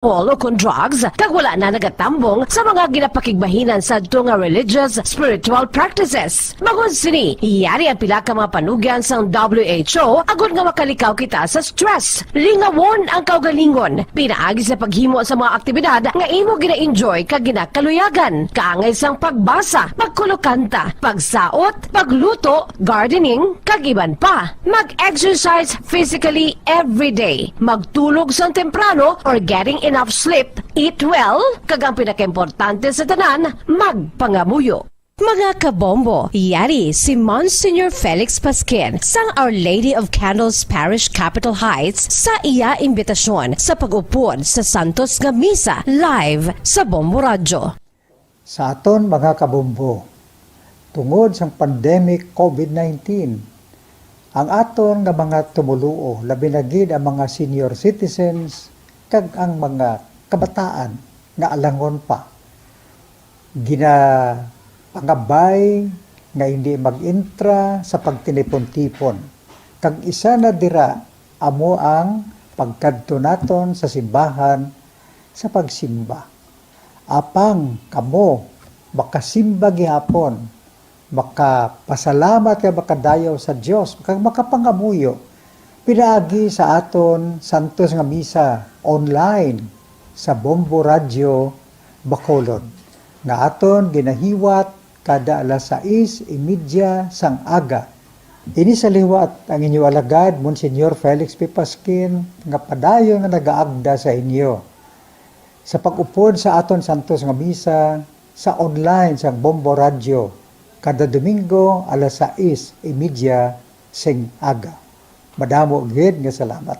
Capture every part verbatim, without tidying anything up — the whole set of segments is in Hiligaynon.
alcohol o kon drugs, kag wala na nagatambong sa mga ginapakigbahinan sadto nga religious, spiritual practices. Bangod sini, yari ang pila ka mga panugyan sang W H O agod nga makalikaw kita sa stress. Lingawon ang kaugalingon pinaagi sa paghimo sa mga aktibidad nga imo gina-enjoy kag ginakaluyagan, kaangay sang pagbasa, pagkulokanta, pagsaot, pagluto, gardening, kag iban pa. Mag-exercise physically every day. Magtulog sang temprano or getting enough sleep, eat well, kag ang pinakaimportante sa tanan, magpangamuyo. Mga kabombo, yari si Monsignor Felix Pasquin sang Our Lady of Candles Parish, Capitol Heights, sa iya imbitasyon sa pag-upod sa Santos nga Misa live sa Bombo Radyo. Sa aton mga kabombo, tungod sang pandemic COVID nineteen, ang aton nga mga tumoluo, labi na gid ang mga senior citizens kag ang mga kabataan nga alangon pa, ginapangabay nga hindi mag-intra sa pagtinipon-tipon. Kag isa na dira amo ang pagkadto naton sa simbahan sa pagsimba. Apang kamo makasimba gihapon, makapasalamat kag makadayaw sa Dios, kag makapangamuyo pinaagi sa aton santos nga misa online sa Bombo Radyo Bacolod, nga aton ginahiwat kada alas sais y media sang aga. Ini sa liwat ang inyo alagad, Monsignor Felix P. Pasquin, nga padayon nga nagaagda sa inyo sa pag-upod sa aton santos nga misa sa online sang Bombo Radyo kada Domingo alas sais y media sing aga. Madamo gid nga salamat.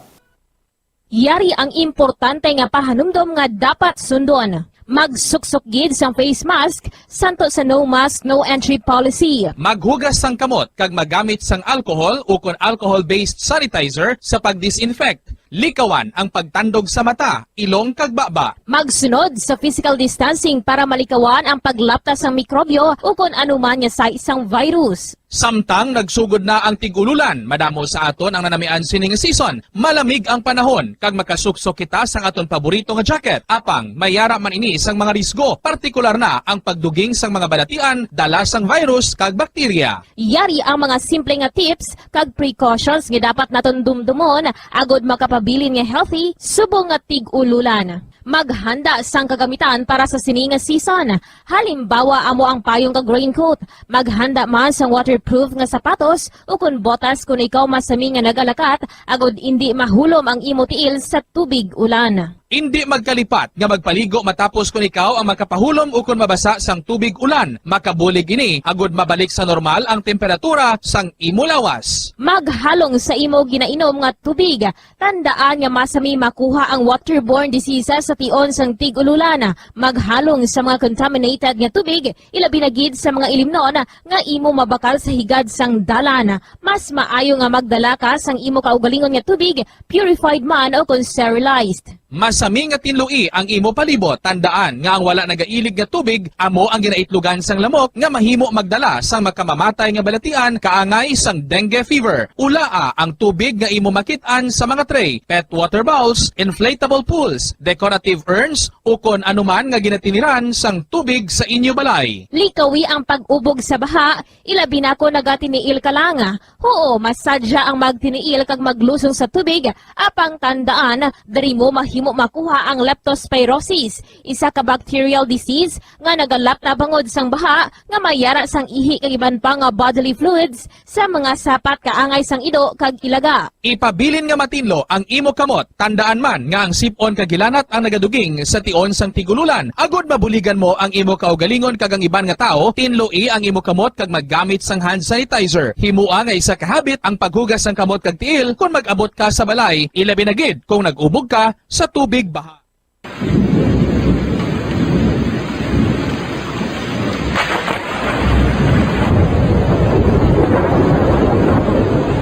Yari ang importante nga pahanumdom nga dapat sundon. Magsuksok gid sang face mask, santo sa no mask, no entry policy. Maghugas sang kamot kag magamit sang alcohol ukon alcohol-based sanitizer sa pag-disinfect. Likawan ang pagtandog sa mata, ilong kag baba. Magsunod sa physical distancing para malikawan ang paglapta sang mikrobyo ukon anuman nga sais sang virus. Samtang nagsugod na ang tig-ululan, madamo sa aton ang nanamian sini nga season. Malamig ang panahon, kag makasuksok kita sang aton paborito nga jacket. Apang, may yara man ini sang mga risgo, partikular na ang pagduging sang mga balatian, dala sang virus kag bakterya. Yari ang mga simple nga tips kag precautions nga dapat naton dumdumon agod makapabilin nga healthy subong nga tig-ululan. Maghanda sang kagamitan para sa sini nga season. Halimbawa, amo ang payong kag raincoat. Maghanda man sang waterproof nga sapatos ukon botas kon ikaw masami nga nagalakat, agod indi mahulom ang imo tiil sa tubig ulan. Indi magkalipat nga magpaligo matapos kon ikaw ang makapahulom ukon mabasa sang tubig ulan. Makabulig ini agod mabalik sa normal ang temperatura sang imo lawas. Maghalong sa imo ginainom nga tubig. Tandaan nga masami makuha ang waterborne diseases sa tion sang tig-ululan. Maghalong sa mga contaminated nga tubig, ilabi na gid sa mga ilimnon nga imo mabakal sa higad sang dalan. Mas maayo nga magdala ka sang imo kaugalingon nga tubig, purified man o kon sterilized. Masami nga tinloi ang imo palibot. Tandaan nga ang wala nagailig nga tubig amo ang ginaitlogan sang lamok nga mahimo magdala sang makamamatay nga balatian kaangay sang dengue fever. Ulaa ang tubig nga imo makit-an sa mga tray, pet water bowls, inflatable pools, decorative urns, ukon anuman nga ginatiniran sang tubig sa inyo balay. Likawi ang pag-ubog sa baha, ilabi na kon nagatiniil ka lang. Huo, masadya ang magtiniil kag maglusong sa tubig, apang tandaan, diri mo mahimo makuha ang leptospirosis, isa ka bacterial disease nga nagalapta bangod sang baha nga may yara sang ihi kag iban pa nga bodily fluids sa mga sapat kaangay sang ido kag ilaga. Ipabilin nga matinlo ang imo kamot. Tandaan man nga ang sip-on kag hilanat ang nagaduging sa tion sang tig-ululan. Agod mabuligan mo ang imo kaugalingon kag ang iban nga tawo, tinloi ang imo kamot kag maggamit sang hand sanitizer. Himoa nga isa ka habit ang paghugas sang kamot kag tiil kon mag-abot ka sa balay, ilabi na gid kon nag-ubog ka sa tubig baha.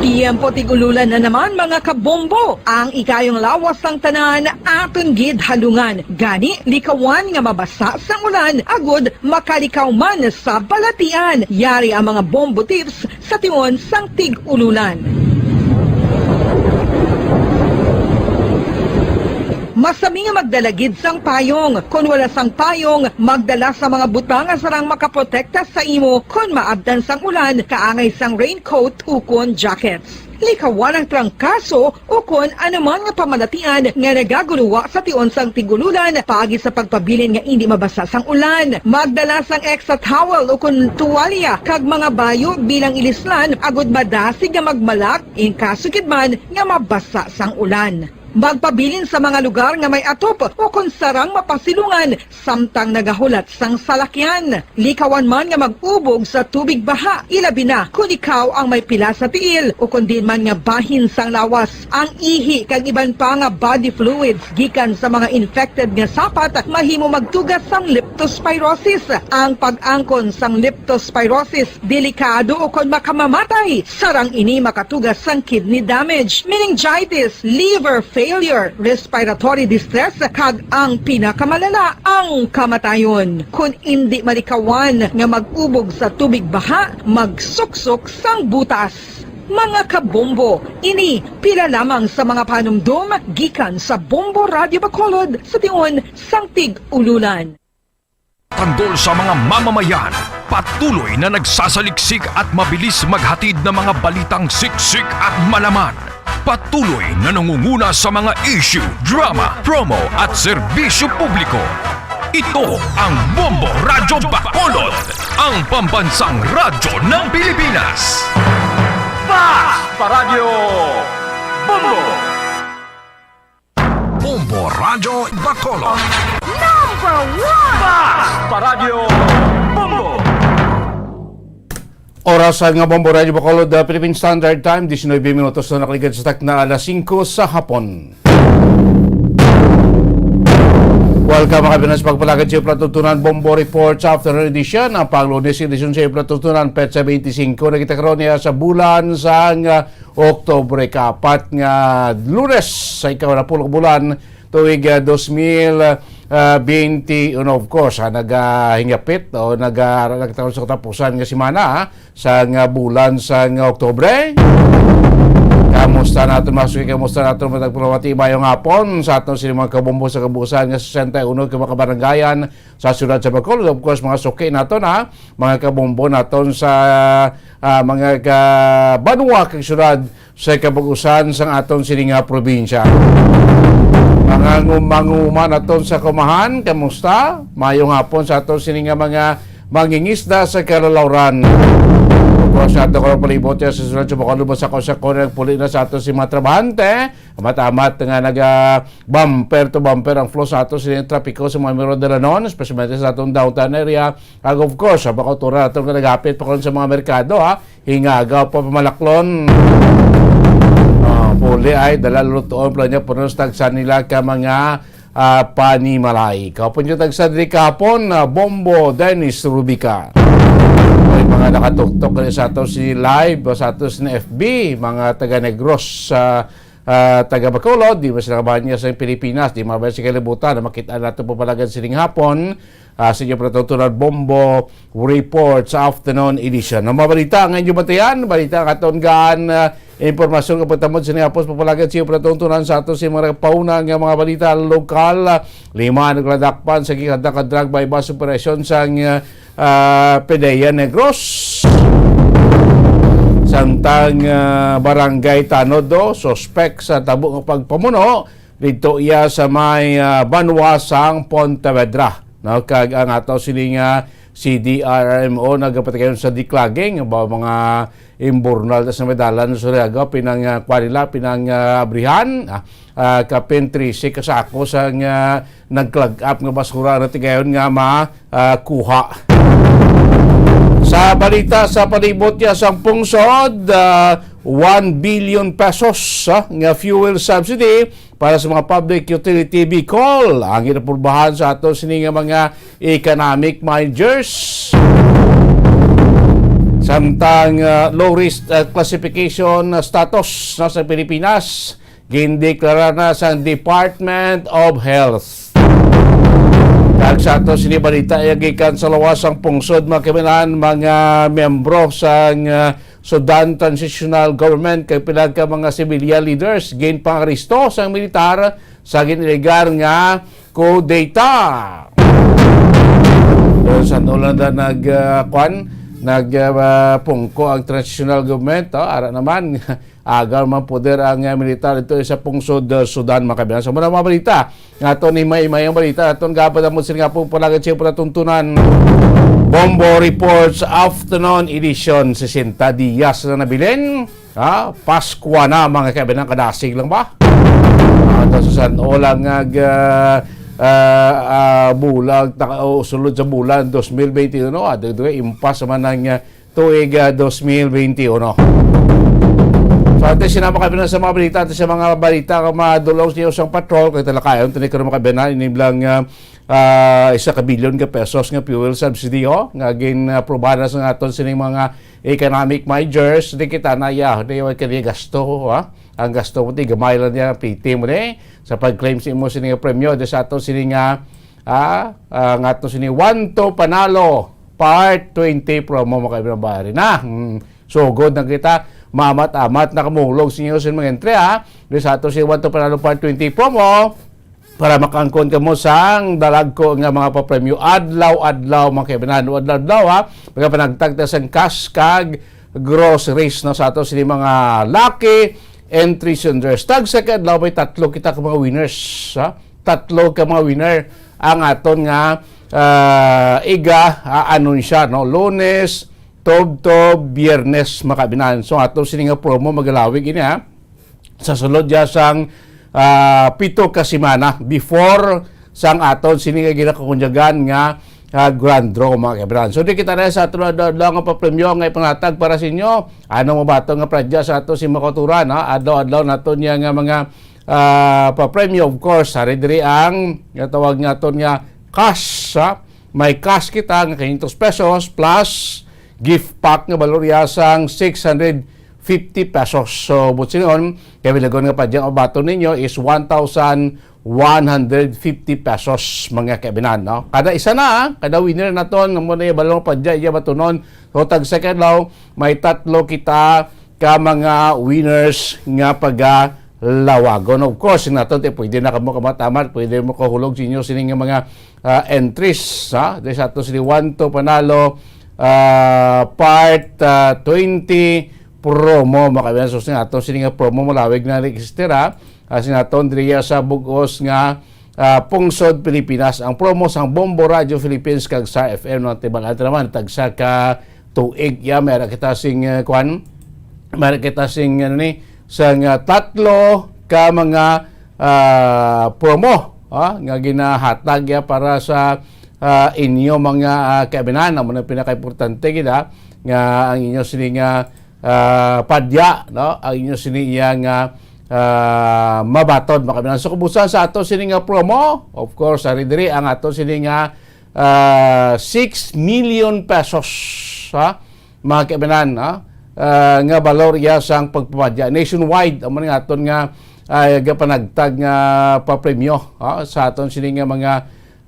Tiyempo tig-ululan na naman, mga kabombo. Ang ikayong lawas sang tanan aton gid halungan. Gani, likawan nga mabasa sang ulan agud makalikaw man sa balatian. Yari ang mga bombo tips sa tion sang tig-ululan. Sa mga magdala gid sang payong. Kon wala sang payong, magdala sa mga butang nga sarang makaprotekta sa imo kon maabtan sang ulan, kaangay sang raincoat ukon jackets. Likawan ang trangkaso ukon anuman nga pamalatian nga nagaguluwa sa tion sang tig-ululan paagi sa pagpabilin nga indi mabasa sang ulan. Magdala sang extra towel ukon tuwalya kag mga bayo bilang ilislan agud madasig nga magmalak in kaso gid man nga mabasa sang ulan. Magpabilin sa mga lugar nga may atop ukon sarang mapasilungan samtang nagahulat sang salakyan. Likawan man nga mag-ubog sa tubig baha, ilabi na kon ikaw ang may pila sa tiil ukon diin man nga bahin sang lawas. Ang ihi kag iban pa nga body fluids gikan sa mga infected nga sapat mahimo magtuga sang leptospirosis. Ang pag-angkon sang leptospirosis delikado ukon makamamatay. Sarang ini makatuga sang kidney damage, meningitis, liver failure, respiratory distress, kag ang pinakamalala, ang kamatayon. Kon indi malikawan nga mag-ubog sa tubig baha, magsuksok sang butas. Mga kabombo, ini pila lamang sa mga panumdom gikan sa Bombo Radyo Bacolod sa tion sang tig-ululan. Tanggol sa mga mamamayan, patuloy na nagsasaliksik at mabilis maghatid ng mga balitang siksik at malaman. Patuloy na nangunguna sa mga issue, drama, promo at serbisyo publiko. Ito ang Bombo Radyo Bacolod, ang pambansang radyo ng Pilipinas. Fast Paradyo Bombo! Bombo Radyo Bacolod. Number one! Fast Paradyo Bombo! Oras nga Bombo Radyo Bacolod, uh, Philippine Standard Time, diecinuebe minutos na nakaligad sa takna alas singko sa hapon. Welcome, mga Pinas, pagpalagad sa Plato Tunan Bombo Report sa Afternoon Edition. Ang panglunes edition sa Plato Tunan, petsa twenty-five na kita karon niya sa bulan sang, uh, Oktubre, kaapat nga Lunes sa ikaw na pulo ka bulan tuig, ah, dos mil, ah, bente uno. Of course, ah, nagahingapit o naga-, nagtapos sa katapusan nga semana, ah, sa nga bulan sa nga Oktubre. Kamusta naton, mga suki? Kamusta naton, matag pulawati? Mayong hapon sa aton sini mga kabombo sa kabuusan nga sesenta y uno ka mga kabarangayan sa siyudad sa Bacolod. Of course, mga suki naton, ha, mga kabombo naton sa, ah, mga ka-, banwa kag siyudad sa kabag-usan sang aton sini nga probinsya. Mga ngum-, manguma naton sa kumahan, kamusta? Mayong hapon sa aton sini nga mga mangingisda sa kalalawran. Of course, sa ato karong palibot, sa siyudad sa Bacolod, sa Cosacone, nagpuli na sa aton si mga trabahante. Amat-amat nga naga bumper to bumper ang flow sa ato sa trapiko sa mga Miro de Lanon, especially sa atong downtown area. Ag of course, sa mga kultura nato nga naghapit pa karon sa mga merkado, ha, Hingaga pa pamalaklon. Ah, puli ay dala lutoon pala niya puno sa tagsa nila ka mga, ah, panimalay. Kapon niyo tagsa diri kahapon, ah, Bombo Dennis Rubica. Ay mga nakatuktok diri sa ato si live o sa ato si F B, mga taga Negros, ah, ah, taga Bacolod, di man sila kabahan niya sa Pilipinas, di man sila kalibutan na makita nato papalagan sining hapon, ah, sa inyo pala tutunan Bombo Report sa afternoon edition. Ang mga balita nga inyo bantayan, balita nga aton gaan, ah, impormasyon nga pagtamod sa niyapos papalagan sa inyo pala tutunan sa ato sa mga pauna nga mga balita lokal. Ah, lima nagladakpan sa gikan ka drug buy-bust operation sa, ah, ah, Pidea Negros. Samtang, ah, Barangay Tanod, do, suspek sa tabo nga pagpamuno didto iya sa may, ah, banwa sang Pontevedra, no? Kag ang ato sini nga C D R R M O nagapatigayon sa declogging ba mga imburnal sa may dalan sa Surigao, pinang, ah, kuha nila, pinang, ah, abrihan, ah, ah, kapin trese ka sako sang nag-clog up nga basura ang natigayon nga ma, ah, kuha. Sa balita sa palibot niya sang pungsod, ah, one billion pesos, ah, nga fuel subsidy para sa mga public utility vehicle ang ginapurbahan sa ato sini nga mga economic managers. Samtang, ah, low risk, ah, classification, ah, status na sa Pilipinas, gindeklara na sang Department of Health. Kag sa ato sini balita, iya gikan sa lawas sang pungsod, mga kababayan, mga miyembro sang, ah, Sudan Transitional Government kag pila ka mga civilian leaders ginpangaresto sang militar sa giniligar nga kudeta. Pero sa ulan na nag, ah, kwan, nag, ah, pungko ang transitional government, oh, ara naman, agaw man poder ang, ah, militar dito sa pungsod, ah, Sudan, mga kaibigan. So, muna mga balita, nga aton ni may, may ang balita, aton gabad ang sila nga po palagad siya palatuntunan. Bombo Reports Afternoon Edition, sesenta dias na nabilin. Ha? Paskwa na, mga kaibigan, kadasig lang ba? Ah, ta sa san-o lang nga, ah, ah, ah, bulag, ta-, o sulod sa bulan dos mil benti uno, ah, dugay impas man ang, ah, tuig, ah, dos mil benti uno. So, ante sina mga kaibigan sa mga balita, ante sa mga balita nga madulong sa iyo sa patrol, kay talakayon, tuni karon mga kaibigan, iniblang, ah, ah, isa ka bilyon ka pesos nga fuel subsidy, oh, nga gin-aprobahan na sa aton sining mga economic measures, di kita na, ya, di wa kini gasto, ha? Ang gasto mo, di gamay lang niya, piti mo, di. Sa pag-claim sa imo sini nga premyo, di sa ato sini nga, ah, ah, nga ato sini One to Panalo Part twenty promo, mga kaibigan, bari na. Hmm. So, good na kita. Mamat-amat na kamulog sa inyo sa mga entry, ha? Di sa ato sini One to Panalo Part twenty promo, para makaangkon kamo sang dalagko nga mga papremyo adlaw-adlaw, mga kaibigan. Adlaw-adlaw, ha? Magapanagtag ta sang cash kag groceries, no, sa ato sini mga lucky entries and winners. Tagsa ka adlaw may tatlo kita ka mga winners, ha? Tatlo ka mga winner ang aton nga, ah, iga, ah, anunsya, no? Lunes, tubtob, Biyernes, mga kaibigan. So, ato sini nga promo magalawig ini, ha? Sa sulod ya sang, ah, pito ka semana before sang aton sini nga ginakukunyagan nga, ah, grand draw, mga kaibigan. So, di kita na sa aton adlaw nga papremyo nga ipanatag para sa inyo. Ano mo ba ito nga pradya sa ato si Makoturan, ha? Adlaw-adlaw nato niya nga mga, ah, papremyo, of course, hari diri ang nga tawag naton nga cash, ha? May cash kita nga quinientos pesos plus gift pack nga balor ya sang six hundred fifty pesos. So, buot silingon, kay bilagon nga pradya ang abaton ninyo is one thousand one hundred fifty pesos, mga kaibigan, no? Kada isa na, ah, kada winner naton, amo na yung balor nga pradya, iya batunon. So, tagsa ka adlaw, may tatlo kita ka mga winners nga pagalawagon. Of course, naton, te, pwede na kamo kamatamat, pwede mo kahulog sa inyo sining nga mga, ah, entries, ha? Di sa ato sini One to Panalo, ah, Part, ah, twenty promo, mga kaibigan. So, sing ato sini nga promo, malawig na ni existir, ha? Ah, sing aton diriya sa bugos nga, ah, pungsod Pilipinas. Ang promo sang Bombo Radio Philippines kag Star F M, no? Tibalaan ta naman, tagsa ka tuig, ya, may ara kita sing, eh, kwan, may ara kita sing, ano ni, sang, ah, tatlo ka mga, ah, promo, ah, nga ginahatag, ya, para sa, ah, inyo mga, ah, kaibigan. Amo na pinakaimportante gid, ah, nga ang inyo sini nga, ah, padya, no? Ang inyo sini iya nga, ah, mabaton, mga kaibigan. So, kumusta sa ato sini nga promo? Of course, ari diri ang ato sini nga, ah, six million pesos, ha? Mga kaibigan, ha? Ah, nga balor iya sang pagpapadya. Nationwide, amo nga aton nga, ah, gapanagtag nga papremyo, ha? Sa aton sini nga mga,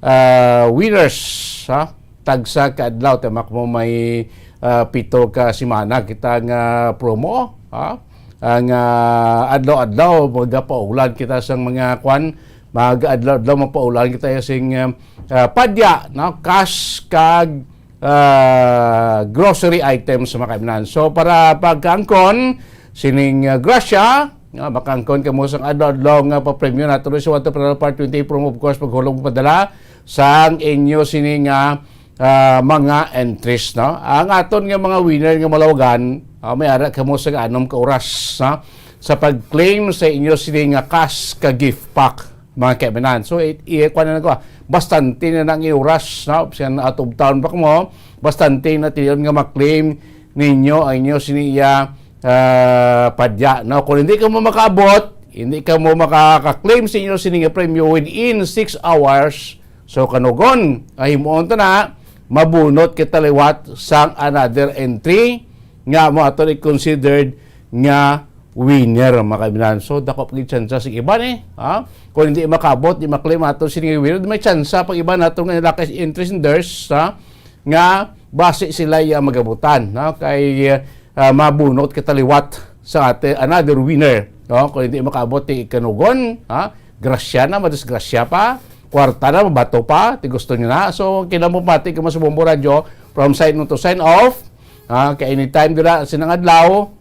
ah, winners, ha? Tagsa ka adlaw, tamak mo may, ah, pito ka semana kita nga promo, ha? Ang, ah, adlaw-adlaw, magapaulan kita sang mga kwan, mag-adlaw-adlaw mapaulan kita sing, ah, ah, padya, no? Cash kag, ah, grocery items, mga kaibigan. So, para pagkaangkon, sining, ah, grasya, nga makaangkon kamo sang adlaw-adlaw nga papremyo nato sa One to Panalo Part twenty promo, of course, paghulog padala sang inyo sini nga, ah, mga entries, no? Ang aton nga mga winner nga malawagan, ah, may ara kamo sa anom ka oras, no? Sa pag-claim sa inyo sini nga cash ka gift pack, mga kaibigan. So, i-, i-, kuha na lang ko, ah. Bastante na nang oras, no? Siya na out of town pa mo, bastante na tiyon nga ma-claim ninyo ang inyo sini iya, ah, padya, no? Kung hindi ka mo makaabot, hindi ka mo makaka-claim sa inyo sini nga premyo within six hours, so kanugon, ay himuon ta na, mabunot kita liwat sang another entry nga mo ato ni considered nga winner, mga kaibigan. So, dako pa gid tsansa sa iban, eh, ha? Kung hindi makaabot, di ma-claim ato sini nga winner, may tsansa pag iban nato nga nilakay sa entries and theirs, ha? Nga basi sila iya magabutan, no? Kay, ah, mabunot kita liwat sa ate, another winner, no? Kung hindi makaabot, di kanugon, ha? grasya na, madisgrasya pa, kwarta na, mabato pa, ti gusto nyo na. So, kinamupati ko sa Bombo Radyo, from sign on to sign off, ah, kay anytime dira sa adlaw,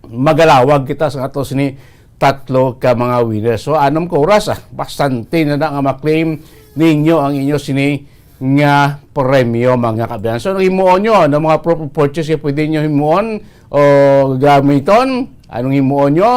magalawag kita sa ato sini tatlo ka mga winners. So, anom ka oras, ah, bastante na na nga ma-claim ninyo ang inyo sini nga premyo, mga kaabyanan. So, anong himuon nyo? Ano mga proof of purchase nga pwede nyo himuon o gamiton? Anong himuon nyo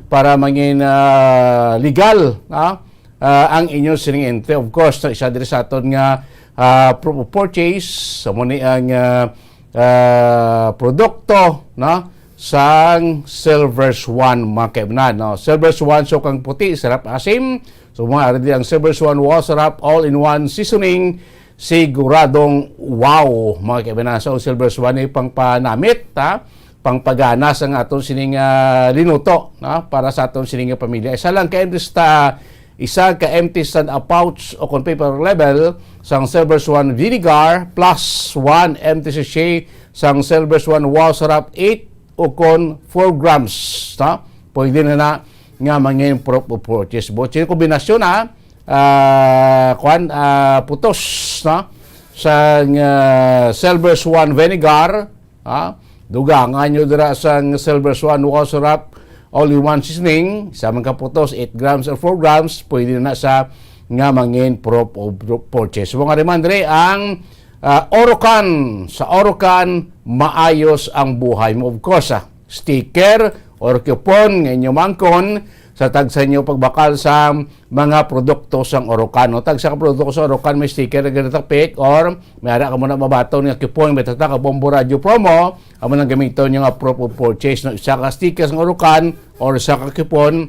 para mangin, ah, legal, ah, ah, ang inyo sining entry? Of course, no, isa diri sa aton nga, ah, proof of purchase, sa mo ni ang, ah, ah, produkto, no, sang Silver Swan, mga kaibnan, no? Silver Swan, sukang puti, sarap asim. So, mga ari di ang Silver Swan Wall Sarap All-in-One Seasoning, siguradong wow, mga kaibnan. So, ang Silver Swan ay pangpanamit, ha? Pangpagana sa aton sining, ah, linuto, no? Para sa aton sining pamilya. Isa lang ka M T sa isa ka empty stand-up pouch o kon paper label sang Silver Swan vinegar plus one empty sachet sang Silver Swan Wall Sarap eight o kon four grams, no? Pwede na na nga mangin proof of purchase. But yung kombinasyon, ha, ah, kwan, ah, putos, no? Sang, ah, Silver Swan vinegar, ha? Dugangan nyo dira sang Silver Swan Wall Sarap All-in-One Seasoning, sa mga kaputos, eight grams or four grams, pwede na sa nga mangin proof of purchase. Mga remandre, ang, ah, Orocan, sa Orocan, maayos ang buhay mo. Of course, ah, sticker or coupon nga inyo mangkon sa tagsa nyo pagbakal sa mga produkto sang Orocan, no? Tagsa ka produkto sa Orocan, may sticker nga ginatapik or may ara ka mo na mabaton nga coupon, may tatak ka Bombo Radio promo, amo nang gamiton nyo nga proof of purchase, no? Isa ka sticker sang Orocan or isa ka coupon,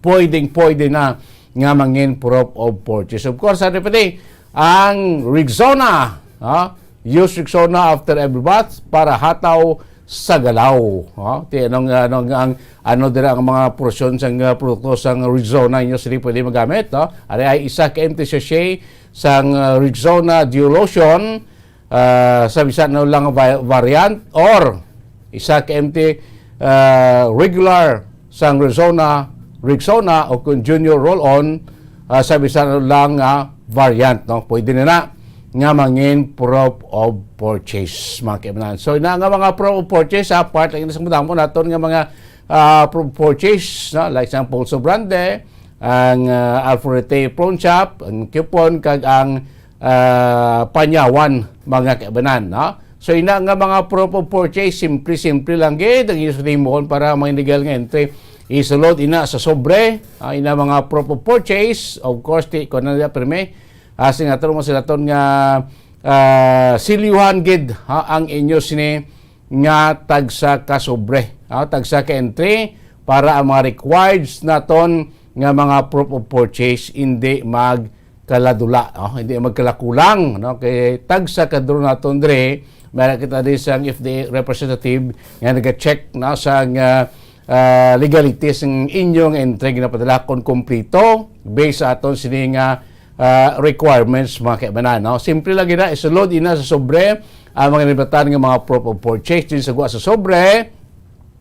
pwedeng-pwede na nga mangin proof of purchase. Of course, ano pa di? Ang Rexona, ha? Use Rexona after every bath para hataw sa galaw, ha? Ti, anong, anong, ang, ano dira ang mga porsyon sang, uh, produkto sang Rexona inyo sila pwede magamit, no? Ari ay isa ka empty sachet sang, uh, Rexona Duo Lotion, ah, sa bisan ano lang va-, variant, or isa ka empty, ah, regular sang Rexona, Rexona o kung Junior Roll-On, ah, sa bisan ano lang nga variant, no? Pwede na na nga mangin proof of purchase, mga kaibanan. So, ina nga mga proof of purchase, ah, part lang ina sa madamo naton nga mga, ah, proof of purchase, no? Like sang Pulso Brande, ang, ah, Alforete Prawn Shop, ang coupon, kag ang, ah, Panyawan, mga kaibanan, no? So, ina nga mga proof of purchase, simple-simple lang gid ang inyo sa himuon para may legal nga entry. Isulod ina sa sobre, ah, ina mga proof of purchase, of course, ti ko na nila pirmi. Ah, sing aton mo sila ton nga, ah, silyuhan gid, ha, ang inyo sini nga tagsa ka sobre, ah, tagsa ka entry para ang mga required naton nga mga proof of purchase hindi mag kaladula, oh, hindi magkalakulang, no? Kay tagsa ka draw naton dre, meron kita di sang F D A representative nga naga-check na sa, ah, ah, legalities ng inyong entry nga padala kon kompleto based sa aton sini nga, ah, requirements, mga kaibanan, no? Simple lang gina, isulod ina sa sobre ang mga nibatan nga mga proof of purchase din sa guwa sa sobre.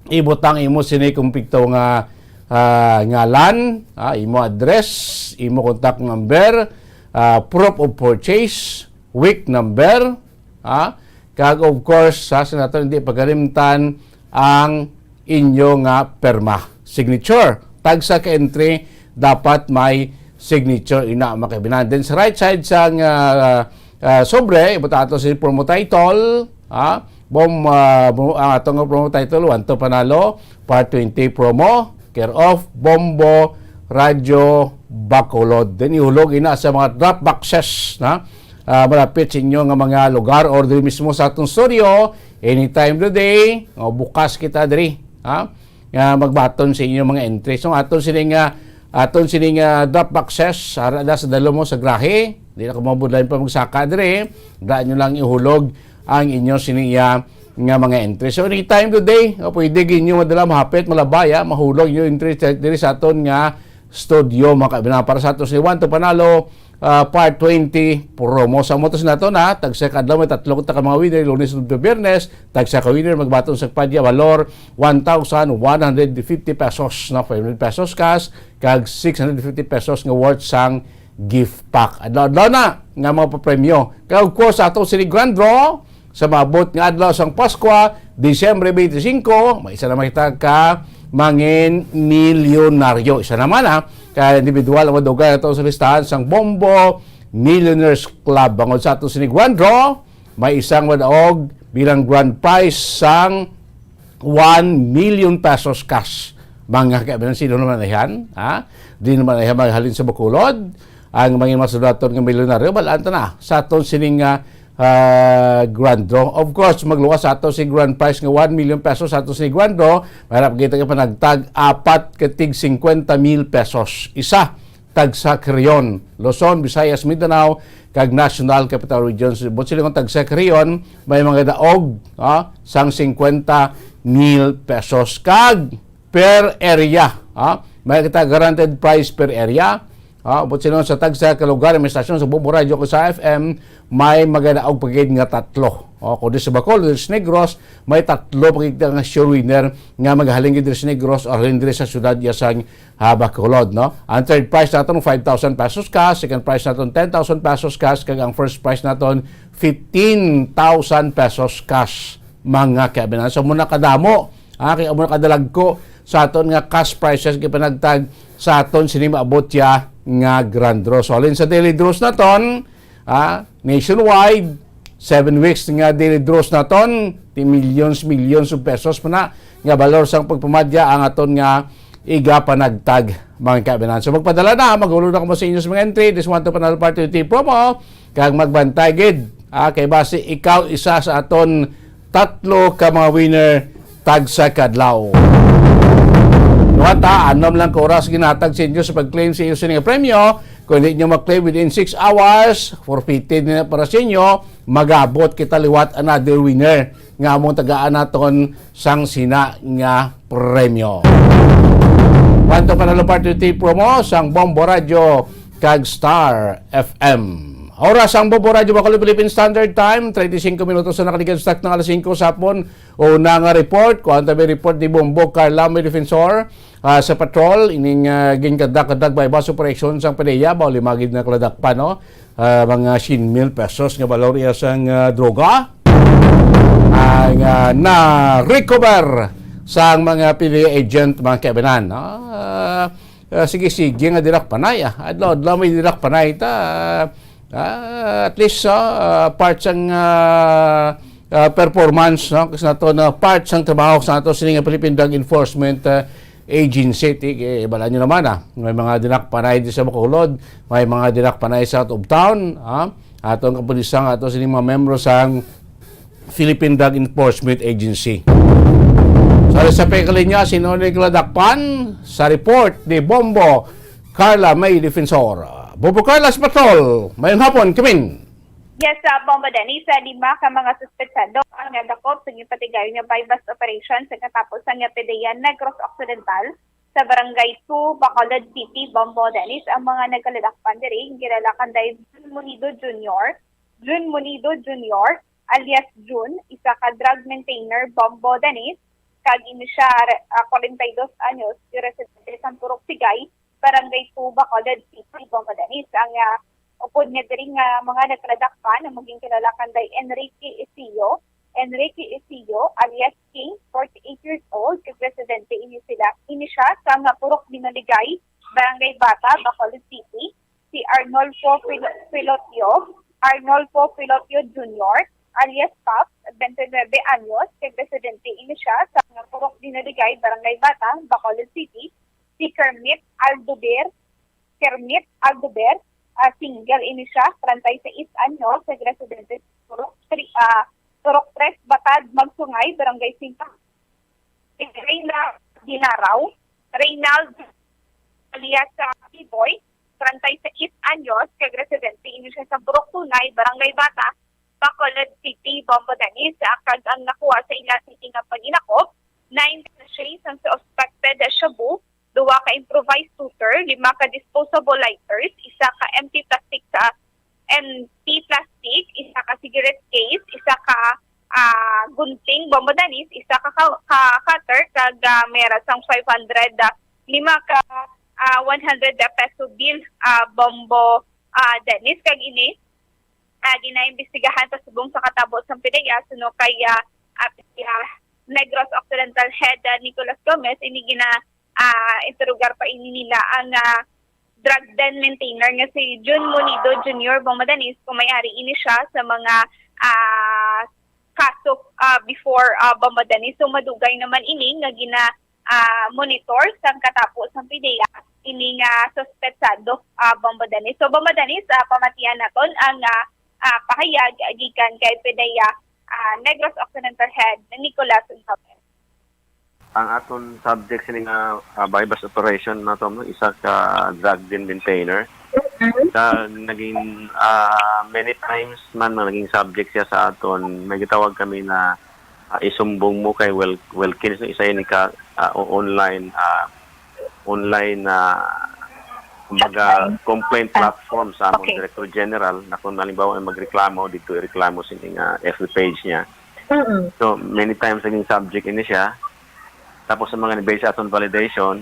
Ibutang imo sini kumpleto nga, ah, ngalan, ah, imo address, imo contact number, ah, proof of purchase, week number, ah, kag of course, sa sinaton hindi pagalimtan ang inyo nga perma, signature. Tagsa ka entry dapat may signature ina, mga kaibanan. Then sa right side sang, ah, ah, sobre, ibutang ato si promo title, ha? Bom, ah, bom, ang ato nga promo title, One to Panalo, Part twenty promo, care of Bombo Radio Bacolod. Then ihulog ina sa mga drop boxes, na, ah, malapit sa inyo nga mga lugar or diri mismo sa atong studio, anytime today, o bukas kita diri, ha? Nga magbaton sa inyo mga entry. So, aton sini nga, aton sini nga drop boxes, ara na sa dalo mo sa grahe. Di na ko mabudlayan pa magsaka diri. Daan nyo lang ihulog ang inyo sini nga, nga mga entry. So, anytime today, o pwede gid nyo madala, mahapit, malabay, ah, mahulog yung entry sa, diri sa aton nga studio, mga kaibanan. Para sa aton si Juan to Panalo, ah, Part twenty promo. Sa motos nato na, tagsa ka adlaw may tatlo ka mga winner, Lunes ug Biyernes, tagsa ka winner magbaton sa padya, balor one thousand one hundred fifty pesos, no? Five hundred pesos cash, kag six hundred fifty pesos nga worth sang gift pack. Adlaw-adlaw na nga mga papremyo. Kag of course, ato sini grand draw, sa maabot nga adlaw sang Paskwa, Disyembre twenty-five, may isa naman kita ka mangin milyonaryo. Isa naman, ha, kaya individual ang madugay nato sa listahan sang Bombo Millionaires Club. Bangod sa ato sini grand draw, may isang madaog bilang grand prize sang one million pesos cash. Mga kaibigan, sino naman na yan? Ha? Di naman na yan maghalin sa Bacolod. Ang mga masulaton nga milyonaryo, balaan ta na sa aton sining, ah, ah, grand draw. Of course, magluwas sa ato si grand prize nga one million pesos sa ato si grand draw. Mahirap kita ka panagtag apat ka tig cincuenta mil pesos. Isa, tagsa ka rehiyon, Luzon, Visayas, Mindanao, kag National Capital Region. Buot silingon, tagsa ka rehiyon, may mga daog, ah, sang cincuenta mil pesos. Kag per area, ah, may kita guaranteed prize per area. Ah, buot silingon, sa tagsa ka lugar, may estasyon sa Bombo Radio kag sa F M, may magadaog pa gid nga tatlo. Oh, kung di sa Bacolod, diri sa Negros, may tatlo pa gid nga sure winner nga maghalin gid diri sa Negros o halin diri sa siyudad ya sang, ah, Bacolod, no? Ang third prize naton, five thousand pesos cash, second prize naton, ten thousand pesos cash, kag ang first prize naton, fifteen thousand pesos cash, mga kaibigan. So, muna kadamo, ah, kay muna kadalagko sa aton nga cash prizes gipanagtag sa aton sini maabot ya nga grand draw. So, halin sa daily draws naton, ah, nationwide, seven weeks nga daily draws naton, ti millions, millions of pesos pa na nga balor sang pagpamadya ang aton nga igapanagtag, mga kaibigan. So, magpadala na, maghulo na kamo sa inyo sa mga entry. This one to Panalo Party T promo, kag magbantay gid, ah, kay basi ikaw isa sa aton tatlo ka mga winner tagsa ka adlaw. Nuwata, anom lang ka oras ginatag sa inyo sa pag-claim sa inyo sining premyo. Kung di nyo ma-claim within six hours, forfeited na para sa inyo, magabot kita liwat another winner nga among tagaan naton sang sina nga premyo. One to Panalo Party T promo sang Bombo Radio kag Star F M. Oras ang Bombo Radio, Bacolod Philippine Standard Time, treinta y cinco minutos na nakaligad sa takna nga alas singko sa hapon. Una nga report, kuha ta may report ni Bombo Carla, may defensor, ah, sa patrol, ining, ah, ginkadak-kadak buy-bust operation sang PDEA, ba, lima gid na kaladakpan, no? Ah, mga siyam mil pesos nga balor iya sang, ah, droga. Ang, ah, na-recover sang mga PDEA agent, mga kaibigan, no? Ah, ah, sige-sige nga dirak panay, ah. Adlaw-adlaw may dirak panay ta. Ah, at least, ah, ah, part sang, ah, ah, performance, no? Kasi nato na part sang trabaho sa ato sining Philippine Drug Enforcement, ah, Agency. Ti, eh, bala nyo naman, ah. May mga dinak panay di sa Bacolod, may mga dinak panay sa out of town, ah. Atong kapulisan, ato sining mga membro sang Philippine Drug Enforcement Agency. So, sa pagkalinya, sino ni Gladakpan? Sa report ni Bombo Carla May Defensor. Bombo Carla sa Patrol, mayong hapon, Kimin. Yes, uh, Bombo Dennis, uh, lima ka mga suspetsado ang nadakop sa ginpatigayon nga buy-bust operation sa katapos sang PDEA Negros Occidental sa Barangay two, Bacolod City. Bombo Dennis, ang mga nagkaladakpan diri, kilala kanday Jun Munido Junior, Jun Munido Junior, alias Jun, isa ka drug maintainer, Bombo Dennis, kag ini siya, ah, kwarenta y dos anyos, residente sa Purok Sigay, Barangay two, Bacolod City, Bombo Dennis. Ang, ah, upod niya diri nga mga nagkaladakpan, ang maging kilala kanday Enrique Isiyo, Enrique Isiyo, alias King, forty-eight years old, kag residente ini sila, ini siya sa nga Purok Dinaligay, Barangay Bata, Bacolod City. Si Arnolfo Filo-, Filotio, Arnolfo Filotio Junior, alias Pops, twenty-nine anyos, kag residente ini siya sa nga Purok Dinaligay, Barangay Bata, Bacolod City. Si Kermit Aldober, Kermit Aldober, ah, single ini siya, treinta y seis anyos, nagresidente sa Purok three, ah, Purok tres, Batad, Magsungay, Barangay five. Si Reyna Dinaraw, Reynald alias, ah, Piboy, treinta y seis anyos, kag residente ini siya sa Purok Tunay, Barangay Bata, Bacolod City, Bombo Dennis, ah, kag ang nakuha sa ila sini nga paghinakop, nine sachets ang suspected shabu, duwa ka improvised tutor, lima ka disposable lighters, isa ka empty plastic sa empty plastic, isa ka cigarette case, isa ka, ah, gunting, Bombo Danis, isa ka, ka, ka cutter, kag, ah, may ara sang five hundred, ah, lima ka, ah, one hundred peso bill, ah, Bombo, ah, Danis, kag ini, ah, ginaimbestigahan pa subong sa katabo sang PDEA, suno kay, ah, ah, PDEA Negros Occidental Head, ah, Nicolas Gomez, ini gina, ah, interrogar pa ini nila ang, ah, drug den maintainer nga si Jun Munido Junior Bombo Danis, kung may ari ini siya sa mga, ah, kaso, ah, before, ah, Bombo Danis. So, madugay naman ini nga gina, ah, monitor sang katabo sang PDEA ini nga suspetsado, ah, Bombo Danis. So, Bombo Danis, ah, pamatian naton ang, ah, ah, pahayag gikan kay PDEA, ah, Negros Occidental Head Nicolas Gomez. Ang aton subject sini nga, ah, buy-bust operation nato, no, isa ka drug den maintainer. Mm-hmm. Sa naging, ah, many times man nga naging subject siya sa aton, may gitawag kami na, ah, Isumbong Mo kay Wel-, Wilkins, no, isa ini ka, ah, o-, online, ah, online na, kumbaga, complaint platform sa among Director General, na kung halimbawa may magreklamo, dito ireklamo sa ining, ah, F B page niya. Mm-mm. So, many times naging subject ini siya. Tapos sa mga based sa aton validation,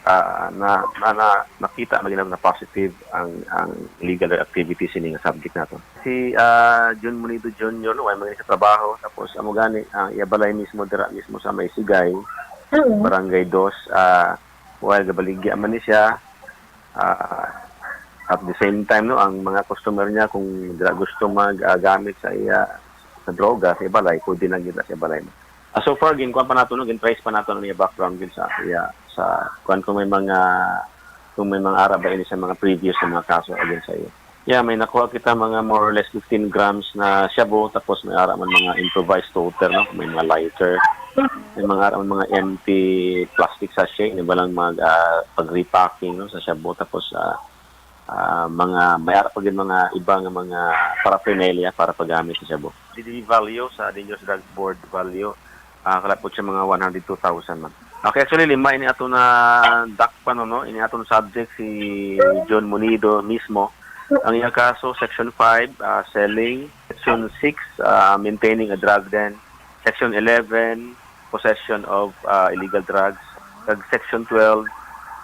ah, na, na, na, nakita na gina-, na positive ang, ang illegal activity sini nga subject nato. Si, ah, Jun Munido Junior, no, way man sa trabaho, tapos amo gani, ang iya balay mismo dira mismo sa may Sigay, Mm. Barangay Dos, ah, while gabaligya man ni siya, ah, at the same time, no, ang mga customer niya kung dira gusto mag, ah, gamit sa iya sa droga sa balay, pwede lang gid sa balay. Ah, so far, ginkuan pa nato, no, gin-trace pa nato ang iya background gid sa iya, sa kuan, kung may mga, kung may mga ara ba ini sa mga previous na mga kaso against sa iya. Yeah, may nakuha kita mga more or less fifteen grams na shabu, tapos may ara man mga improvised toter, no? May mga lighter, may mga ara man mga empty plastic sachet, yung balang mag, ah, pag-repacking, no, sa shabu, tapos, ah, ah, mga, may ara pa gid mga iba nga mga paraphernalia para paggamit sa shabu. Di, di value sa Dangerous Drug Board value, ah, kalapot siya mga one hundred two thousand man. Okay, actually, lima ini ato na dakpan, no? Ini atong subject si John Munido mismo. Ang iya kaso, Section five, ah, selling. Section six, ah, maintaining a drug den. Section eleven, possession of, ah, illegal drugs. Kag Section twelve,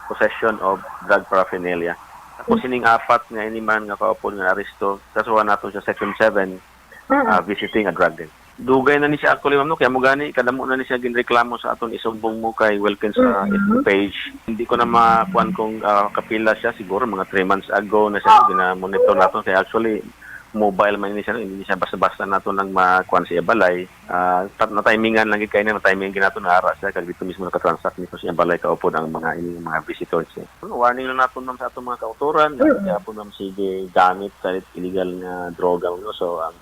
possession of drug paraphernalia. Tapos Mm. sining apat nga ini man nga kaupod nga aresto, kasuhan nato sa Section seven, Mm. ah, visiting a drug den. Dugay na ni siya actually, ma'am, no? Kaya mo gani, kadamo na ni siya ginreklamo sa aton Isumbong Mo kay Wilkins sa Mm-hmm. F B page. Hindi ko na makuan kung, ah, kapila siya. Siguro mga three months ago na siya, Oh. gina-monitor nato. Kaya actually, mobile man ni siya, no? Hindi siya basta-basta nato nang makuan sa iya balay. Ah, ta-, na-timingan lang gid kay na, na-timingan gid nato, naara siya, kag dito mismo nakatransact nito sa iya balay, kaupod ang mga, ini, mga visitors, eh. Ano, warning lang nato, ma'am, sa atong mga kautoran, Mm. kaya po, ma'am, sige, gamit sa illegal nga droga, no? So, ang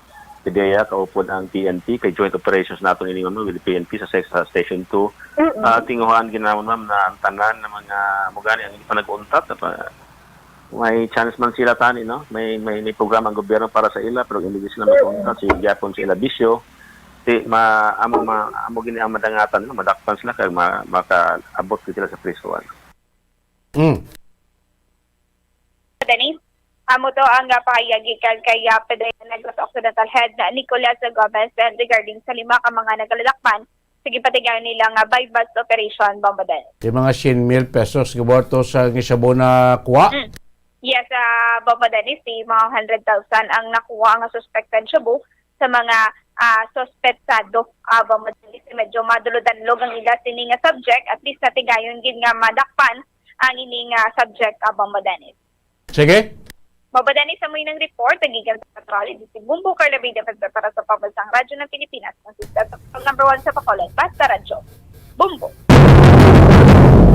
PDEA, kaupod ang P N P, kay joint operations nato ini, ma'am, with the P N P sa, sa Station two. Mm-mm. Ah, tinguhaan gid namon, ma'am, na ang tanan na mga, mo gani, ang hindi pa nag-untat, na pa, may chance man sila tani, no? May, may, may programa ang gobyerno para sa ila, pero hindi sila mag-untat, sige gyapon sa ila bisyo. Di, ma-, amo, ma-, amo gini ang madangatan, no? Madakpan sila, kay ma-, makaabot gid sila sa prisuhan. Mm. Denise, amo to ang, ah, pahayag gikan kay, ah, PDEA Negros Occidental Head na Nicolas Gomez, and regarding sa lima ka mga nagaladakpan, sige, patigayon nila nga buy-bust operation, Bombo Dennis. Di mga siyam mil pesos gibuhat to sa gisabo na kuha? Mm. Yes, ah, Bombo Dennis, di mga hundred thousand ang nakuha nga suspected shabu sa mga, ah, suspetsado, ah, Bombo Dennis. Medyo madulo-danlog ang ila sini nga subject, at least natigayon gid nga madakpan ang ini nga subject, ah, Bombo Dennis. Sige. Bombo Dennis, amo ini ang report, nagikan sa Patrol, D C Bombo, Carla Bida, para sa Pambansang Radyo ng Pilipinas, ang number one sa Bacolod, basta radyo. Bombo.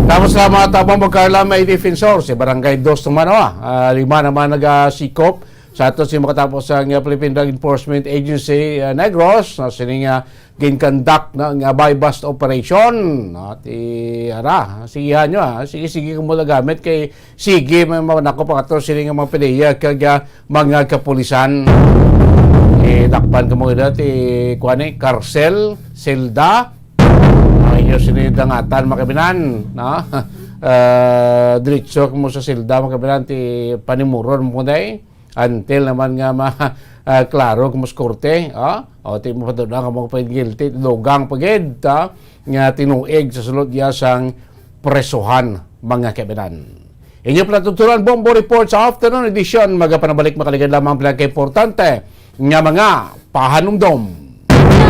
Tapos sa mga tabang mo, Carla, may defensor, si Barangay Dos naman, oh, ah, lima naman nagasikop sa ato si makatapos ang, ah, Philippine Drug Enforcement Agency, ah, Negros, na sining, ah, ginconduct na nga buy-bust operation. At i-, ara, sigihan nyo, ah. Sige, sige, kung mula gamit kay sige, may mga nako pangatro sini nga mga PDEA kag, ah, mga kapulisan. Eh, dakpan ka mo gid ti, kuan ni, karsel, selda. Ang inyo sini dangatan, mga kabinan, no? Ah, diretso mo sa selda, mga kababayan, ti panimuron mo day. Until naman nga ma-, ah, klaro kung mas korte, ah? O, ti mo pa doon nga mo pa guilty, dugang pa gid, ah, nga tinuig sa sulod niya sang presohan, mga kababayan. Inyo pala tuturan, Bombo Report sa afternoon edition. Magapanabalik makaligad lamang pala ka importante nga mga pahanumdom.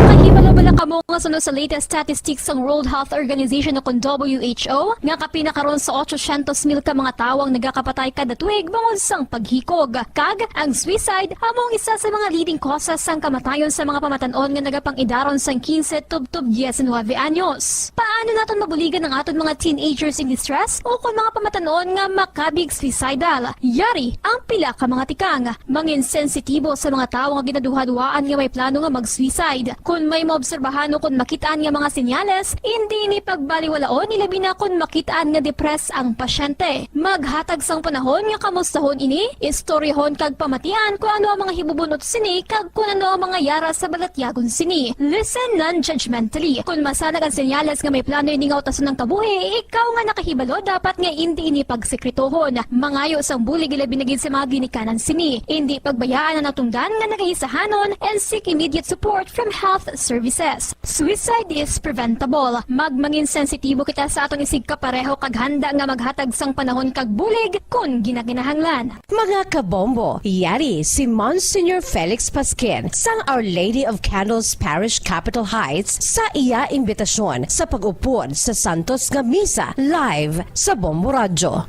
Nakahibalo bala kamo nga suno sa latest statistics sang World Health Organization o kon W H O nga kapin na karon sa otso syentos mil ka mga tawo ang nagakapatay kada tuig bangod sang paghikog? Kag ang suicide amo ang isa sa mga leading causes sang kamatayon sa mga pamatan-on nga nagapangidaron sang quince tubtob diecinuebe anyos. Paano naton mabuligan ang aton mga teenagers in distress o kon mga pamatan-on nga makabig suicidal? Yari ang pila ka mga tikang. Mangin sensitibo sa mga tawo nga ginaduhaduhaan nga may plano nga mag-suicide. Kon may maobserbahan o kon makit-an nga mga senyales, indi ini pagbaliwalaon, ilabi na kon makit-an nga depressed ang pasyente. Maghatag sang panahon nga kamustahon ini, istoryahon kag pamatian kon ano ang mga hibubunot sini kag kon ano ang mga yara sa balatyagon sini. Listen non-judgmentally. Kon masanag ang senyales nga may plano ini nga utason ang kabuhi, ikaw nga nakahibalo dapat nga indi ini pagsekretohon. Mangayo sang bulig, ilabi na gid sa mga ginikanan sini. Indi pagbayaan ang natungdan nga nagaisahanon and seek immediate support from health services. Suicide is preventable. Magmangin sensitibo kita sa aton isigkapareho kag handa nga maghatag sang panahon kag bulig kon ginakinahanglan. Mga kabombo, yari si Monsignor Felix Pasquin sang Our Lady of Candles Parish, Capitol Heights, sa iya imbitasyon sa pag-upod sa santos nga misa live sa Bombo Radyo.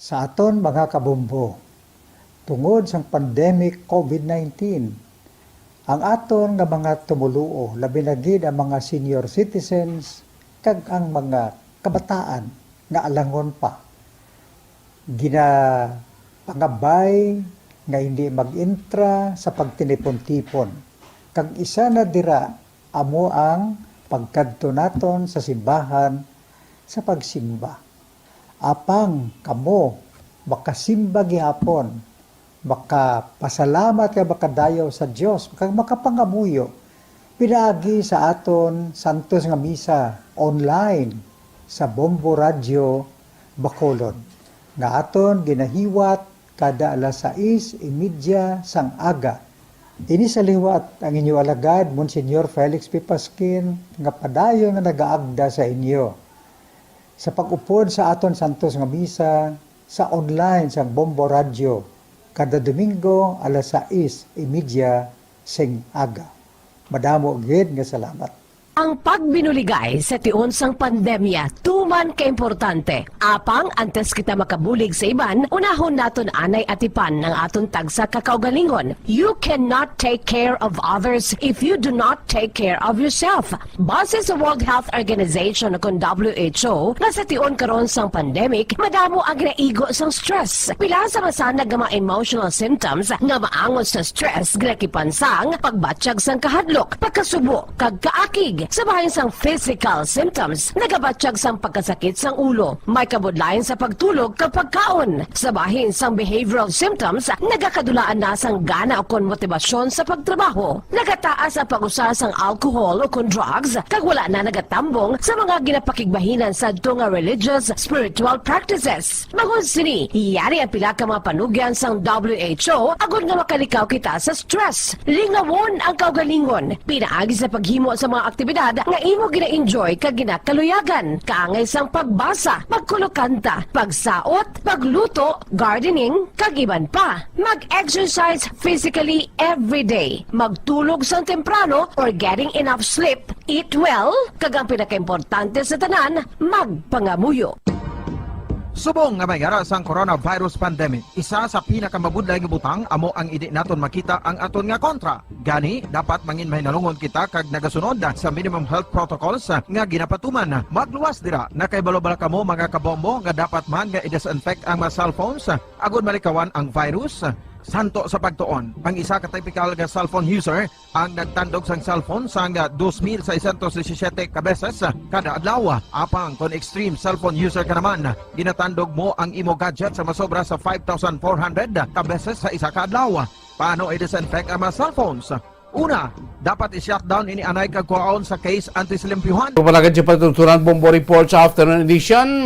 Sa aton mga kabombo, tungod sang pandemic COVID nineteen, ang aton nga mga tumoluo, labi na gid ang mga senior citizens kag ang mga kabataan nga alangon pa, ginapangabay nga hindi mag-entra sa pagtinipon-tipon, kag isa na dira amo ang pagkadto naton sa simbahan sa pagsimba. Apang kamo makasimba gihapon, makapasalamat kag makadayaw sa Dios, kag makapangamuyo pinaagi sa aton santos nga misa online sa Bombo Radyo Bacolod, nga aton ginahiwat kada alas sais y media sang aga. Ini sa liwat ang inyo alagad, Monsignor Felix P. Pasquin, nga padayon nga nagaagda sa inyo sa pag-upod sa aton santos nga misa sa online sang Bombo Radyo kada Domingo alas sais y media sing aga. Madamo gid nga salamat. Ang pagbinuligay sa tion sang pandemya tuman ka importante. Apang antes kita makabulig sa iban, unahon naton anay atipan ang aton tagsa ka kaugalingon. You cannot take care of others if you do not take care of yourself. Base sa World Health Organization, kon W H O, nga sa tion karon sang pandemic, madamo ang ginaigo sang stress. Pila sa masanag nga mga emotional symptoms nga maangot sa stress ginakipan sang pagbatyag sang kahadlok, pagkasubo, kag kaakig. Sa bahin sang physical symptoms, nagabatyag sang pagkasakit sang ulo. May kabudlayan sa pagtulog kag pagkaon. Sa bahin sang behavioral symptoms, nagakadulaan na sang gana ukon motibasyon sa pagtrabaho. Nagataas ang pag-usar sang alcohol ukon drugs, kag wala na nagatambong sa mga ginapakigbahinan sadto nga religious, spiritual practices. Bangod sini, yari ang pila ka mga panugyan sang W H O agod nga makalikaw kita sa stress. Lingawon ang kaugalingon pinaagi sa paghimo sa mga aktibidad nga imo gina-enjoy kag ginakaluyagan, kaangay sang pagbasa, pagkulokanta, pagsaot, pagluto, gardening, kag iban pa. Mag-exercise physically every day. Magtulog sang temprano or getting enough sleep. Eat well, kag ang pinakaimportante sa tanan, magpangamuyo. Subong nga may ara sang coronavirus pandemic, isa sa pinakamabudlay nga butang amo ang indi naton makita ang aton nga kontra. Gani, dapat mangin mahinalungon kita kag nagasunod sa minimum health protocols nga ginapatuman. Magluwas dira, nakahibalo bala kamo, mga kabombo, nga dapat man nga i-disinfect ang mga cellphones agud malikawan ang virus? Santo sa pagtuon, ang isa ka typical nga cellphone user ang nagtandog sang cellphone sang dos mil seiscientos disisiete ka beses kada adlaw. Apang kon extreme cellphone user ka naman, ginatandog mo ang imo gadget sa masobra sa five thousand four hundred ka beses sa isa ka adlaw. Paano i-disinfect ang mga cellphones? Una, dapat i-shutdown ini anay kag kuhaon sa case antes limpyuhan. Palagad sa patuturan, Bombo Report sa afternoon edition.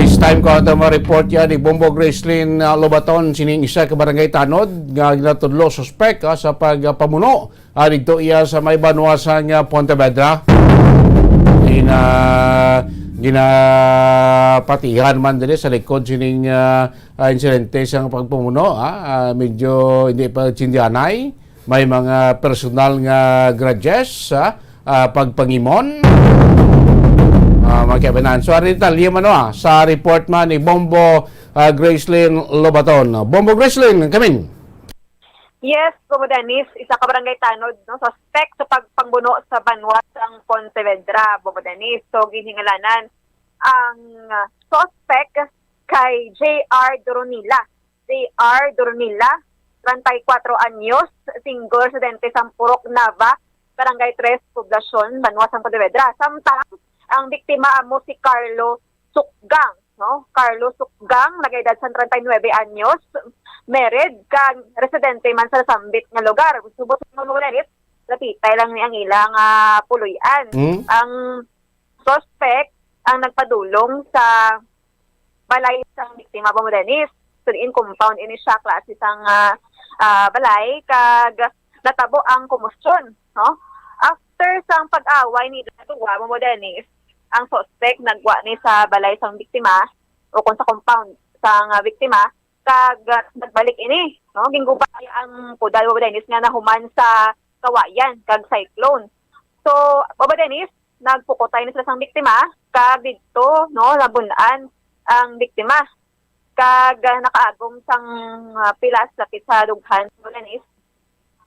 This time ko ato ma-report yan ni Bombo Gracelyn, ah, Lobaton, sining isa ka barangay tanod nga ginatudlo suspek, ah, sa pagpamuno, ah, didto iya sa may banwa sang, ah, Pontevedra. Gina-, ginapatihan man diri sa likod sining, ah, ah, insidente sang pagpamuno, ah, ah, medyo hindi pa tsindihanay. May mga personal nga grudges, ah, ah, pagpangimon. Ah, mga kabanan. So, ari detalye man, ah, sa report man ni Bombo, ah, Gracelyn Lobaton. Bombo Gracelyn, kamin. Yes, Bombo Dennis, isa ka barangay tanod, no, suspek sa pagpangbuno sa banwa sang Pontevedra, Bombo Dennis. So, ginhingalanan ang, ah, suspek kay J R Doronila. J R Dornila, treinta y cuatro anyos, single, residente sa Purok Nava, Barangay Tres, Poblacion, Banwa, San Pontevedra. Samtang ang biktima amo si Carlo Sukgang, no? Carlo Sukgang, nagaedad sang treinta y nuebe anyos, married, kag residente man sa nasambit nga lugar. Subot mo, Lorenit, lapitay lang ni ang ilang, ah, puloy-an. Hmm? Ang suspect ang nagpadulong sa balay sang biktima, Bombo Dennis. So, diin compound ini siya, klase sang, ah, ah, balay, kag natabo ang komosyon, no? After sang pag-away nila duha, Bombo Dennis, ang suspect nagwa ni sa balay sang biktima o kung sa compound sang, ah, biktima, kag, ah, nagbalik ini, no? Ginguba niya ang pudal, Bombo Dennis, nga nahuman sa kawayan kag cyclone. So, Bombo Dennis, nagpukutay na sila sang biktima, kag didto, no, nabun-an ang biktima. Kag, ah, nakaagom sang, ah, pilas lapit sa dughan, Bombo Dennis,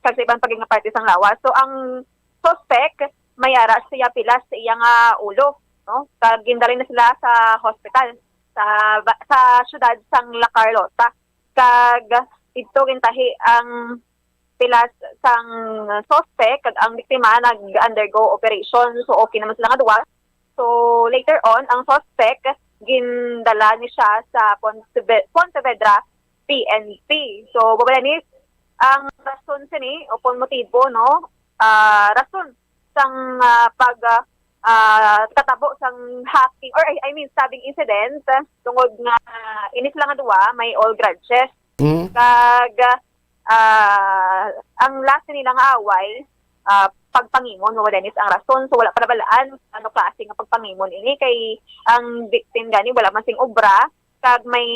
kag sa iban pa gid nga parte sang lawas. So, ang suspect, may ara siya pilas sa iya nga ulo, no? Kag gindali na sila sa hospital sa ba-, sa siyudad sang La Carlota. Kag didto gintahi ang pilas sang suspect, kag ang biktima nag-undergo operation. So, okay naman sila nga duwa. So, later on, ang suspect, gindala ni siya sa Ponte-, Pontevedra P N P. So, Bombo Dennis, ang rason sini, o kung motibo, no, ah, rason sang, ah, pag, ah, ah, katabo sang hacking, or I, I mean, stabbing incident, tungod nga ini sila nga duwa may old grudges. Mm. Kag, ah, ang last nila nga away, ah, pagpangimon, Bombo Dennis, ang rason. So, wala pa nabalaan ano klase nga pagpangimon ini, kay ang victim gani wala man sing obra, kag may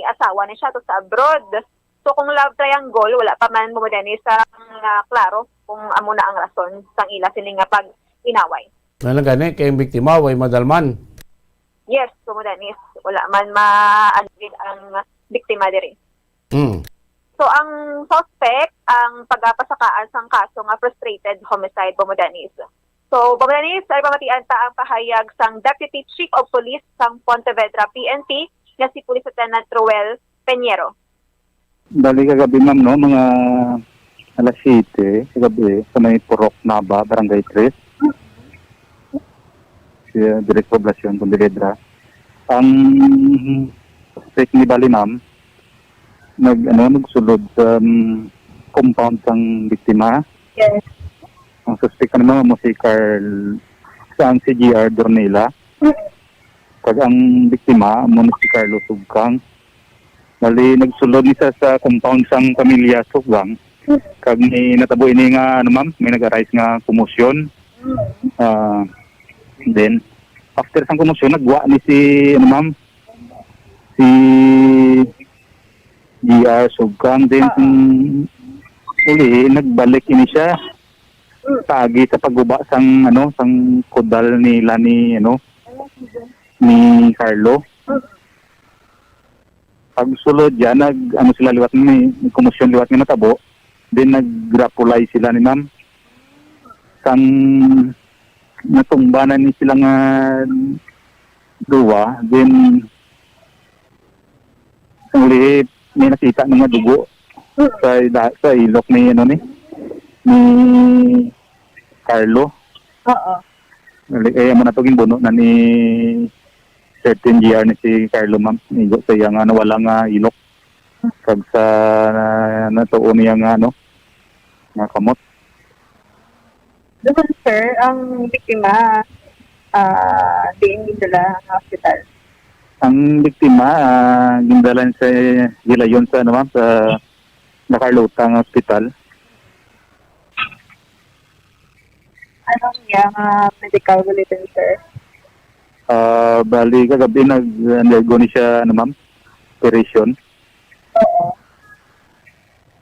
asawa ni siya to sa abroad. So, kung love triangle, wala pa man, Bombo Dennis, ang, ah, klaro kung amo na ang rason sang ila sini nga pag-inaway. Ano gani, kay ang biktima way madalman? Yes, Bombo Dennis, wala man ma-, ano gid ang biktima diri. Hmm. So, ang suspect ang pagapasakaan sang kaso nga frustrated homicide, Bombo Dennis. So, Bombo Dennis, ay pamatian ta ang pahayag sang Deputy Chief of Police sang Pontevedra P N P nga si Police Lieutenant Roel Peñero. Bali kagabi, ma'am, no, mga alas siyete kagabi sa may Purok Naba, Barangay Tres, sa Direk Poblacion, Pontevedra. Ang suspect ni bali, ma'am, nag, ano, nagsulod sa, um, compound sang biktima. Yes. Ang suspect, ano, ma'am, mo si Carl, sang si G R Dornila. Mm. Kag ang biktima, amo ni si Carlo Sugkang. Bali, nagsulod ni siya sa compound sang pamilya Sugkang. Mm. Kag may natabo ini nga, ano, ma'am, may nag-arise nga komosyon. Mm. Ah, then, after sang komosyon, nagwa ni si, ano, ma'am, si G R Sugkang. Then, ah, mm, uli, nagbalik ini siya. Mm. Paagi sa pagguba sang, ano, sang kudal nila ni, ano, ni Carlo. Mm. Pagsulod dyan, nag, ano sila liwat ni, may komosyon liwat nga natabo. Then, nagrapulay sila ni ma'am. Sang natumba na ni sila nga duwa, then, sang uli, may nakita na nga dugo sa, sa ilok ni, ano, ni, ni Carlo. Oo. Uli, eh, amo na to, ginbuno na ni thirteen G R ni si Carlo, ma'am. Igo sa iya nga nawala nga ilok. Kag sa, ah, natuo niya nga, ano, nga kamot. Doon, sir, ang biktima, ah, diin gindala ang hospital? Ang biktima, ah, gindalan sa gilayon sa, ano, ma'am, sa La Carlota nga ospital. Anong iya nga medical bulletin, sir? Ah, bali, kagabi nag-undergo ni siya, ano, ma'am, operation. Oo.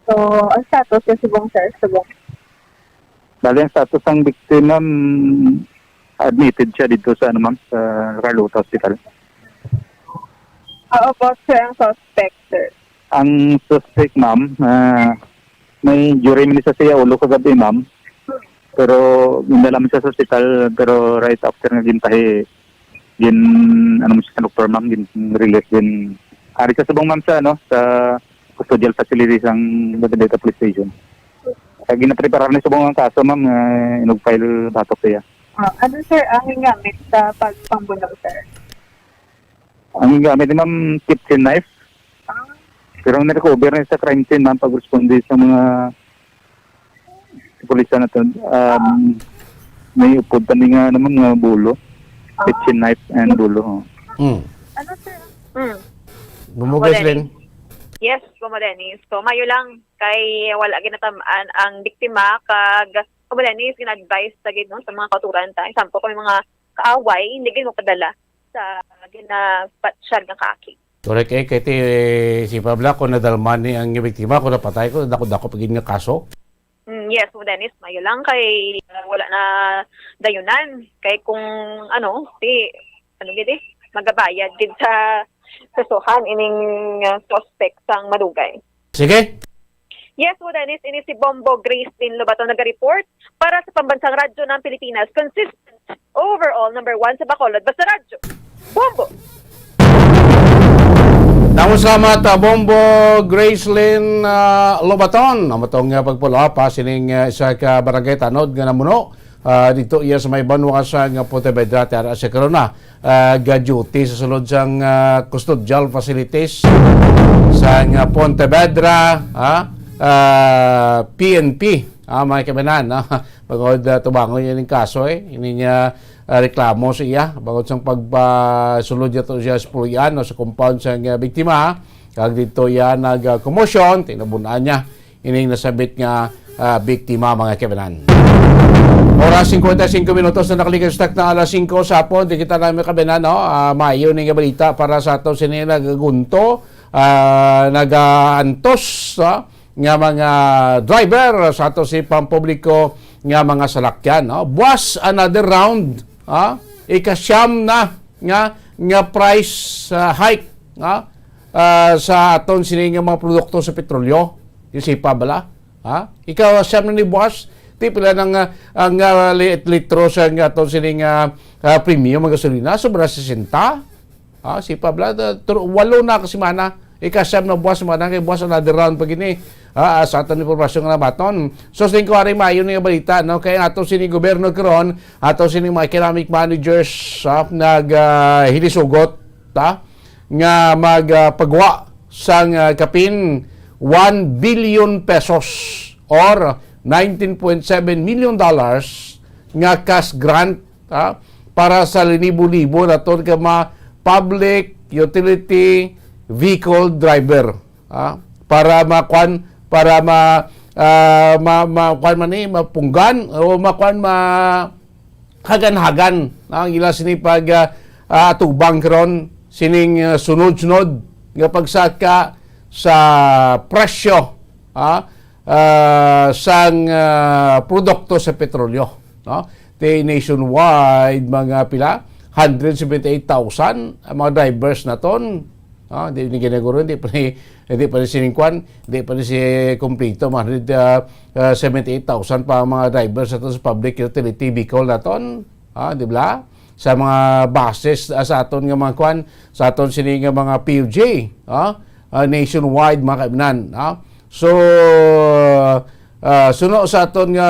So, ang status niya subong, sir? Subong. Bali, ang status sang victim, ma'am, admitted siya dito sa, ano, ma'am, sa Carlota Hospital. How about, sir, ang suspect, sir? Ang suspect, ma'am, ah, may injury man sa siya ulo kagabi, ma'am. Pero gindala man siya sa ospital, pero right after nga gintahi, gin, ano man siya sa doktor, ma'am, gin-release, gin-, ari sa subong, ma'am, sa, ano, sa custodial facility sang Dapitan Police Station. Kag ginapreparar ni subong ang kaso, ma'am, nga inug-file batok siya. Ah, ano, sir, ang gingamit sa pagpambuno, sir? Ang gamit ni ma'am, kitchen knife. Ah. Pero ang na-recover na sa crime scene, ma'am, pag-responde sa mga kapulisan naton, um, may upod pa ni nga, ano, ma'am, nga bulo. Ah. Kitchen knife and bulo, oh. Mm. Ano, sir? Mm. Gumugas, Wala Lin. ni. Yes, Kuya Dennis. So, mayo lang kay wala ginatamaan ang biktima kag Kuya Dennis, gina-advise sa gid, no, sa mga kauturan ta. Example, kung may mga kaaway, hindi gid mo padala sa ginapatyag nga kaki. Correct, eh, kay ti, si Pabla, kung nadalman ni ang biktima, kung napatay ko, dako-dako pa gid nga kaso. Mm, yes, Kuya Dennis, mayo lang kay, uh, wala na dayunan. Kay kung, ano, ti, ano gid eh, magabayad gid sa kasuhan ining, uh, suspect sang madugay. Sige. Yes, Kuya Dennis, ini si Bombo Grace Lynn Lobato nag-report para sa Pambansang Radyo ng Pilipinas. Consistent, overall, number one sa Bacolod. Basta Radyo. Bombo! Damo salamat, ah, Bombo Gracelyn, ah, Lobaton. Amo tong, ah, pag-follow up, ah, sining, ah, isa ka barangay tanod nga namuno, ah, dito iya sa may banwa sa nga Pontevedra, ti ara sa karon na, ah, ga-duty sa sulod sang, ah, custodial facilities sa nga Pontevedra, ah, ah, P N P, ah, mga kaibanan, no? Bangod, ah, tubangon niya ning kaso, eh. Ini niya, ah, reklamo sa iya bangod sang pagpasulod niya to siya sa puloy-an o sa compound sa, ah, biktima. Kag dito iya nag, ah, komosyon, tinabun-an niya ining nasabit nga, ah, biktima, mga kaibanan. Oras, singkwenta y cinco minutos na nakalikas na alas singko sa hapon. Di kita na, mga kaibanan, no? Ah, maayo ni nga balita para sa ato sini nagagunto, ah, nagaantos, ah, nga mga driver sa ato si pampubliko nga mga salakyan, no? Buwas, another round, ah, ikasyam na nga, nga price, ah, hike, ah, ah, sa aton sini nga mga produkto sa petrolyo. Yung sipa bala, ha? Ikasyam na ni buwas, ti pila nang, ah, ang, ah, li-, litro sa nga aton sini nga, ah, premium ang gasolina, sobra sesenta. Ah, si Pabla, uh, tur-, walo na ka semana. Ikasyam na buwas, semana kay buwas another round pa gini. Ah, ah, sa aton impormasyon nga nabaton. So, sa inquiry, maayo ni nga balita, no? Kay ato sini gobyerno karon, ato sini mga economic managers, ah, nag, ah, hilisugot, ta? Nga mag, ah, pagwa sang, ah, kapin one billion pesos or nineteen point seven million dollars nga cash grant, ah, para sa linibo-libo naton ka mga public utility vehicle driver, ah, para makuan, para ma, ah, ma, ma, kuan man ni, mapunggan o makuan, ma, hagan-hagan, ah, ang ila sini pag, ah, ah, atubang karon sining, ah, sunod-sunod nga pagsaka sa presyo, ah, ah, sang, ah, produkto sa petrolyo, no? Ti nationwide, mga pila, hundred seventy-eight thousand ang mga drivers naton, no? Di ni ginaguro, di pa ni, di pa ni sining kwan, di pa ni si kompleto, mga hundred, ah, ah, seventy-eight thousand pa ang mga drivers naton sa public utility vehicle naton, ah, di ba? Sa mga buses, ah, sa aton nga mga kwan, sa aton sini nga mga P U J, ah, ah, nationwide, mga kaibanan, ah. So, ah, suno sa aton nga,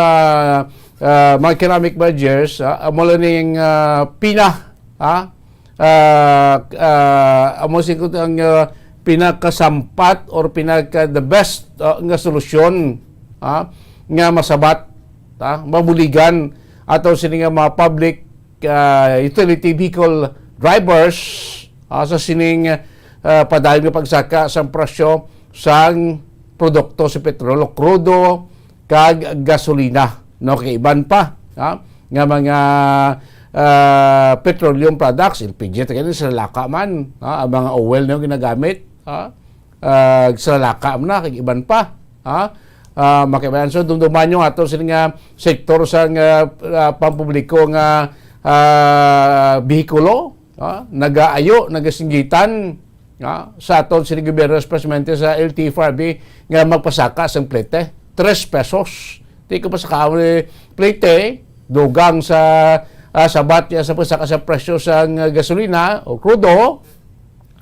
ah, mga economic managers, ah, amo lang ning, ah, pina, ah, ah, ah, amo siguro ang, ah, pinakasampat or pinaka the best, ah, nga solusyon, ah, nga masabat, ah, mabuligan ato sini nga mga public, ah, utility vehicle drivers, ah, sa sining, ah, padayon nga pagsaka sang presyo sang produkto sa petrolyo, krudo, kag gasolina, no? Kag iban pa, ha, nga mga, ah, petroleum products, L P G, kani sa lalaka man, ha, ang mga oil na ginagamit, ha, ah, sa lalaka man na, kag iban pa, ha. Ah, makibayan, so, dumduman nyo ato sini nga sektor sa nga, ah, pampubliko nga, ah, behikulo, ha, nagaayo, nagasinggitan, ha, sa aton sini gobyerno, especialmente sa L T F R B, nga magpasaka sang plete, tres pesos. Ti ko pa sa kaon ni plete, dugang sa, ah, sabat niya sa pasaka sa presyo sa nga gasolina o krudo,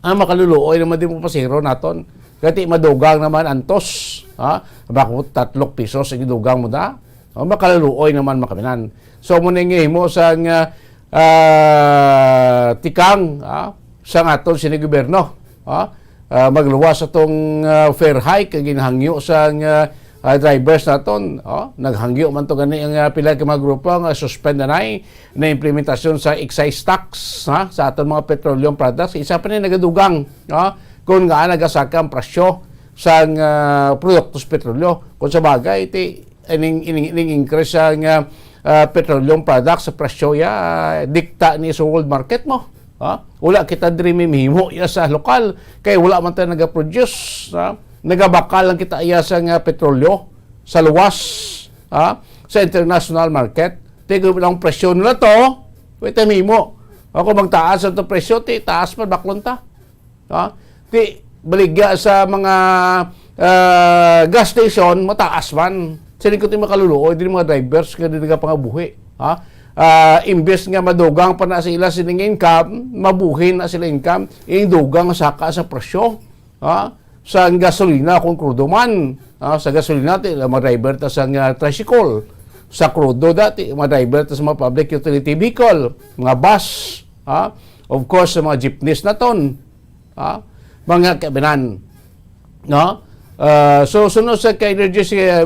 ang makaluluoy naman di mo pasiro naton. Kati madugang naman antos, ha? Bako tatlok pisos ang dugang mo da. O, makaluluoy naman makaminan. So, mo na nga himo sa nga, ah, tikang, ha? Sa aton sini gobyerno, ha? Ah, magluwas atong, ah, fare hike, ang ginhangyo sa nga, ah, drivers naton, oh. Naghangyo man to gani ang, ah, pila ka mga grupo nga suspend na nay na implementasyon sa excise tax, ha, sa aton mga petroleum products. Isa pa ni nagadugang, ha, kung nga nagasaka ang presyo sa, ah, produktos petrolyo. Kung sa bagay, ti, ining, ining, ining increase sa nga, ah, petroleum products sa presyo ya, dikta ni sa world market mo. Ha? Wala kita diri may mahimo ya sa lokal kay wala man tayo nagaproduce, ha? Nagabakal lang kita iya sa nga petrolyo sa luwas, ha? Sa international market. Ti kung ang presyo nila to, wala tayo mahimo. O kung magtaas ang to presyo, ti taas pa baklon ta. Ha? Ti baligya sa mga, ah, gas station, mataas man. Sini ko ti makaluluoy, din mga drivers nga din nagapangabuhi. Ha? Ah, imbes nga madugang pa na sila sining income, mabuhi na sila income, yung dugang saka sa presyo. Ha? Sa gasolina kung krudo man. Ha? Sa gasolina, ti, ma-driver ta sa nga tricycle. Sa krudo dati, ma-driver ta sa mga public utility vehicle, mga bus. Ha? Of course, sa mga jeepneys naton. Ha? Mga kabinan. No? Ah, so, sunod sa kay Energy si, ah,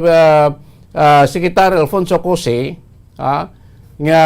ah, Secretary Alfonso Cose, ha, nga,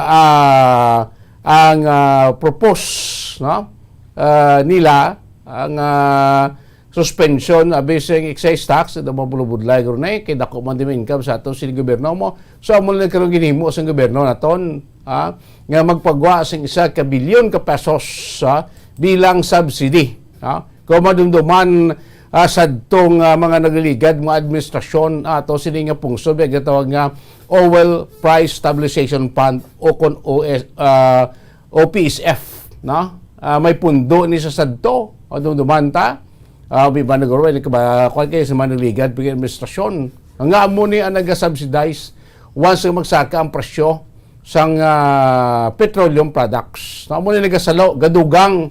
ah, ang, ah, propose, no, ah, nila ang, ah, suspension abi sa excise tax, ito mabulubudlay guro na eh, kay dako man din income sa ato sa gobyerno mo. So, amo lang karon ginhimo sa gobyerno naton, ha, nga magpagwa sa isa ka bilyon ka pesos, ha, bilang subsidy, ha. Kung madumduman, ah, sadtong, ah, mga nagliligad, mga administrasyon, ah, ato sini nga pungsod, may gatawag nga Oil Price Stabilization Fund o kon O S, ah, O P S F, no? Ah, may pundo ni sa sadto, madumduman ta. Ah, may ba naguro, may ba, kwan kayo sa mga nagliligad, pag administrasyon. Nga amo ni ang nagasubsidize once nga magsaka ang presyo sang, ah, petroleum products. Amo ni nagasalo, gadugang,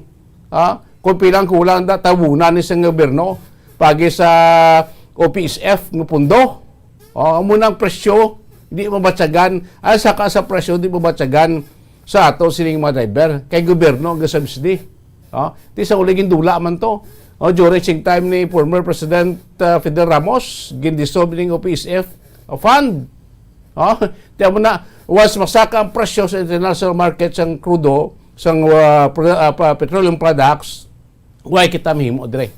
ah, kung pilang kulang da, tabunan ni sa gobyerno, pagi sa O P S F nga pundo. Oh, amo na ang presyo, di mabatyagan. Ang saka sa presyo, di mabatyagan sa ato sining mga driver. Kay gobyerno ang subsidy. Oh, ti sa uli gindula man to. Oh, during sing time ni former President, uh, Fidel Ramos, gindissolve ning O P S F fund. Oh, ti amo na, once masaka ang presyo sa international market sang krudo, sang, uh, pro-, uh, pa-, petroleum products, why kita mahimo dire?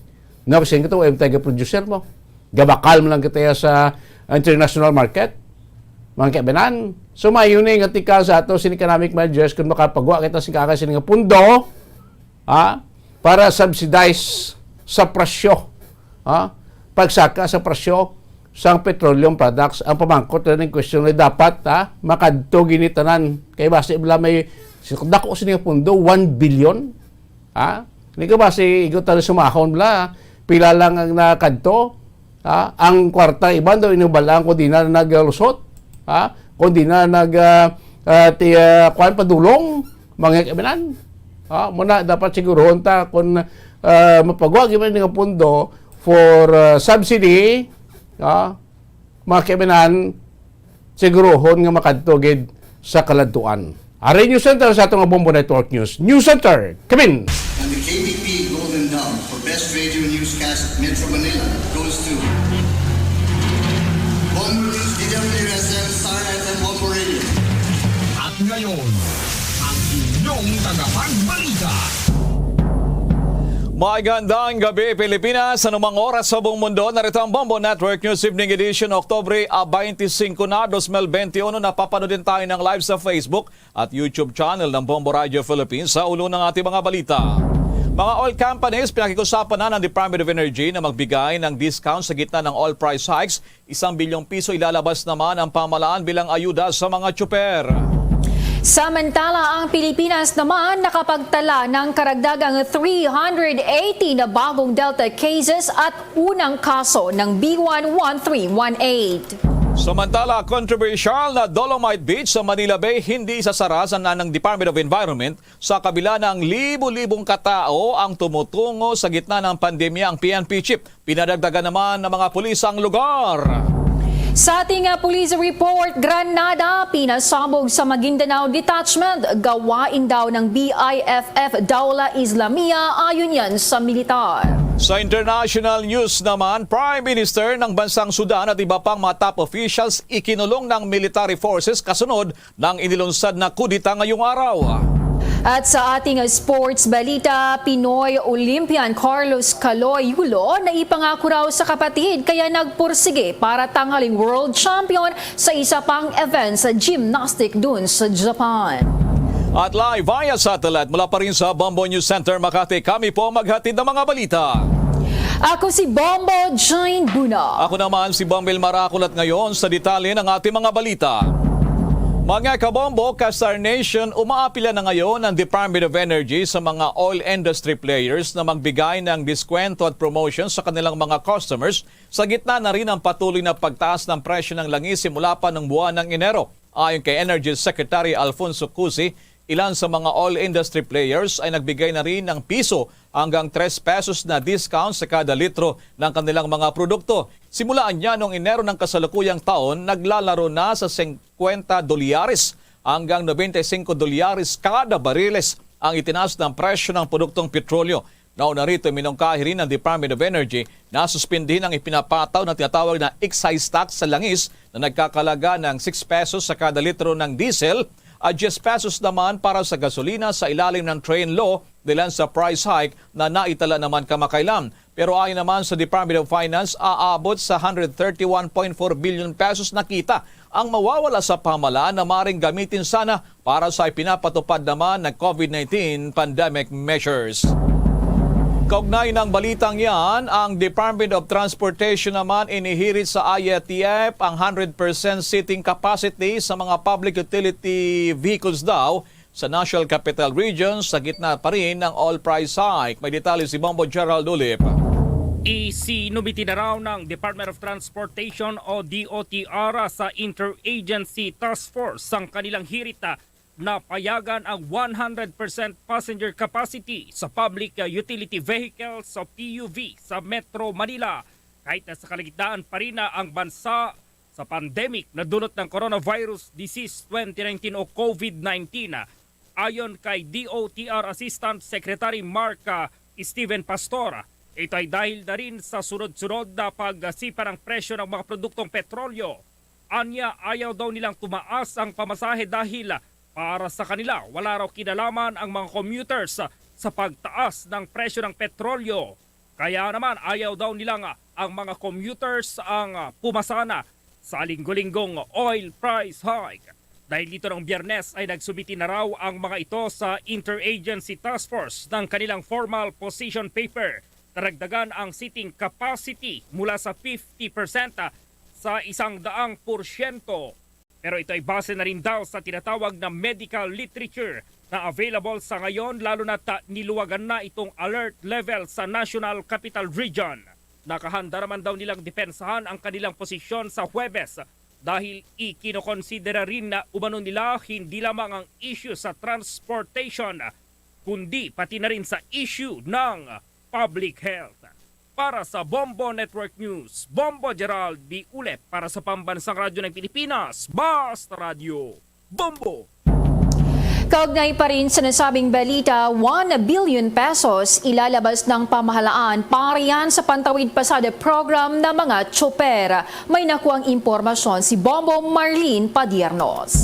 No, kasi ito, yung taga-producer mo. Gabakal mo lang kita sa international market. Mga kaibanan. So, mayo ni nga tika sa ato sin economic measures kung makapagwa kita sa kaka sini nga pundo, ha, para subsidize sa presyo, ha, pagsaka sa presyo sang petroleum products. Ang pamangkot na ning question ay dapat, ha, makadto gini tanan. Kay basi bala may, si dako sini nga pundo, one billion. Ha? Hindi ka ba si igo tayo sumahon bala? Pila lang ang nakadto? Ha? Ang kwarta iban daw inubalaan kung di na naglusot. Ha? Kung di na nag, ah, ah, ti, ah, kuwan padulong, mga kaibanan. Ha? Muna dapat siguruhon ta kung, ah, mapagwa gyud man nga pundo for, ah, subsidy, ha? Mga kaibanan, siguruhon nga makadto gid sa kaladtuan. Ari News Center sa atong Bombo Network News. News Center, Kevin! And the K B P Golden Dove for Best Radio Newscast at Metro Manila goes to Bombo News, D W S M, Star F M, Bombo Radio. At ngayon, ang inyong tagapagbalita. Magandang gabi, Pilipinas. Anumang oras sa buong mundo, narito ang Bombo Network News Evening Edition, Oktubre, ah, twenty-five na, twenty twenty-one. Napapanood din tayo ng live sa Facebook at YouTube channel ng Bombo Radio Philippines. Sa ulo ng ating mga balita, mga oil companies, pinakiusapan na ng Department of Energy na magbigay ng discount sa gitna ng oil price hikes. Isang bilyong piso ilalabas naman ang pamahalaan bilang ayuda sa mga tsuper. Samantala, ang Pilipinas naman nakapagtala ng karagdagang three hundred eighty na bagong Delta cases at unang kaso ng B one one three one eight. Samantala, kontrobersyal na Dolomite Beach sa Manila Bay hindi isasara sa ng Department of Environment sa kabila ng libo-libong katao ang tumutungo sa gitna ng pandemya ang P N P chief. Pinadagdagan naman ng mga pulis ang lugar. Sa ating, ah, police report, granada pinasabog sa Maguindanao Detachment. Gawain daw ng B I F F Daula Islamia, ayon yan sa militar. Sa international news naman, Prime Minister ng bansang Sudan at iba pang mga top officials ikinulong ng military forces kasunod ng inilunsad na kudeta ngayong araw. At sa ating sports balita, Pinoy Olympian Carlos Caloy Yulo na ipangako raw sa kapatid kaya nagpursige para tanghaling world champion sa isa pang event sa gymnastic dun sa Japan. At live via satellite mula pa rin sa Bombo News Center Makati, kami po maghatid ng mga balita. Ako si Bombo Jane Buna. Ako naman si Bombil Marakol at ngayon sa detalye ng ating mga balita. Mga kabombo, ka-Star Nation, umaapila na ngayon ang Department of Energy sa mga oil industry players na magbigay ng diskwento at promotion sa kanilang mga customers sa gitna na rin ng patuloy na pagtaas ng presyo ng langis simula pa ng buwan ng Enero. Ayon kay Energy Secretary Alfonso Cusi, ilan sa mga oil industry players ay nagbigay na rin ng piso hanggang tres pesos na discount sa kada litro ng kanilang mga produkto. Simula anya noong Enero ng kasalukuyang taon, naglalaro na sa singkwenta dolyares hanggang nobenta y singko dolyares kada bariles ang itinaas ng presyo ng produktong petrolyo. Nauna rito, minungkahi rin ng Department of Energy na suspindihin ang ipinapataw na tinatawag na excise tax sa langis na nagkakalaga ng six pesos sa kada litro ng diesel at diyes pesos naman para sa gasolina sa ilalim ng Train Law dahilan sa price hike na naitala naman kamakailan. Pero ayon naman sa Department of Finance, aabot sa hundred thirty-one point four billion pesos na kita ang mawawala sa pamahalaan na maring gamitin sana para sa ipinapatupad naman na COVID nineteen pandemic measures. Kaugnay ng balitang yan, ang Department of Transportation naman inihirit sa I A T F ang hundred percent seating capacity sa mga public utility vehicles daw sa National Capital Region sa gitna pa rin ng oil price hike. May detalye si Bombo Gerald Ulip. Isinumiti na raw ng Department of Transportation o D O T R sa Interagency Task Force ang kanilang hirit na payagan ang one hundred percent passenger capacity sa public, uh, utility vehicles o P U V sa Metro Manila, kahit na sa kalagitnaan pa rin na ang bansa sa pandemic na dulot ng coronavirus disease twenty nineteen o COVID nineteen. Ayon kay D O T R Assistant Secretary Mark, uh, Steven Pastor, ito ay dahil na rin sa sunod-sunod na pagsipa ng presyo ng mga produktong petrolyo. Anya, ayaw daw nilang tumaas ang pamasahe dahil para sa kanila, wala raw kinalaman ang mga commuters sa pagtaas ng presyo ng petrolyo. Kaya naman, ayaw daw nilang ang mga commuters ang pumasana sa linggo-linggong oil price hike. Dahil dito ng Biyernes ay nagsubmit na raw ang mga ito sa Interagency Task Force ng kanilang formal position paper. Taragdagan ang seating capacity mula sa fifty percent sa isang daang porsyento. Pero ito ay base na rin daw sa tinatawag na medical literature na available sa ngayon, lalo na't niluwagan na itong alert level sa National Capital Region. Nakahanda naman daw nilang depensahan ang kanilang posisyon sa Huwebes dahil ikinokonsidera rin na umano nila hindi lamang ang issue sa transportation, kundi pati na rin sa issue ng public health. Para sa Bombo Network News, Bombo Gerald B. Ulep para sa Pambansang Radyo ng Pilipinas, Basta Radyo, Bombo! Kaugnay pa rin sa nasabing balita, one billion pesos ilalabas ng pamahalaan para yan sa Pantawid Pasada program ng mga tsoper. May nakuang impormasyon si Bombo Marlene Padiernos.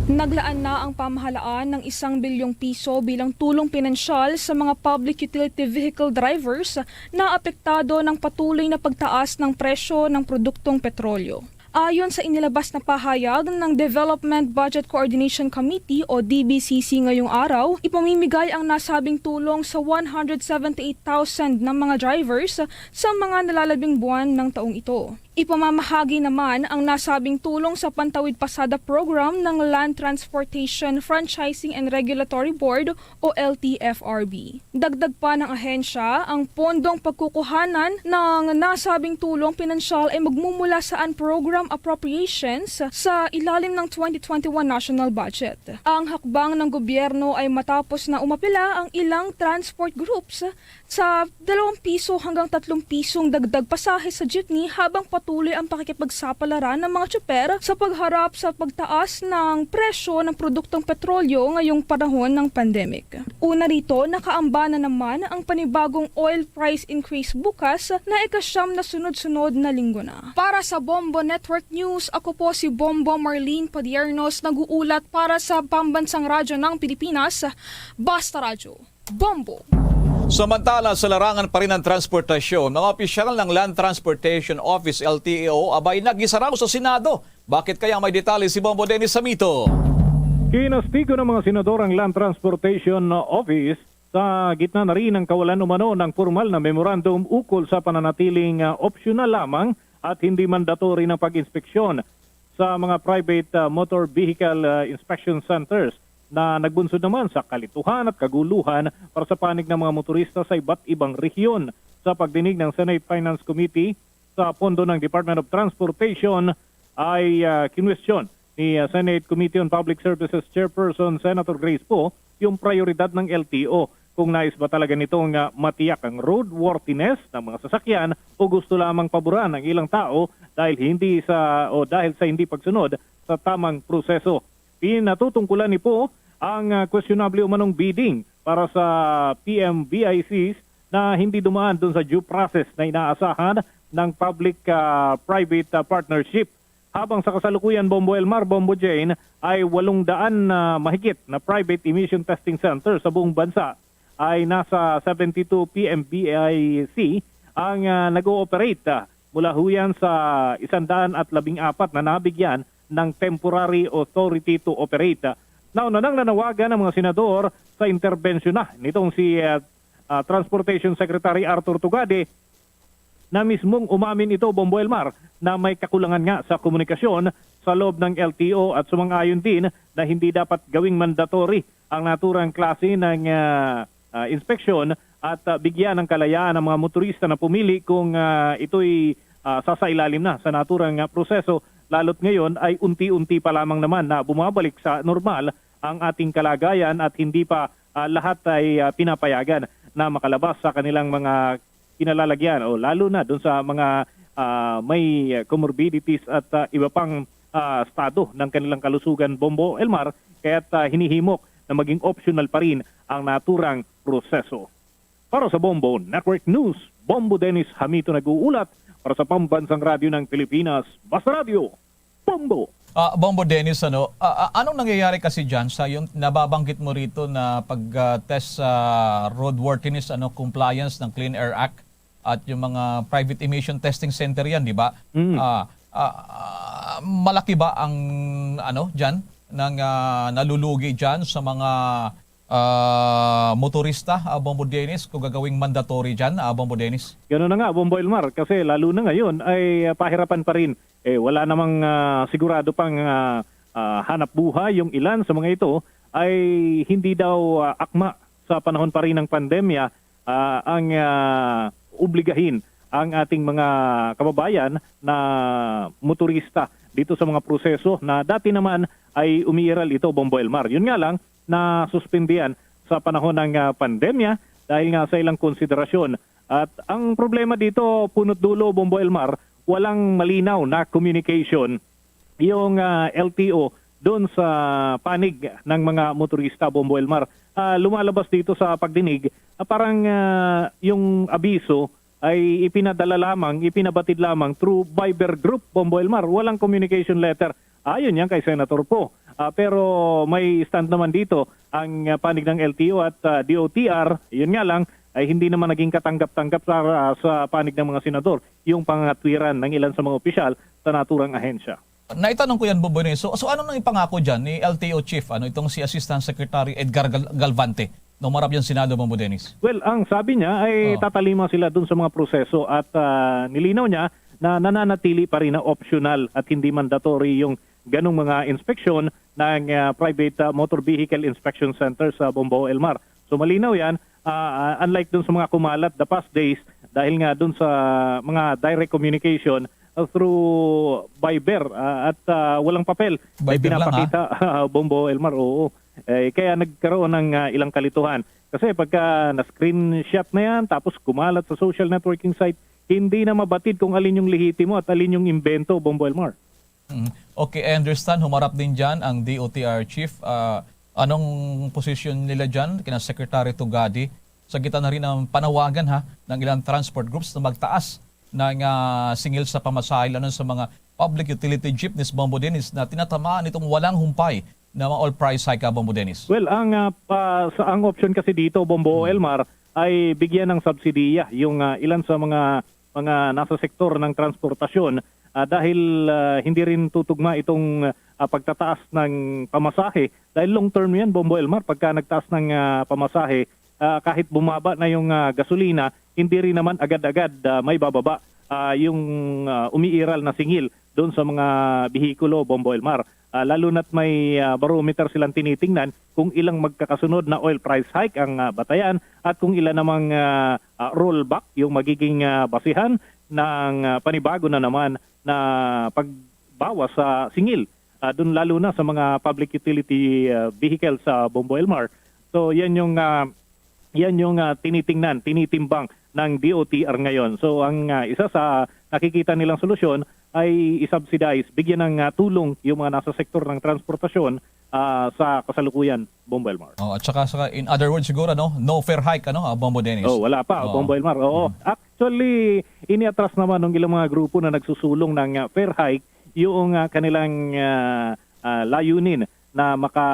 Naglaan na ang pamahalaan ng isang bilyong piso bilang tulong pinansyal sa mga public utility vehicle drivers na apektado ng patuloy na pagtaas ng presyo ng produktong petrolyo. Ayon sa inilabas na pahayag ng Development Budget Coordination Committee o D B C C ngayong araw, ipamimigay ang nasabing tulong sa one hundred seventy-eight thousand ng mga drivers sa mga nalalabing buwan ng taong ito. Ipamamahagi naman ang nasabing tulong sa Pantawid Pasada Program ng Land Transportation Franchising and Regulatory Board o L T F R B. Dagdag pa ng ahensya, ang pondong pagkukuhanan ng nasabing tulong pinansyal ay magmumula sa unprogrammed appropriations sa ilalim ng twenty twenty-one national budget. Ang hakbang ng gobyerno ay matapos na umapila ang ilang transport groups sa dalawang piso hanggang tatlong pisong dagdag pasahe sa jeepney habang patuloy ang pakikipagsapalaran ng mga tsuper sa pagharap sa pagtaas ng presyo ng produktong petrolyo ngayong panahon ng pandemic. Una rito, nakaamba na naman ang panibagong oil price increase bukas na ikasyam na sunod-sunod na linggo na. Para sa Bombo Network News, ako po si Bombo Marlene Padiernos, nag-uulat para sa Pambansang Radyo ng Pilipinas, Basta Radyo. Bombo. Samantala, sa larangan pa rin ng transportasyon, mga opisyal ng Land Transportation Office, L T O, abay nagisaraw sa Senado. Bakit kaya? May detalye si Bombo Dennis Samito. Kinastigo ng mga senador ang Land Transportation Office sa gitna na rin ng kawalan umano ng formal na memorandum ukol sa pananatiling, ah, opsyonal lamang at hindi mandatory ng pag-inspeksyon sa mga private, ah, motor vehicle, ah, inspection centers na nagbunsod naman sa kalituhan at kaguluhan para sa panig ng mga motorista sa iba't ibang rehiyon. Sa pagdinig ng Senate Finance Committee sa pondo ng Department of Transportation ay, ah, kinwestiyon ni, ah, Senate Committee on Public Services Chairperson Senator Grace Poe yung prioridad ng L T O, kung nais ba talaga nito nga matiyak ang roadworthiness ng mga sasakyan o gusto lamang paboran ang ilang tao dahil hindi sa, o dahil sa hindi pagsunod sa tamang proseso. Pinatutungkulan ni Poe ang, ah, questionable umanong bidding para sa P M V I Cs na hindi dumaan dun sa due process na inaasahan ng public, ah, private, ah, partnership. Habang sa kasalukuyan, Bombo Elmar, Bombo Jane, ay walong daan na mahigit na private emission testing center sa buong bansa ay nasa seventy-two P M V I C ang, ah, nag-ooperate, ah, mula huyan sa isandaan at labing apat na nabigyan ng temporary authority to operate. Nauna nang nanawagan ang mga senador sa interbensyon na nitong si, ah, ah, Transportation Secretary Arthur Tugade, na mismong umamin ito, Bombo Elmar, na may kakulangan nga sa komunikasyon sa loob ng L T O at sumang-ayon din na hindi dapat gawing mandatory ang naturang klase ng, ah, ah, inspeksyon at, ah, bigyan ng kalayaan ang mga motorista na pumili kung, ah, ito'y, ah, sasailalim na sa naturang, ah, proseso, lalo't ngayon ay unti-unti pa lamang naman na bumabalik sa normal ang ating kalagayan at hindi pa, ah, lahat ay, ah, pinapayagan na makalabas sa kanilang mga kinalalagyan, o lalo na dun sa mga, ah, may comorbidities at, ah, iba pang, ah, estado ng kanilang kalusugan, Bombo Elmar, kaya't, ah, hinihimok na maging optional pa rin ang naturang proseso. Para sa Bombo Network News, Bombo Dennis Hamito nag-uulat para sa Pambansang Radyo ng Pilipinas, Basta Radyo, Bombo. Ah, Bombo Dennis, ano, ah, ah, anong nangyayari kasi dyan sa yung nababanggit mo rito na pag, ah, test sa roadworthiness, ano, compliance ng Clean Air Act at yung mga private emission testing center yan, di ba? Mm. Ah, ah, ah, malaki ba ang, ano, dyan, ng, ah, nalulugi dyan sa mga, ah, motorista, ah, Bombo Dennis, kung gagawing mandatory dyan, ah, Bombo Dennis? Gano'n na nga, Bombo Elmar, kasi lalo na ngayon ay, ah, pahirapan pa rin. Eh, wala namang, ah, sigurado pang, ah, ah, hanap buhay yung ilan sa mga ito ay hindi daw, ah, akma sa panahon pa rin ng pandemya, ah, ang, ah, obligahin ang ating mga kababayan na motorista dito sa mga proseso na dati naman ay umiiral ito, Bombo Elmar. Yun nga lang, nasuspindihan sa panahon ng, ah, pandemya dahil nga sa ilang konsiderasyon. At ang problema dito, punot dulo, Bombo Elmar, walang malinaw na communication yung, ah, L T O doon sa panig ng mga motorista, Bombo Elmar. Ah, lumalabas dito sa pagdinig, ah, parang, ah, yung abiso ay ipinadala lamang, ipinabatid lamang through Viber group, Bombo Elmar. Walang communication letter. Ayon yan kay Senator Poe. Ah, pero may stand naman dito ang, ah, panig ng L T O at, ah, D O T R. Yun nga lang, ay hindi naman naging katanggap-tanggap sa, ah, sa panig ng mga senador yung pangatwiran ng ilan sa mga opisyal sa naturang ahensya. Naitanong ko yan, Bombo Dennis. So, so ano nang ipangako dyan ni L T O Chief, ano, itong si Assistant Secretary Edgar Gal- Galvante, na humarap yung Senado, Bombo Dennis? Well, ang sabi niya ay Oh. tatalima sila dun sa mga proseso at, ah, nilinaw niya na nananatili pa rin na optional at hindi mandatory yung ganong mga inspeksyon ng, ah, private, ah, motor vehicle inspection center sa Bombo, Elmar. So, malinaw yan, ah, ah, unlike dun sa mga kumalat the past days, dahil nga dun sa mga direct communication, ah, through Viber, ah, at, ah, walang papel ay Viber lang, ha? pinapakita, Bombo, Elmar, oo. Eh, kaya nagkaroon ng, ah, ilang kalituhan. Kasi pagka na-screenshot na yan, tapos kumalat sa social networking site, hindi na mabatid kung alin yung lehitimo at alin yung imbento, Bombo, Elmar. Mm. Okay, I understand. Humarap din dyan ang D O T R chief. Ah, anong posisyon nila dyan? Kina Secretary Tugadi. Sa kita na rin ang panawagan, ha, ng ilang transport groups na magtaas ng, ah, singil sa pamasahe, lalo sa mga public utility jeepneys, Bombo Dennis, na tinatamaan itong walang humpay na mga oil price hike, ah, Bombo Dennis. Well, ang, ah, pa, sa, ang option kasi dito, Bombo Hmm. Elmar, ay bigyan ng subsidiya yung, ah, ilan sa mga, mga nasa sektor ng transportasyon, ah, dahil, ah, hindi rin tutugma itong, ah, pagtataas ng pamasahe. Dahil long term yan, Bombo Elmar, pagka nagtaas ng, ah, pamasahe, ah, kahit bumaba na yung, ah, gasolina, hindi rin naman agad-agad, ah, may bababa, ah, yung, ah, umiiral na singil doon sa mga behikulo, Bombo Elmar. Ah, lalo na't may, ah, barometer silang tinitingnan kung ilang magkakasunod na oil price hike ang, ah, batayan at kung ilan namang, ah, ah, rollback yung magiging, ah, basihan ng, ah, panibago na naman na pagbawas sa singil, ah, dun lalo na sa mga public utility, ah, vehicle sa Bombo Elmar. So, yan yung, ah, yan yung, ah, tinitingnan, tinitimbang ng D O T R ngayon. So, ang, ah, isa sa nakikita nilang solusyon ay i-subsidize, bigyan ng, ah, tulong yung mga nasa sektor ng transportasyon, ah, sa kasalukuyan, Bombo Elmar. Oh, at saka sa, in other words siguro, no, no fare hike, ano, ah, Bombo Dennis? Oh, wala pa, Oo. Bombo Elmar. Oo. Mm. Actually, iniatras naman ng ilang mga grupo na nagsusulong ng, ah, fare hike yung, ah, kanilang, ah, ah, layunin na maka,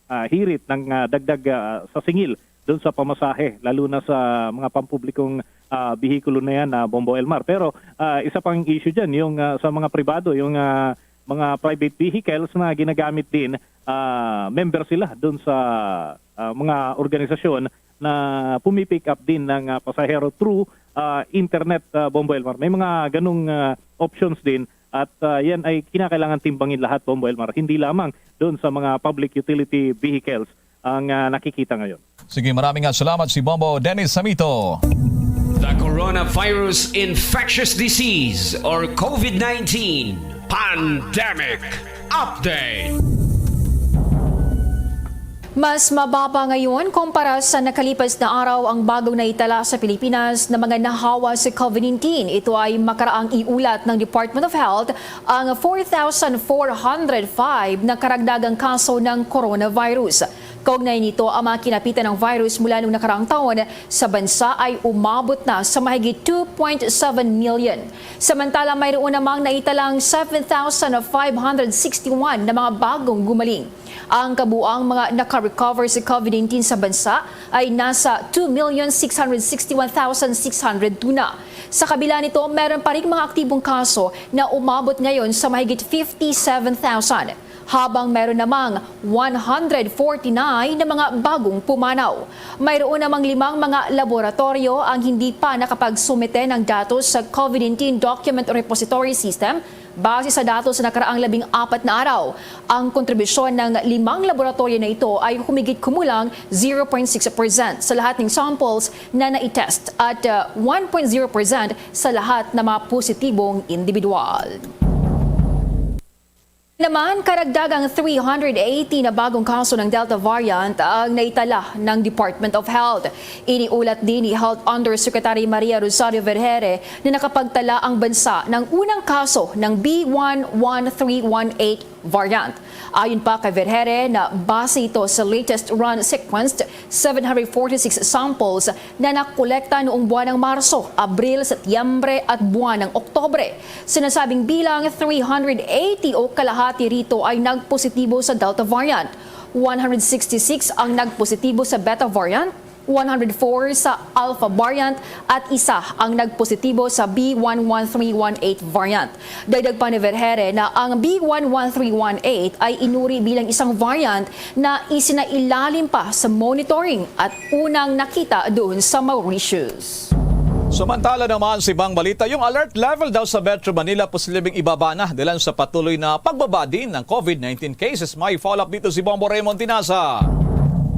ah, hirit ng, ah, dagdag, ah, sa singil doon sa pamasahe, lalo na sa mga pampublikong, ah, behikulo na yan, ah, Bombo Elmar. Pero, ah, isa pang issue dyan, yung, ah, sa mga pribado, yung, ah, mga private vehicles na ginagamit din, ah, member sila doon sa, ah, mga organisasyon na pumipick up din ng, ah, pasahero through, ah, internet, ah, Bombo Elmar. May mga ganong, ah, options din at, ah, yan ay kinakailangan timbangin lahat, Bombo Elmar. Hindi lamang doon sa mga public utility vehicles ang, ah, nakikita ngayon. Sige, maraming nga salamat si Bombo Dennis Samito. The coronavirus infectious disease or COVID nineteen pandemic update. Mas mababa ngayon kumpara sa nakalipas na araw ang bagong naitala sa Pilipinas na mga nahawa sa COVID nineteen. Ito ay makaraang iulat ng Department of Health ang four thousand four hundred five na karagdagang kaso ng coronavirus. Kaugnay nito, ang mga kinapitan ng virus mula nung nakaraang taon sa bansa ay umabot na sa mahigit two point seven million. Samantala, mayroon namang naitalang seven thousand five hundred sixty-one na mga bagong gumaling. Ang kabuang mga nakarecover sa COVID nineteen sa bansa ay nasa two million six hundred sixty-one thousand six hundred two na. Sa kabila nito, meron pa ring mga aktibong kaso na umabot ngayon sa mahigit fifty-seven thousand, habang meron namang one hundred forty-nine na mga bagong pumanaw. Mayroon namang limang mga laboratoryo ang hindi pa nakapagsumite ng datos sa COVID nineteen Document Repository System base sa datos sa nakaraang labing apat na araw. Ang kontribusyon ng limang laboratoryo na ito ay humigit kumulang zero point six percent sa lahat ng samples na naitest at, uh, one point zero percent sa lahat ng mga positibong individual. Naman, karagdagang three hundred eighty na bagong kaso ng Delta variant ang naitala ng Department of Health. Iniulat din ni Health Undersecretary Maria Rosario Vergeire na nakapagtala ang bansa ng unang kaso ng B one one three one eight variant. Ayon pa kay Vergeire na base ito sa latest run sequenced seven hundred forty-six samples na nakolekta noong buwan ng Marso, Abril, Setyembre at buwan ng Oktobre. Sa nasabing bilang, three hundred eighty o kalahati Dati rito ay nagpositibo sa Delta variant, one hundred sixty-six ang nagpositibo sa Beta variant, one hundred four sa Alpha variant, at isa ang nagpositibo sa B one one three one eight variant. Dagdag pa ni Vergeire na ang B one one three one eight ay inuri bilang isang variant na isinailalim pa sa monitoring at unang nakita doon sa Mauritius. Samantala naman sa ibang balita, yung alert level daw sa Metro Manila posibleng ibaba na dahilan sa patuloy na pagbaba din ng COVID nineteen cases. May follow-up dito si Bombo Raymond Tinaza.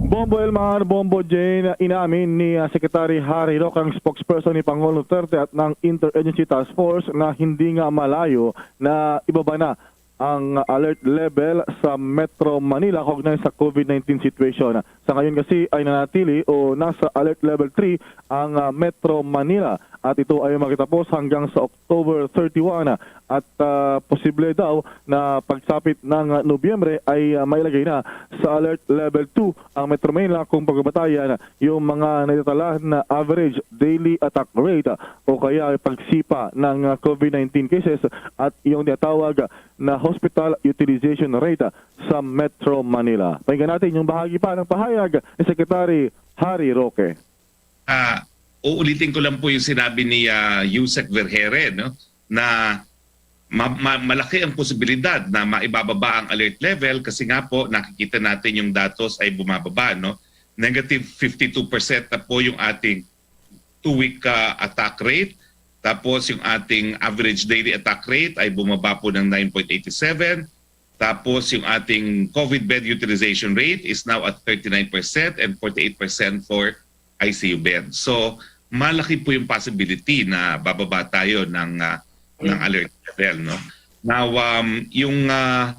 Bombo Elmar, Bombo Jane, inamin ni, ah, Secretary Harry Roque, ang spokesperson ni Pangulong Duterte, at ng Interagency Task Force na hindi nga malayo na ibaba na ang alert level sa Metro Manila kaugnay sa COVID nineteen situation. Sa ngayon kasi ay nanatili o nasa alert level three ang, ah, Metro Manila, at ito ay makitapos hanggang sa October thirty-one, at, ah, posible daw na pagsapit ng Nobyembre ay, ah, mailagay na sa alert level two ang Metro Manila kung pagbabatayan yung mga naitatala na average daily attack rate, ah, o kaya pagsipa ng, ah, COVID nineteen cases at yung tinatawag na hospital utilization rate, ah, sa Metro Manila. Pakinggan natin yung bahagi pa ng pahayag ni Secretary Harry Roque. Ah, uulitin ko lang po yung sinabi ni, ah, Usec Vergeire, no, na ma-, ma-, malaki ang posibilidad na maibababa ang alert level kasi nga po nakikita natin yung datos ay bumababa, no? Negative fifty-two percent na po yung ating two-week, ah, attack rate. Tapos yung ating average daily attack rate ay bumaba po ng nine point eight seven. Tapos yung ating COVID bed utilization rate is now at thirty-nine percent and forty-eight percent for I C U bed. So, malaki po yung possibility na bababa tayo ng, ah, ng alert level, no? Now, um, yung, ah,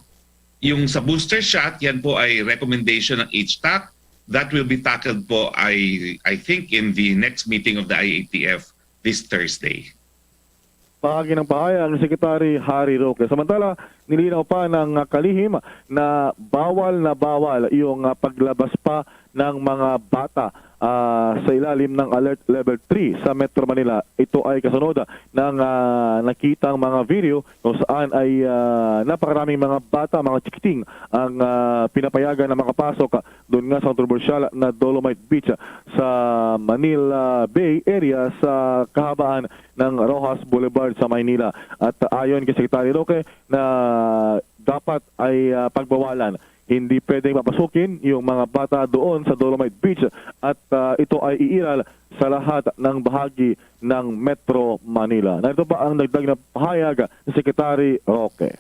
yung sa booster shot, yan po ay recommendation ng H TAC. That will be tackled po, I, I think, in the next meeting of the I A T F this Thursday. Paagi ng pahayag ni Secretary Harry Roque. Samantala, nilinaw pa ng, ah, kalihim na bawal na bawal yung, ah, paglabas pa ng mga bata, ah, sa ilalim ng Alert Level three sa Metro Manila. Ito ay kasunod ng, ah, nakitang mga video kung saan ay, ah, napakaraming mga bata, mga chikiting ang, ah, pinapayagan na makapasok, ah, doon nga sa kontrobersyal na Dolomite Beach, ah, sa Manila Bay area sa kahabaan ng Roxas Boulevard sa Maynila. At ayon kay Secretary Roque na dapat ay, ah, pagbawalan, hindi pwedeng papasukin yung mga bata doon sa Dolomite Beach at, ah, ito ay iiral sa lahat ng bahagi ng Metro Manila. Narito pa ang dagdag na pahayag ni Secretary Roque.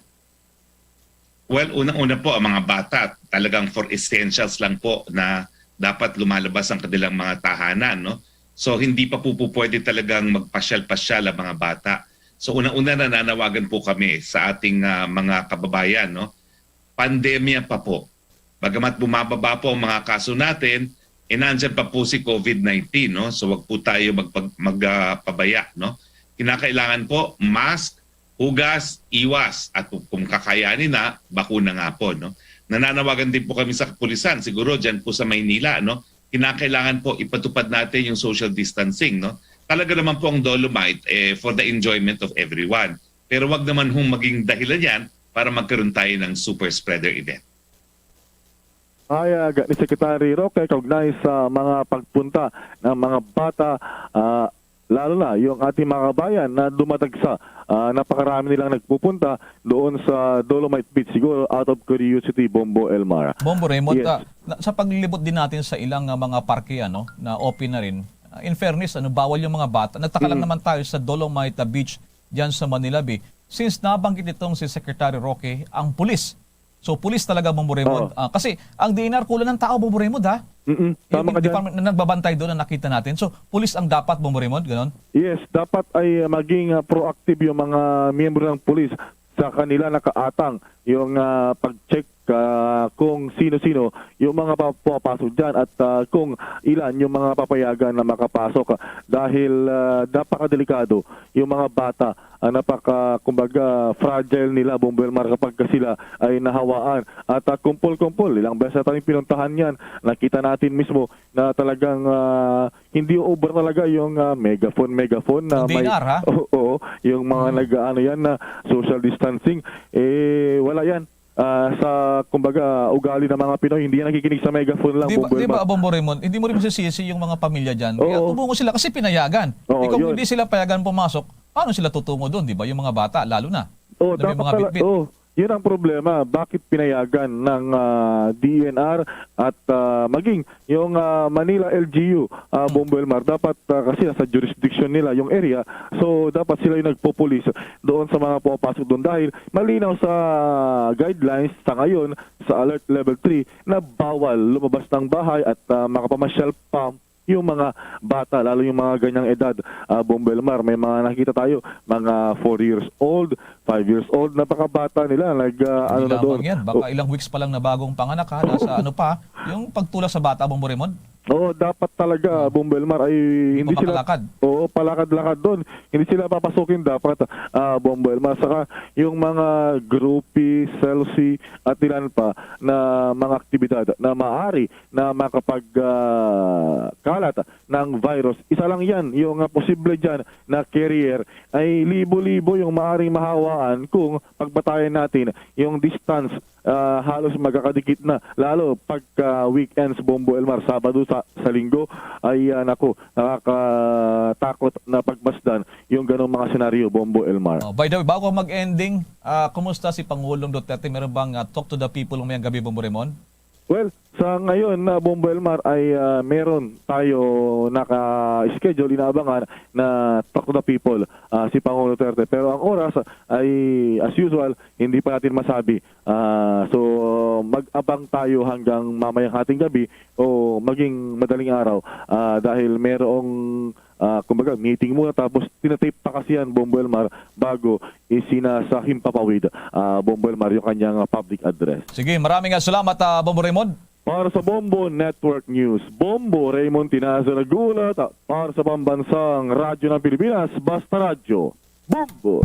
Well, unang-una po, ang mga bata, talagang for essentials lang po na dapat lumalabas ang kanilang mga tahanan, no? So, hindi pa po, po pwede talagang magpasyal-pasyal ang mga bata. So, unang-una, nananawagan po kami sa ating, ah, mga kababayan, no? Pandemya pa po. Bagamat bumababa po ang mga kaso natin, eh, nandyan pa po si COVID nineteen, no? So, wag po tayo magpag-, mag, ah, pabaya, no? Kinakailangan po, mask, hugas, iwas, at kung, kung kakayanin na, bakuna nga po, no? Nananawagan din po kami sa kapulisan, siguro dyan po sa Maynila, no? Kinakailangan po ipatupad natin yung social distancing, no? Talaga naman po ang Dolomite, eh, for the enjoyment of everyone. Pero wag naman hong maging dahilan yan para magkaroon tayo ng super spreader event. Pahayag ni Secretary Roque kaugnay sa mga pagpunta ng mga bata, ah, lalo na yung ating mga kabayan na dumadagsa. Ah, napakarami nilang nagpupunta doon sa Dolomite Beach, siguro out of curiosity, Bombo Elmar. Bombo Raymond, Yes. ah, na, sa paglibot din natin sa ilang, ah, mga parke, ano, na open na rin, ah, in fairness, ano, bawal yung mga bata. Nagtaka lang Mm. naman tayo sa Dolomite, ah, Beach dyan sa Manila Bay. Since nabanggit itong si Secretary Roque, ang pulis. So, pulis talaga, Bombo Raymond. Oo. Ah, kasi ang D N R kulang ng tao, Bombo Raymond, ha? Mm-mm. Yung Tama ka dyan. department na nagbabantay doon na nakita natin. So, pulis ang dapat, Bombo Raymond, ganon? Yes, dapat ay, uh, maging, uh, proactive yung mga miyembro ng pulis sa kanila nakaatang yung, uh, pag-check, uh, kung sino-sino yung mga pa-, pumapasok dyan at, uh, kung ilan yung mga papayagan na makapasok, uh, dahil, uh, napakadelikado yung mga bata, ah, napaka, kumbaga, fragile nila, Bombo Elmar, kapag ka sila ay nahawaan. At, ah, kumpol-kumpol, ilang beses na tayong pinuntahan yan. Nakita natin mismo na talagang, ah, hindi uubra talaga yung, ah, megaphone, megaphone na Yung may D N R, ha? Oo, oo, yung mga Mm. nag-aano yan na social distancing, eh, wala yan. ah, sa, kumbaga, ugali ng mga Pinoy. Hindi yan nakikinig sa megaphone lang, Di ba, Bombo di ba, Elmar. Bombo Raymond, hindi mo rin masisisi yung mga pamilya dyan. Kaya Oo. tumungo sila kasi pinayagan. Oo, Eh, kung yun. hindi sila payagan pumasok, paano sila tutungo doon, di ba? Yung mga bata, lalo na. Oo, Na may dapat mga pala, bitbit. oo. Yun ang problema. Bakit pinayagan ng, ah, D E N R at, ah, maging yung, ah, Manila L G U, ah, Hmm. Bombo Elmar? Dapat, ah, kasi nasa jurisdiction nila yung area. So, dapat sila yung nagpo-police doon sa mga pumapasok doon dahil malinaw sa guidelines sa ngayon, sa Alert Level three, na bawal lumabas ng bahay at, ah, makapamasyal pa yung mga bata, lalo yung mga ganyang edad, ah, Bombo Elmar. May mga nakikita tayo, mga four years old, five years old, napakabata nila, nag, ah, ano Hindi na doon. lamang yan. Baka O- ilang weeks pa lang na bagong panganak, ha? Nasa ano pa? Yung pagtulak sa bata, Bombo Raymond? Oo, dapat talaga, Hmm. Bombo Elmar, ay Hindi hindi sila makalakad. Oo, palakad-lakad doon. Hindi sila papasukin dapat, ah, Bombo Elmar. Saka yung mga groupie, selfie, at ilan pa na mga aktibidad na maaari na makapag, ah, kalat ng virus. Isa lang yan, yung, ah, posible dyan na carrier ay libo-libo yung maaring mahawaan kung pagbatayan natin yung distance, ah, halos magkakadikit na. Lalo pagka weekends, Bombo Elmar, Sabado sa, sa Linggo, ay, ah, naku, nakakatakot na pagmasdan yung ganong mga senaryo, Bombo Elmar. Oh, by the way, bago mag-ending, ah, kumusta si Pangulong Duterte? Meron bang, ah, talk to the people ngayong gabi, Bombo Raymond? Well, sa ngayon na, Bombo Elmar, ay, ah, meron tayo naka-schedule, inaabangan na talk to the people, ah, si Pangulong Duterte. Pero ang oras ay, as usual, hindi pa natin masabi. Ah, so, mag-abang tayo hanggang mamayang hating gabi o maging madaling araw, ah, dahil merong, ah, kumbaga, meeting muna, tapos tinatape pa kasi yan, Bombo Elmar, bago isinasahimpapawid, ah, Bombo Elmar, yung kanyang, ah, public address. Sige, maraming, ah, salamat, ah, Bombo Raymond. Para sa Bombo Network News, Bombo Raymond Tinazo nag-uulat, ah, para sa Pambansang Radyo ng Pilipinas, Basta Radyo, Bombo.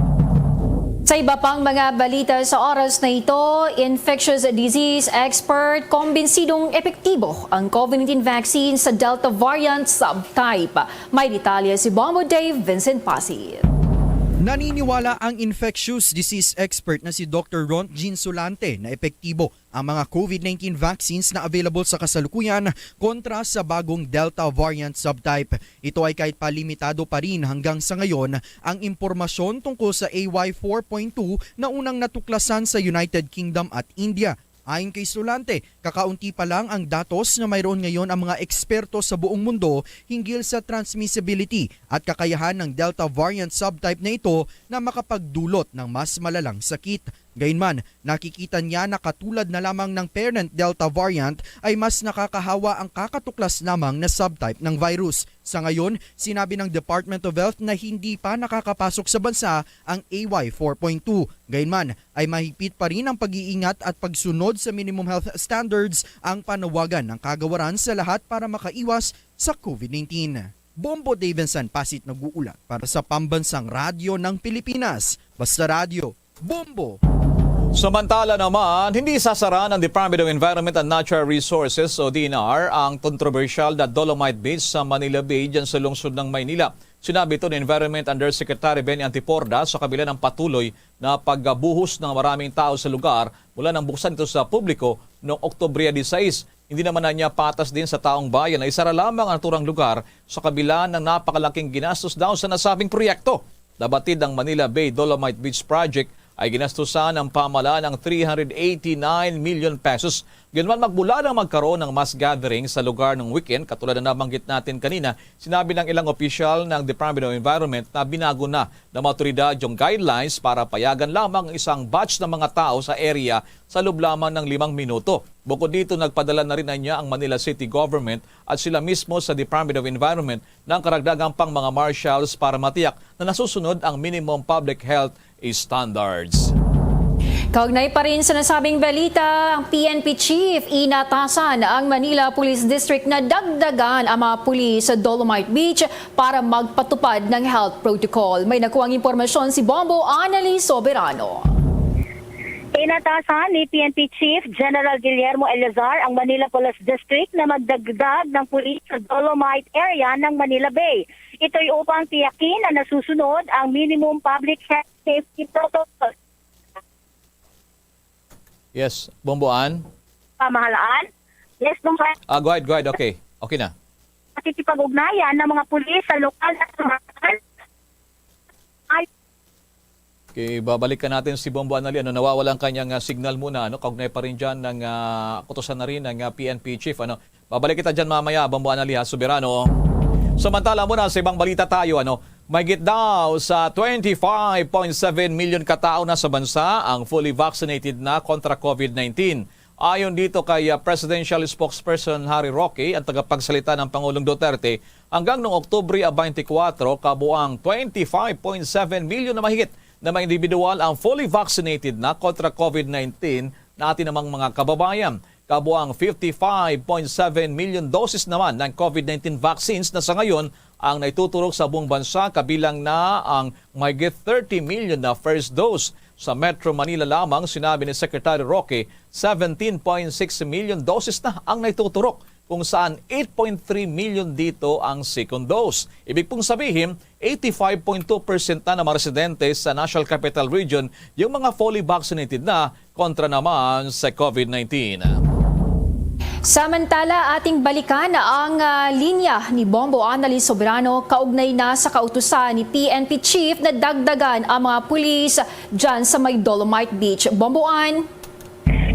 Sa iba pang mga balita sa oras na ito, infectious disease expert, kumbinsidong epektibo ang COVID nineteen vaccine sa Delta variant subtype. May detalye si Bombo Dave Vincent Pasit. Naniniwala ang infectious disease expert na si Doctor Ron Jean Sulante na epektibo ang mga COVID nineteen vaccines na available sa kasalukuyan kontra sa bagong Delta variant subtype. Ito ay kahit pa limitado pa rin hanggang sa ngayon ang impormasyon tungkol sa A Y four point two na unang natuklasan sa United Kingdom at India. Ayon kay Sulante, kakaunti pa lang ang datos na mayroon ngayon ang mga eksperto sa buong mundo hinggil sa transmissibility at kakayahan ng Delta variant subtype na ito na makapagdulot ng mas malalang sakit. Gayunman, nakikita niya na katulad na lamang ng parent Delta variant ay mas nakakahawa ang kakatuklas lamang na subtype ng virus. Sa ngayon, sinabi ng Department of Health na hindi pa nakakapasok sa bansa ang A Y four point two. Gayunman, ay mahigpit pa rin ang pag-iingat at pagsunod sa minimum health standards ang panawagan ng kagawaran sa lahat para makaiwas sa COVID nineteen. Bombo Davidson Pasit nag-uulat para sa Pambansang Radyo ng Pilipinas, Basta Radyo, Bombo! Samantala naman, hindi sasara ng Department of Environment and Natural Resources o D E N R ang kontrobersyal na Dolomite Beach sa Manila Bay, dyan sa lungsod ng Maynila. Sinabi ito ni Environment Undersecretary Benny Antiporda sa kabila ng patuloy na pagbuhos ng maraming tao sa lugar mula nang buksan ito sa publiko noong Oktubre disais. Hindi naman na niya patas din sa taong bayan na isara lamang ang naturang lugar sa kabila ng napakalaking ginastos daw sa nasabing proyekto. Nabatid ang Manila Bay Dolomite Beach Project ay ginastusan ng pamahalaan ng three hundred eighty-nine million pesos. Gayunman, magmula nang magkaroon ng mass gathering sa lugar ng weekend, katulad na nabanggit natin kanina, sinabi ng ilang opisyal ng Department of Environment na binago na ng mga otoridad yung guidelines para payagan lamang ang isang batch ng mga tao sa area sa loob lamang ng limang minuto. Bukod dito, nagpadala na rin niya ang Manila City Government at sila mismo sa Department of Environment ng karagdagan pang mga marshals para matiyak na nasusunod ang minimum public health standards. Kaugnay pa rin sa nasabing balita, ang P N P Chief inatasan ang Manila Police District na dagdagan ang mga pulis sa Dolomite Beach para magpatupad ng health protocol. May nakuhang impormasyon si Bombo Annalyn Soberano. Inatasan ni P N P Chief General Guillermo Eleazar ang Manila Police District na magdagdag ng pulis sa Dolomite area ng Manila Bay. Ito'y upang tiyakin na nasusunod ang minimum public health safety protocol. Yes, Bombo Ann? Pamahalaan. Yes, Bombo Ann. Ah, go ahead, go ahead. Okay. Okay na. Pakikipag-ugnayan ng mga pulis sa lokal na pamahalaan. Ay. Okay, babalikan natin si Bombo Anali. Ano, nawawala ang kanyang, ah, signal muna, ano? Kaugnay pa rin dyan ng, ah, kutusan na rin ng, ah, P N P chief, ano? Babalik kita dyan mamaya, Bombo Anali, ha, Soberano. Samantala muna, sa ibang balita tayo, ano? Mahigit daw sa twenty-five point seven million katao na sa bansa ang fully vaccinated na kontra COVID nineteen. Ayon dito kay, ah, Presidential Spokesperson Harry Roque, ang tagapagsalita ng Pangulong Duterte, hanggang noong Oktubre twenty-four, kabuang twenty-five point seven million na mahigit na mga individual ang fully vaccinated na kontra COVID nineteen na atin namang mga kababayan. Kabuang fifty-five point seven million doses naman ng COVID nineteen vaccines na sa ngayon ang naituturok sa buong bansa, kabilang na ang mahigit thirty million na first dose. Sa Metro Manila lamang, sinabi ni Secretary Roque, seventeen point six million doses na ang naituturok, kung saan eight point three million dito ang second dose. Ibig pong sabihin, eighty-five point two percent na ng mga residente sa National Capital Region yung mga fully vaccinated na kontra naman sa COVID nineteen. Samantala, ating balikan ang, ah, linya ni Bombo Annalyn Soberano kaugnay na sa kautusan ni P N P Chief na dagdagan ang mga pulis dyan sa may Dolomite Beach. Bombo Ann.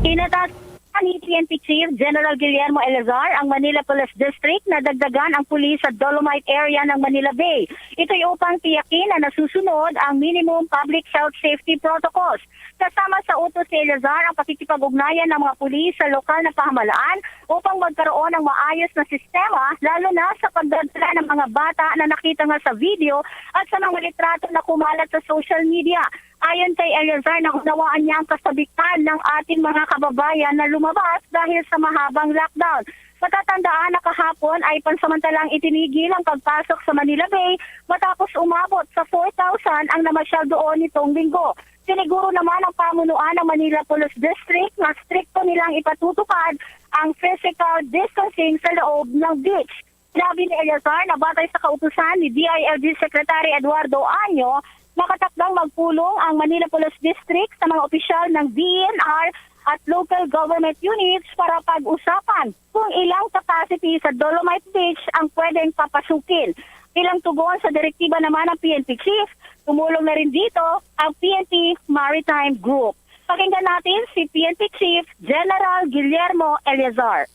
Inatas ni P N P Chief General Guillermo Eleazar ang Manila Police District na dagdagan ang pulis sa Dolomite area ng Manila Bay. Ito'y upang tiyakin na nasusunod ang minimum public health safety protocols. Kasama sa utos ni Eleazar ang pakikipag-ugnayan ng mga pulis sa lokal na pamahalaan upang magkaroon ng maayos na sistema, lalo na sa pagdadala ng mga bata na nakita nga sa video at sa mga litrato na kumalat sa social media. Ayon kay Eleazar, naunawaan niya ang kasabikan ng ating mga kababayan na lumabas dahil sa mahabang lockdown. Matatandaan na kahapon ay pansamantalang itinigil ang pagpasok sa Manila Bay matapos umabot sa four thousand ang namasyal doon nitong linggo. Siniguro naman ang pamunuan ng Manila Police District na strikto nilang ipatutupad ang physical distancing sa loob ng beach. Sinabi ni Eleazar na batay sa kautusan ni D I L G Secretary Eduardo Año, nakatakdang magpulong ang Manila Police District sa mga opisyal ng D E N R at local government units para pag-usapan kung ilang capacity sa Dolomite Beach ang pwedeng papasukin. Bilang tugon sa direktiba naman ng P N P Chief, tumulong na rin dito ang P N P Maritime Group. Pakinggan natin si P N P Chief General Guillermo Eleazar.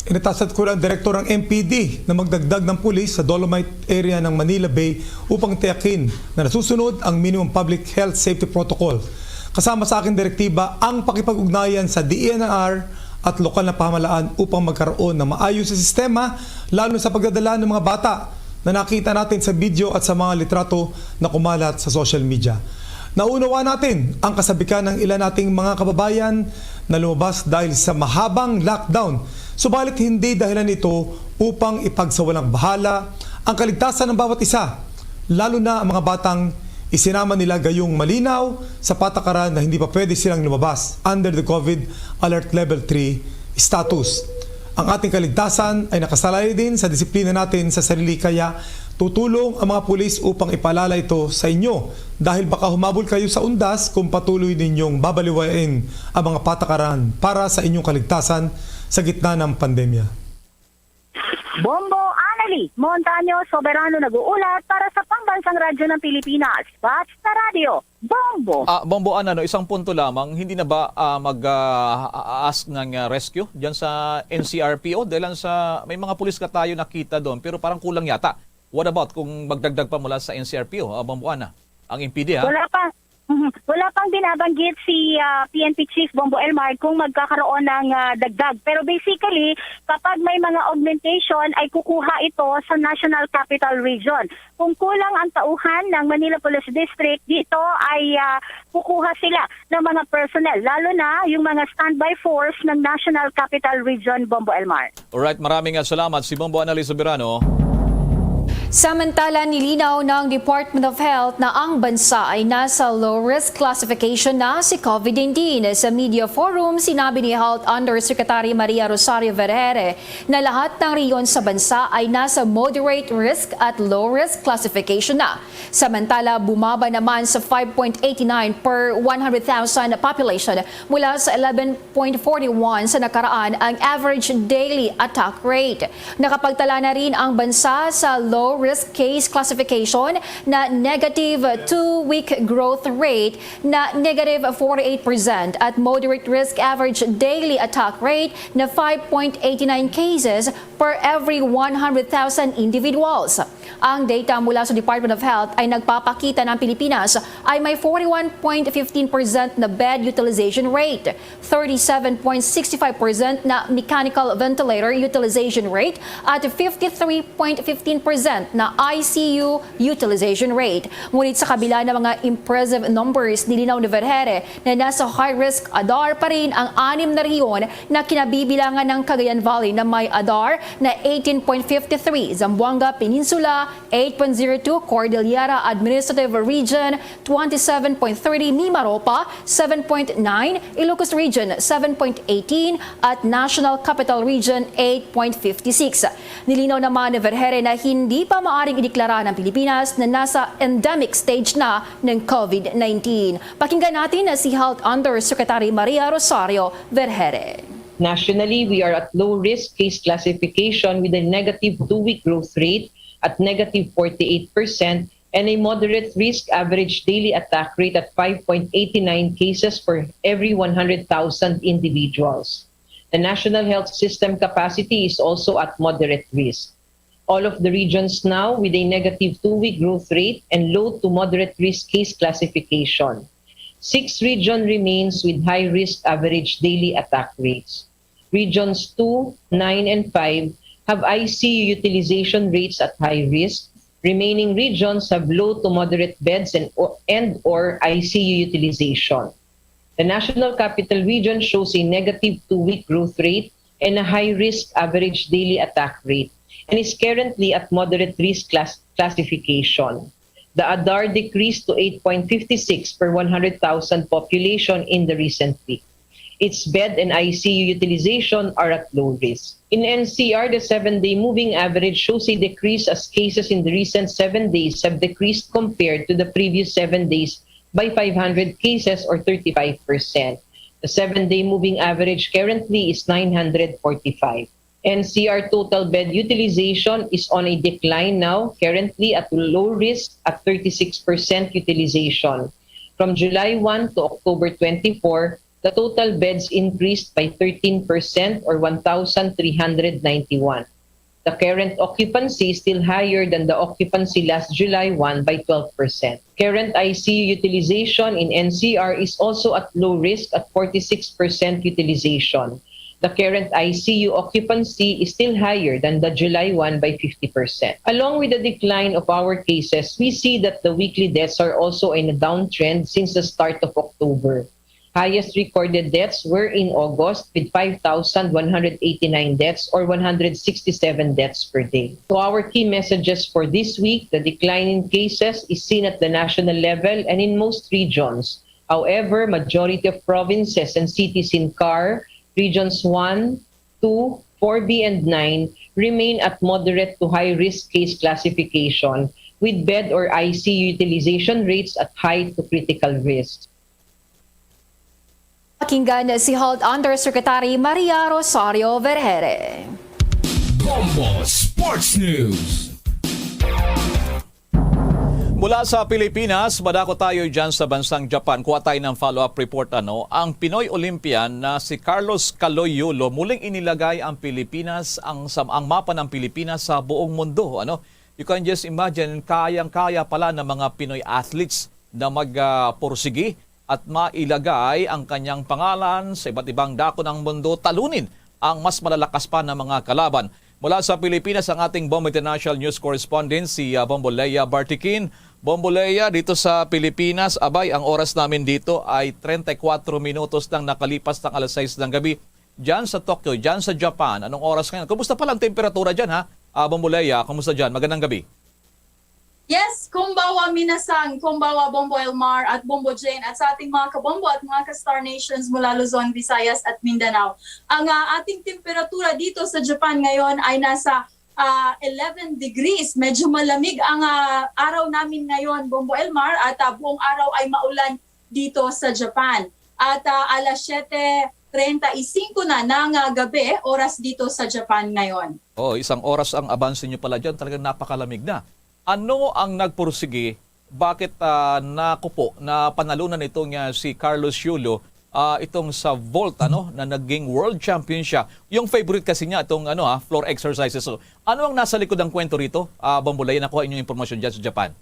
Inatasat ko ang direktor ng M P D na magdagdag ng pulis sa Dolomite area ng Manila Bay upang tiyakin na nasusunod ang minimum public health safety protocol. Kasama sa aking direktiba ang pakipag-ugnayan sa D E N R at lokal na pamahalaan upang magkaroon ng maayos na sistema, lalo sa pagdadala ng mga bata na nakita natin sa video at sa mga litrato na kumalat sa social media. Naunawa natin ang kasabikan ng ilan nating mga kababayan na lumabas dahil sa mahabang lockdown, subalit hindi dahilan ito upang ipagsawalang bahala ang kaligtasan ng bawat isa, lalo na ang mga batang isinama nila gayong malinaw sa patakaran na hindi pa pwede silang lumabas under the COVID Alert Level three status. Ang ating kaligtasan ay nakasalalay din sa disiplina natin sa sarili, kaya tutulong ang mga pulis upang ipaalala ito sa inyo, dahil baka humabol kayo sa undas kung patuloy ninyong babaliwain ang mga patakaran para sa inyong kaligtasan sa gitna ng pandemya. Bombo Anali Montaño Soberano nag-uulat para sa Pambansang Radyo ng Pilipinas, Basta Radyo. Bombo. Ah, Bombo, ano, ano, isang punto lamang, hindi na ba, ah, mag, ah, a-, ask ng, ah, rescue diyan sa N C R P O? Dahil lang sa, may mga pulis ka tayo nakita doon, pero parang kulang yata. What about kung magdagdag pa mula sa N C R P O, ah, Bombo Ana? Ang M P D, ha? Wala pa. Mhm. Wala pang binabanggit si, ah, P N P Chief Bombo Elmar kung magkakaroon ng, ah, dagdag. Pero basically, kapag may mga augmentation, ay kukuha ito sa National Capital Region. Kung kulang ang tauhan ng Manila Police District, dito ay, ah, kukuha sila ng mga personnel, lalo na yung mga standby force ng National Capital Region, Bombo Elmar. Alright, maraming, ah, salamat si Bombo Annalyn Soberano. Samantala, nilinaw ng Department of Health na ang bansa ay nasa low-risk classification na si COVID nineteen. Sa media forum, sinabi ni Health Undersecretary Maria Rosario Vergeire na lahat ng rehiyon sa bansa ay nasa moderate risk at low-risk classification na. Samantala, bumaba naman sa five point eight nine per one hundred thousand population mula sa eleven point forty-one sa nakaraan ang average daily attack rate. Nakapagtala na rin ang bansa sa low-risk case classification na negative two-week growth rate na negative forty-eight percent at moderate risk average daily attack rate na five point eight nine cases per every one hundred thousand individuals. Ang data mula sa Department of Health ay nagpapakita na ang Pilipinas ay may forty-one point fifteen percent na bed utilization rate, thirty-seven point six five percent na mechanical ventilator utilization rate, at fifty-three point fifteen percent na I C U utilization rate. Ngunit sa kabila ng mga impressive numbers, nilinaw ni Vergeire na nasa high-risk A D A R pa rin ang anim na rehiyon na kinabibilangan ng Cagayan Valley na may A D A R na eighteen point fifty-three, Zamboanga Peninsula eight point zero two, Cordillera Administrative Region twenty-seven point thirty, Mimaropa seven point nine, Ilocos Region seven point eighteen, at National Capital Region eight point fifty-six. Nilinaw naman ni Vergeire na hindi pa maaring ideklara ng Pilipinas na nasa endemic stage na ng COVID nineteen. Pakinggan natin na si Health Undersecretary Maria Rosario Vergeire. Nationally, we are at low risk case classification with a negative two-week growth rate at negative forty-eight percent and a moderate risk average daily attack rate at five point eight nine cases for every one hundred thousand individuals. The national health system capacity is also at moderate risk. All of the regions now with a negative two-week growth rate and low to moderate risk case classification. Six region remains with high risk average daily attack rates. Regions two, nine, and five have I C U utilization rates at high risk. Remaining regions have low to moderate beds and, and or I C U utilization. The National Capital Region shows a negative two-week growth rate and a high-risk average daily attack rate and is currently at moderate risk class classification. The A D A R decreased to eight point five six per one hundred thousand population in the recent week. Its bed and I C U utilization are at low risk. In N C R, the seven-day moving average shows a decrease as cases in the recent seven days have decreased compared to the previous seven days by five hundred cases or thirty-five percent. The seven-day moving average currently is nine hundred forty-five. N C R total bed utilization is on a decline now, currently at low risk at thirty-six percent utilization. From July one to October twenty-four, the total beds increased by thirteen percent or one thousand three hundred ninety-one. The current occupancy is still higher than the occupancy last July one by twelve percent. Current I C U utilization in N C R is also at low risk at forty-six percent utilization. The current I C U occupancy is still higher than the July one by fifty percent. Along with the decline of our cases, we see that the weekly deaths are also in a downtrend since the start of October. Highest recorded deaths were in August with five thousand one hundred eighty-nine deaths or one hundred sixty-seven deaths per day. So our key messages for this week, the decline in cases is seen at the national level and in most regions. However, majority of provinces and cities in CAR, regions one, two, four B, and nine remain at moderate to high risk case classification with bed or I C U utilization rates at high to critical risk. Pakinggan si Health Undersecretary Maria Rosario Vergeire. Bombo Sports News. Mula sa Pilipinas, madako tayo dyan sa bansang Japan. Kuha tayo ng follow-up report. Ano, ang Pinoy Olympian na si Carlos Caloy Yulo, muling inilagay ang Pilipinas, ang, sa, ang mapa ng Pilipinas sa buong mundo. Ano? You can just imagine, kayang-kaya pala ng mga Pinoy athletes na magpursigi at mailagay ang kanyang pangalan sa iba't ibang dako ng mundo, talunin ang mas malalakas pa na mga kalaban. Mula sa Pilipinas, ang ating Bombo International News Correspondent, si uh, Bombo Lea Bartikin. Bombo Lea, dito sa Pilipinas, abay, ang oras namin dito ay treinta y cuatro minutos lang nakalipas ng alas sais ng gabi. Diyan sa Tokyo, diyan sa Japan, anong oras ngayon? Kumusta pala ang temperatura diyan, ha? Uh, Bombo Lea, kumusta diyan? Magandang gabi. Yes, kumbawa minasan, kumbawa Bombo Elmar at Bombo Jane at sa ating mga kabombo at mga ka-Star Nations mula Luzon, Visayas at Mindanao. Ang ah, ating temperatura dito sa Japan ngayon ay nasa ah, eleven degrees. Medyo malamig ang ah, araw namin ngayon, Bombo Elmar, at ah, buong araw ay maulan dito sa Japan. At ah, alas siyete treinta y cinco na ng ah, gabi, oras dito sa Japan ngayon. Oh, isang oras ang abanse nyo pala dyan. Talagang napakalamig na. Ano ang nagpursigi? Bakit ah, nakupo na panalunan itong ah, si Carlos Yulo ah, itong sa vault ano na naging world champion siya? Yung favorite kasi niya itong ano ah, floor exercises. So, ano ang nasa likod ng kwento rito? Ah, Bombolay, nakuha inyong impormasyon dyan sa Japan?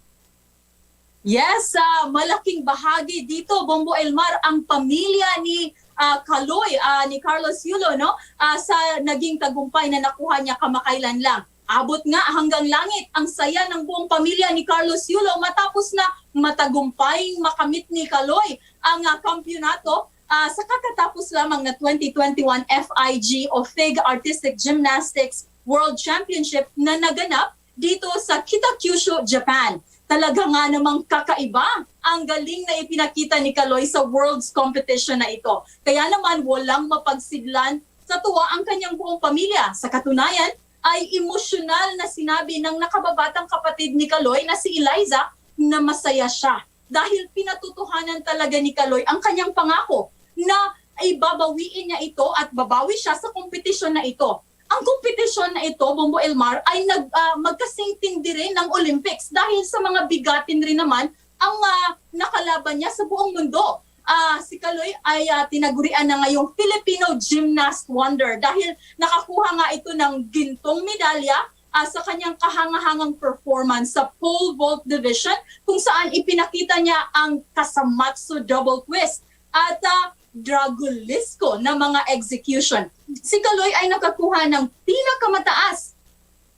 Yes, ah, malaking bahagi dito, Bombo Elmar, ang pamilya ni ah, Kaloy, ah, ni Carlos Yulo, no? Ah, sa naging tagumpay na nakuha niya kamakailan lang. Abot nga hanggang langit ang saya ng buong pamilya ni Carlos Yulo matapos na matagumpay makamit ni Kaloy ang ah, kampiyonato ah, sa kakatapos lamang na twenty twenty-one F I G o FIG Artistic Gymnastics World Championship na naganap dito sa Kitakyushu, Japan. Talaga nga namang kakaiba ang galing na ipinakita ni Kaloy sa Worlds competition na ito. Kaya naman walang mapagsidlan sa tuwa ang kanyang buong pamilya. Sa katunayan, ay emosyonal na sinabi ng nakababatang kapatid ni Kaloy na si Eliza na masaya siya dahil pinatutuhanan talaga ni Kaloy ang kanyang pangako na ibabawiin niya ito at babawi siya sa kompetisyon na ito. Ang kompetisyon na ito, Bombo Elmar, ay nag, ah, magkasingting diri ng Olympics dahil sa mga bigatin rin naman ang ah, nakalaban niya sa buong mundo. Ah, si Kaloy ay ah, tinagurian na ngayong Filipino Gymnast Wonder dahil nakakuha nga ito ng gintong medalya ah, sa kanyang kahangahangang performance sa pole vault division kung saan ipinakita niya ang Kasamatsu double twist at ah, Dragulisco na mga execution. Si Kaloy ay nakakuha ng pinakamataas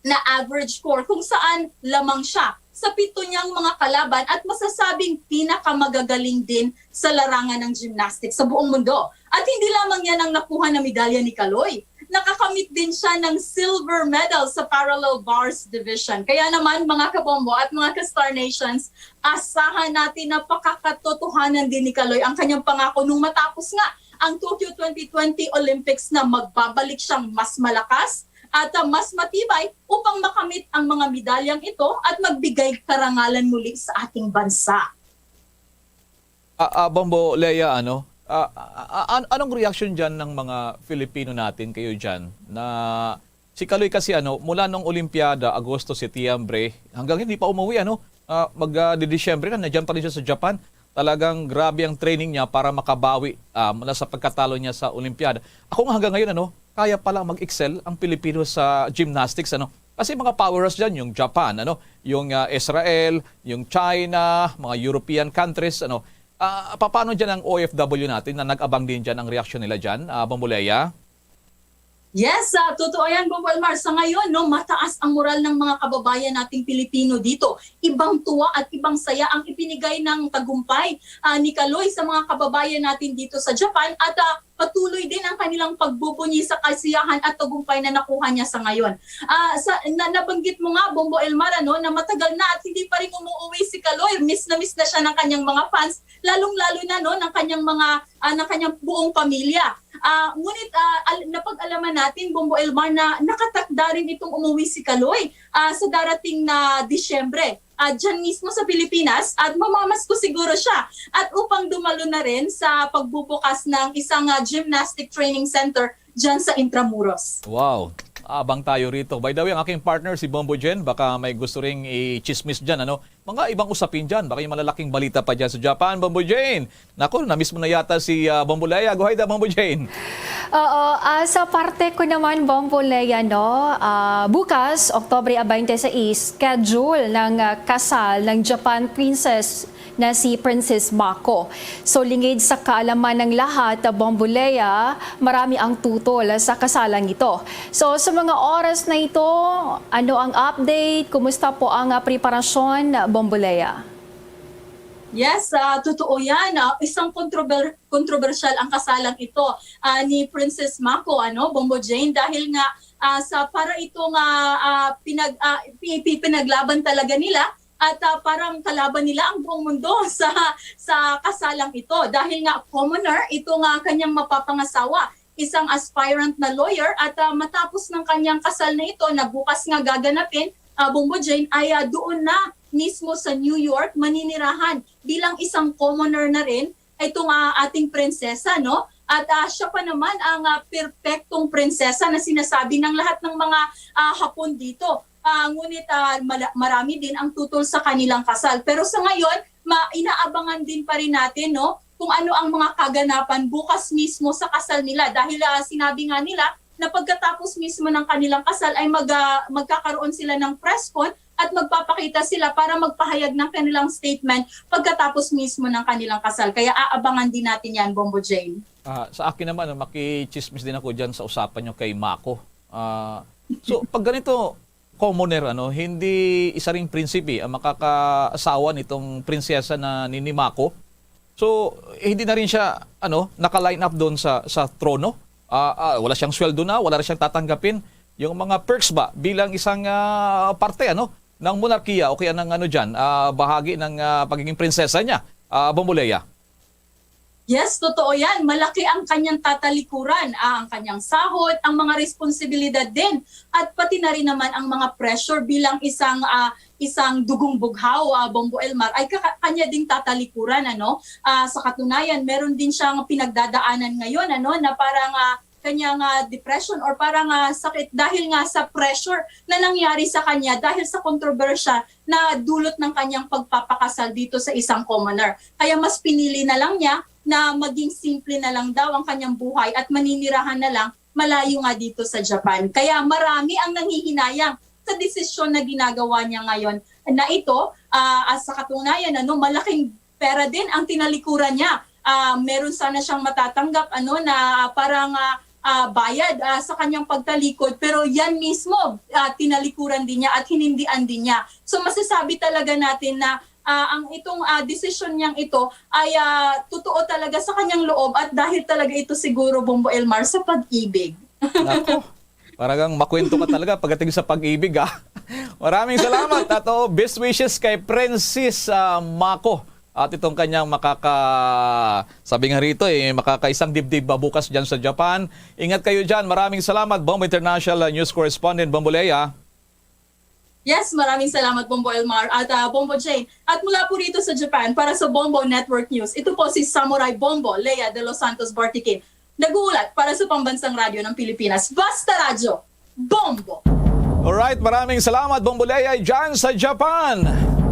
na average score kung saan lamang siya sa pito niyang mga kalaban at masasabing pinakamagagaling din sa larangan ng gymnastics sa buong mundo. At hindi lamang yan ang nakuha na medalya ni Kaloy. Nakakamit din siya ng silver medal sa parallel bars division. Kaya naman, mga kabombo at mga ka-Star Nations, asahan natin na pakakatotohanan din ni Kaloy ang kanyang pangako nung matapos nga ang Tokyo twenty twenty Olympics na magbabalik siyang mas malakas at ah, mas matibay upang makamit ang mga medalyang ito at magbigay karangalan muli sa ating bansa. Ah, ah, Bombo Lea, ano? Ah, ah, ah, an- anong reaction dyan ng mga Filipino natin kayo dyan? Na si Kaloy kasi ano, mula nung Olimpiada, Agosto, Setyembre, hanggang hindi pa umuwi, ano? Ah, mag ah, di Disyembre na, nandiyan pa rin siya sa Japan. Talagang grabe ang training niya para makabawi ah, mula sa pagkatalo niya sa Olimpiada. Ako nga hanggang ngayon, ano, kaya pala mag-excel ang Pilipino sa gymnastics, ano? Kasi mga powerhouse dyan, yung Japan, ano, yung ah, Israel, yung China, mga European countries, ano. Ah, paano dyan ang O F W natin na nag-abang din dyan ang reaksyon nila dyan, ah, Bombolea? Yes, ah, totoo yan, Bombo Elmar. Sa ngayon, no, mataas ang moral ng mga kababayan nating Pilipino dito. Ibang tuwa at ibang saya ang ibinigay ng tagumpay ah, ni Kaloy sa mga kababayan natin dito sa Japan at ah, patuloy din ang kanilang pagbubunyi sa kasiyahan at tagumpay na nakuha niya sa ngayon. Ah, sa, na, nabanggit mo nga, Bombo Elmar, ano, na matagal na at hindi pa rin umuwi si Kaloy. Miss na miss na siya ng kanyang mga fans, lalong-lalo na, no, ng kanyang mga ah, ng kanyang buong pamilya. Ah, ngunit ah, al- napag-alaman natin, Bombo Elmar, na nakatakda rin itong umuwi si Kaloy ah, sa darating na Disyembre ah, dyan mismo sa Pilipinas at mamamasko siguro siya at upang dumalo na rin sa pagbubukas ng isang ah, gymnastic training center dyan sa Intramuros. Wow! Abang tayo rito. By the way, ang aking partner si Bombo Jen, baka may gusto ring i-chismis dyan, ano? Mga ibang usapin dyan, baka yung malalaking balita pa dyan sa Japan, Bombo Jen. Naku, na-miss mo na yata si ah, Bombo Lea. Go ahead, ah, Bombo Jen. Oo, ah, sa parte ko naman, Bombo Lea, no, ah, bukas, Oktubre twenty-six, schedule ng ah, kasal ng Japan Princess na si Princess Mako. So, lingid sa kaalaman ng lahat, ah, Bombo Lea, marami ang tutol sa kasalang ito. So, sa mga oras na ito, ano ang update? Kumusta po ang ah, preparasyon, Bombo Lea? Yes, ah, totoo yan. Ah, isang kontrober- kontrobersyal ang kasalang ito ah, ni Princess Mako, ano, Bombo Jane, dahil nga ah, sa para ito nga ah, pinag ah, pi- pi- pinaglaban talaga nila at, ah, parang kalaban nila ang buong mundo sa, sa kasalang ito. Dahil nga commoner ito nga kanyang mapapangasawa, isang aspirant na lawyer, at, ah, matapos ng kanyang kasal na ito na bukas nga gaganapin, ah, Bombo Jane, ay, ah, doon na mismo sa New York maninirahan bilang isang commoner na rin itong, ah, ating prinsesa, no? At, ah, siya pa naman ang, ah, perpektong prinsesa na sinasabi ng lahat ng mga, ah, Hapon dito. Ah, ngunit, ah, mala-, marami din ang tutol sa kanilang kasal. Pero sa ngayon, ma-, inaabangan din pa rin natin, no, kung ano ang mga kaganapan bukas mismo sa kasal nila. Dahil, ah, sinabi nga nila na pagkatapos mismo ng kanilang kasal ay mag-, ah, magkakaroon sila ng press con at magpapakita sila para magpahayag ng kanilang statement pagkatapos mismo ng kanilang kasal. Kaya aabangan din natin yan, Bombo Jane. Ah, sa akin naman, ah, makichismis din ako dyan sa usapan nyo kay Mako. Ah, so, pag ganito, commoner, ano, hindi isa ring prinsipe ang makakaasawa nitong prinsesa na ni, ni Mako. So, hindi na rin siya, ano, naka-line up doon sa, sa trono. Ah, ah, wala siyang sweldo na, wala rin siyang tatanggapin. Yung mga perks ba bilang isang, ah, parte, ano, ng monarkiya o kaya ng, ano, dyan, ah, bahagi ng, ah, pagiging prinsesa niya, ah, Bombolea? Yes, totoo yan. Malaki ang kanyang tatalikuran, ah, ang kanyang sahod, ang mga responsibilidad din, at pati na rin naman ang mga pressure bilang isang, ah, isang dugong bughaw, ah, Bombo Elmar, ay kaka-, kanya ding tatalikuran, ano? Ah, sa katunayan, meron din siyang pinagdadaanan ngayon, ano, na parang, ah, kanyang, ah, depression or parang, ah, sakit dahil nga sa pressure na nangyari sa kanya dahil sa kontrobersya na dulot ng kanyang pagpapakasal dito sa isang commoner. Kaya mas pinili na lang niya na maging simple na lang daw ang kanyang buhay at maninirahan na lang malayo nga dito sa Japan. Kaya marami ang nanghihinayang sa desisyon na ginagawa niya ngayon na ito, ah, sa katunayan, ano, malaking pera din ang tinalikuran niya. Ah, meron sana siyang matatanggap, ano, na parang, ah, ah, bayad, ah, sa kanyang pagtalikod, pero yan mismo, ah, tinalikuran din niya at hinindian din niya. So, masasabi talaga natin na, ah, ang itong, ah, desisyon niyang ito ay, ah, totoo talaga sa kanyang loob at dahil talaga ito siguro, Bombo Elmar, sa pag-ibig. Nako, parang makwento ka talaga pagdating sa pag-ibig, ah. Maraming salamat, Tato. Best wishes kay Princess, ah, Mako. At itong kanyang makaka-, sabi nga rito, eh, makakaisang dibdib ba bukas dyan sa Japan. Ingat kayo dyan. Maraming salamat, Bombo International News Correspondent, Bombo Lea. Yes, maraming salamat, Bombo Elmar at, ah, Bombo Jane. At mula po rito sa Japan, para sa Bombo Network News, ito po si Samurai Bombo, Lea de los Santos Bartikin. Nag-uulat para sa Pambansang Radyo ng Pilipinas, Basta Radyo, Bombo! Alright, maraming salamat, Bombo Lea, dyan sa Japan.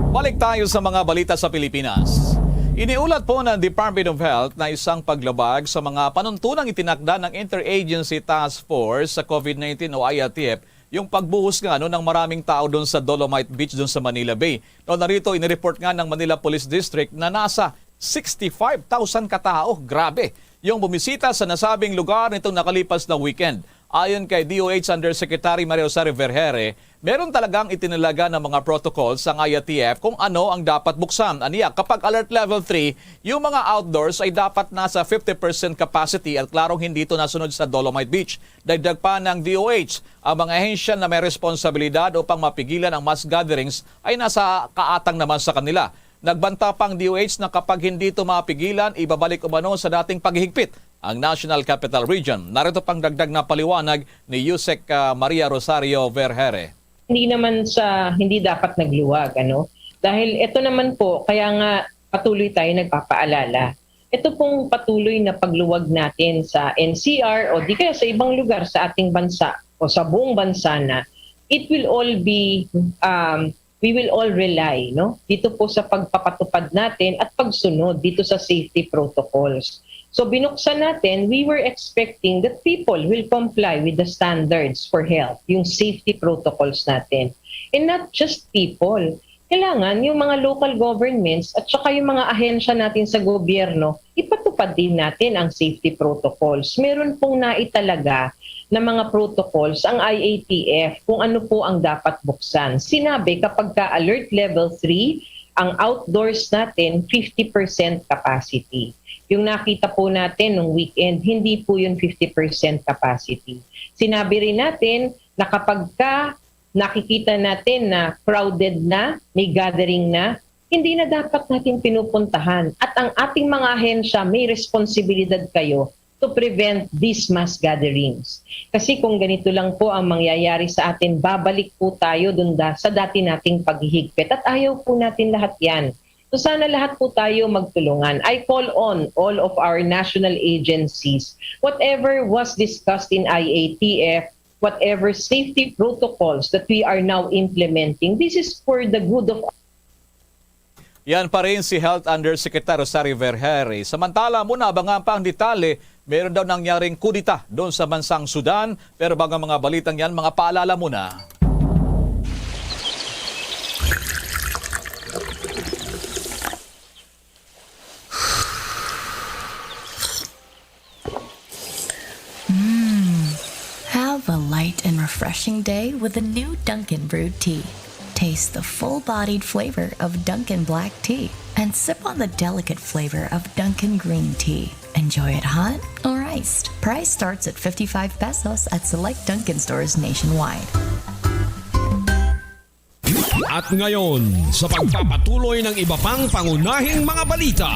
Balik tayo sa mga balita sa Pilipinas. Iniulat po ng Department of Health na isang paglabag sa mga panuntunang itinakda ng Interagency Task Force sa COVID nineteen o I L T F yung pagbuhos nga, ano, ng maraming tao doon sa Dolomite Beach doon sa Manila Bay. No, narito, inireport nga ng Manila Police District na nasa sixty-five thousand katao. Grabe! Yung bumisita sa nasabing lugar nitong nakalipas na weekend. Ayon kay D O H Undersecretary Maria Rosario Vergeire, meron talagang itinalaga ng mga protocols ang I L T F kung ano ang dapat buksan. Aniya, kapag alert level three, yung mga outdoors ay dapat nasa fifty percent capacity at klarong hindi ito nasunod sa Dolomite Beach. Dagdag pa ng D O H, ang mga ahensya na may responsibilidad upang mapigilan ang mass gatherings ay nasa kaatang naman sa kanila. Nagbanta pa ang D O H na kapag hindi ito mapigilan, ibabalik umano sa dating paghihigpit ang National Capital Region. Narito pang dagdag na paliwanag ni Usec, ah, Maria Rosario Vergeire. Hindi naman sa hindi dapat nagluwag, ano? Dahil ito naman po, kaya nga patuloy tayo nagpapaalala. Ito pong patuloy na pagluwag natin sa N C R o di kaya sa ibang lugar sa ating bansa o sa buong bansa na, it will all be, um, we will all rely, no, dito po sa pagpapatupad natin at pagsunod dito sa safety protocols. So binuksan natin, we were expecting that people will comply with the standards for health, yung safety protocols natin. And not just people, kailangan yung mga local governments at saka yung mga ahensya natin sa gobyerno, ipatupad din natin ang safety protocols. Meron pong naitalaga na mga protocols ang I A T F kung ano po ang dapat buksan. Sinabi, kapag ka alert level three, ang outdoors natin, fifty percent capacity. Yung nakita po natin nung weekend, hindi po yun fifty percent capacity. Sinabi rin natin na kapag ka nakikita natin na crowded na, may gathering na, hindi na dapat natin pinupuntahan. At ang ating mga ahensya, may responsibilidad kayo to prevent these mass gatherings. Kasi kung ganito lang po ang mangyayari sa atin, babalik po tayo dun da, sa dati nating paghihigpit. At ayaw po natin lahat yan. So sana lahat po tayo magtulungan. I call on all of our national agencies, whatever was discussed in I A T F, whatever safety protocols that we are now implementing, this is for the good of Yan pa rin si Health Undersecretary Rosario Vergeire. Samantala, muna, abangan pa ang detalye. Meron daw nangyaring kudeta doon sa bansang Sudan. Pero bago ang mga balitang yan, mga paalala muna. Mm. Have a light and refreshing day with a new Dunkin' brewed tea. Taste the full-bodied flavor of Dunkin' black tea and sip on the delicate flavor of Dunkin' green tea. Enjoy it hot or iced. Price starts at fifty-five pesos at select Dunkin' stores nationwide. At ngayon, sa pagpapatuloy ng iba pang pangunahing mga balita.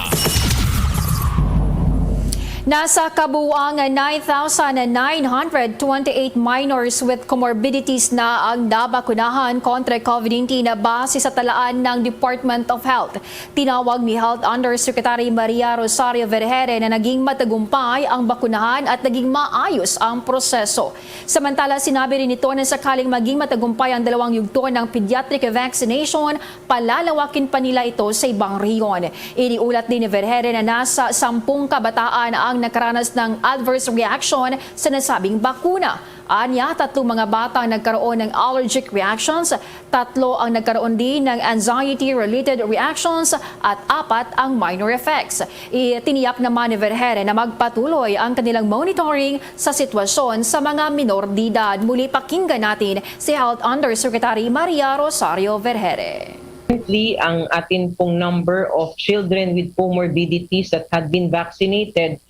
Nasa kabuuang nine thousand nine hundred twenty-eight minors with comorbidities na ang nabakunahan kontra COVID nineteen na base sa talaan ng Department of Health. Tinawag ni Health Undersecretary Maria Rosario Vergeire na naging matagumpay ang bakunahan at naging maayos ang proseso. Samantala, sinabi rin nito na sakaling maging matagumpay ang dalawang yugto ng pediatric vaccination, palalawakin pa nila ito sa ibang rehiyon. Iniulat din ni Vergeire na nasa sampung kabataan ang nakaranas ng adverse reaction sa nasabing bakuna. Anya, tatlong mga bata ang nagkaroon ng allergic reactions, tatlo ang nagkaroon din ng anxiety-related reactions, at apat ang minor effects. Itiniyak naman ni Vergeire na magpatuloy ang kanilang monitoring sa sitwasyon sa mga minor de edad. Muli, pakinggan natin si Health Undersecretary Maria Rosario Vergeire. Currently, ang atin pong number of children with comorbidities that had been vaccinated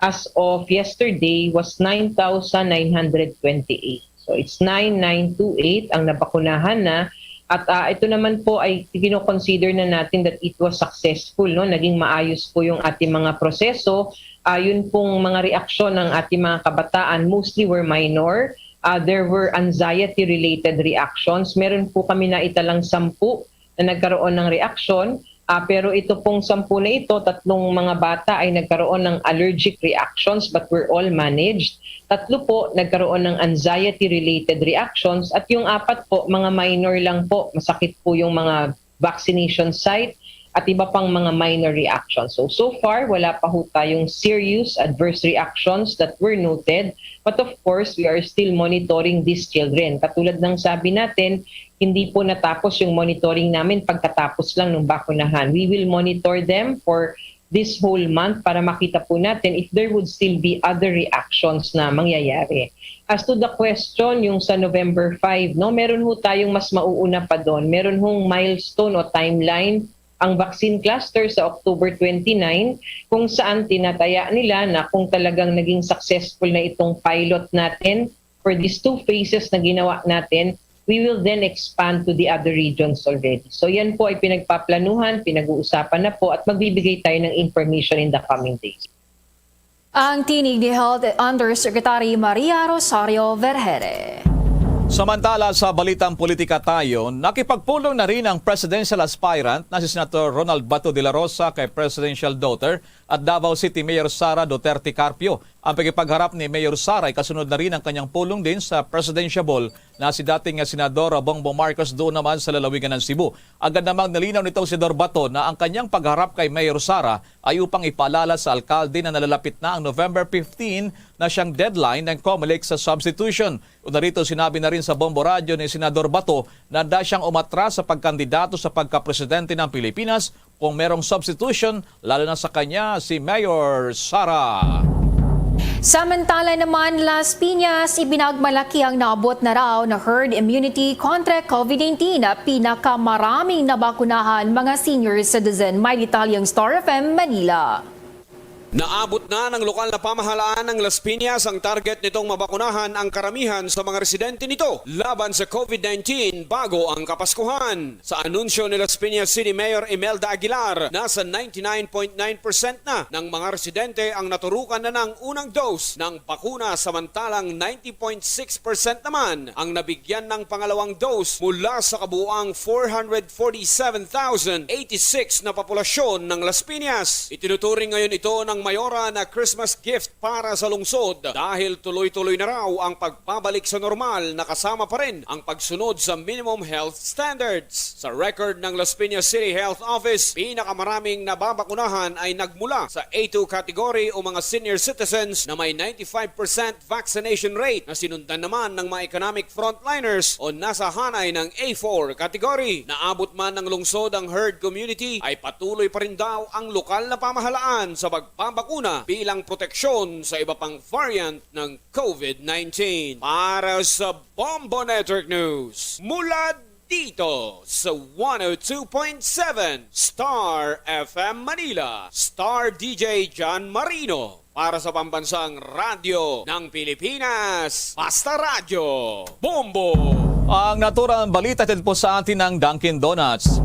as of yesterday was nine thousand nine hundred twenty-eight. So it's nine nine two eight ang nabakunahan na. At ah, ito naman po ay kino-consider na natin that it was successful, no? Naging maayos po yung ating mga proseso. Ayon pong mga reaksyon ng ating mga kabataan, mostly were minor. Ah, there were anxiety-related reactions. Meron po kami naitalang sampu na nagkaroon ng reaksyon. Ah, pero ito pong sampu na ito, tatlong mga bata ay nagkaroon ng allergic reactions but were all managed. Tatlo po nagkaroon ng anxiety-related reactions at yung apat po, mga minor lang po, masakit po yung mga vaccination site at iba pang mga minor reactions. So, so far, wala pa ho tayong serious adverse reactions that were noted. But of course, we are still monitoring these children. Katulad ng sabi natin, hindi po natapos yung monitoring namin pagkatapos lang ng bakunahan. We will monitor them for this whole month para makita po natin if there would still be other reactions na mangyayari. As to the question, yung sa November five, no, meron ho tayong mas mauuna pa doon. Meron hong milestone o timeline ang vaccine cluster sa October twenty-nine, kung saan tinataya nila na kung talagang naging successful na itong pilot natin for these two phases na ginawa natin, we will then expand to the other regions already. So yan po ay pinagpaplanuhan, pinag-uusapan na po at magbibigay tayo ng information in the coming days. Ang tinig ni Health Undersecretary Maria Rosario Vergeire. Samantala, sa balitang politika tayo, nakipagpulong na rin ang presidential aspirant na si Senator Ronald Bato de la Rosa kay presidential daughter at Davao City Mayor Sara Duterte Carpio. Ang pakipagharap ni Mayor Sara ay kasunod na rin ang kanyang pulong din sa presidentiable na si dating nga Senador Bongbong Marcos doon naman sa lalawigan ng Cebu. Agad namang nilinaw nitong Senador Bato na ang kanyang pagharap kay Mayor Sara ay upang ipaalala sa alkalde na nalalapit na ang November fifteen na siyang deadline ng Comelec sa substitution. Una rito, sinabi na rin sa Bombo Radyo ni Senador Bato na handa siyang umatras sa pagkandidato sa pagkapresidente ng Pilipinas kung merong substitution, lalo na sa kanya si Mayor Sara. Samantala naman, Las Piñas, ibinagmalaki ang naabot na raw na herd immunity kontra COVID nineteen na pinakamaraming nabakunahan mga senior citizen. May detalyeng Star F M Manila. Naabot na ng lokal na pamahalaan ng Las Piñas ang target nitong mabakunahan ang karamihan sa mga residente nito laban sa COVID nineteen bago ang Kapaskuhan. Sa anunsyo ni Las Piñas City Mayor Imelda Aguilar, nasa ninety-nine point nine percent na ng mga residente ang naturukan na ng unang dose ng bakuna, samantalang ninety point six percent naman ang nabigyan ng pangalawang dose mula sa kabuuang four hundred forty-seven thousand eighty-six na populasyon ng Las Piñas. Itinuturing ngayon ito ng Mayora na Christmas gift para sa lungsod dahil tuloy-tuloy na raw ang pagbabalik sa normal na kasama pa rin ang pagsunod sa minimum health standards. Sa record ng Las Piñas City Health Office, pinakamaraming nababakunahan ay nagmula sa A two category o mga senior citizens na may ninety-five percent vaccination rate, na sinundan naman ng mga economic frontliners o nasa hanay ng A four category. Naabot man ng lungsod ang herd immunity, ay patuloy pa rin daw ang lokal na pamahalaan sa pagpabakuna bilang proteksyon sa iba pang variant ng COVID nineteen. Para sa Bombo Network News, mula dito sa one oh two point seven Star F M Manila, Star D J John Marino. Para sa Pambansang Radyo ng Pilipinas, Basta Radyo, Bombo! Ang naturang balita hatid po sa atin ng Dunkin' Donuts.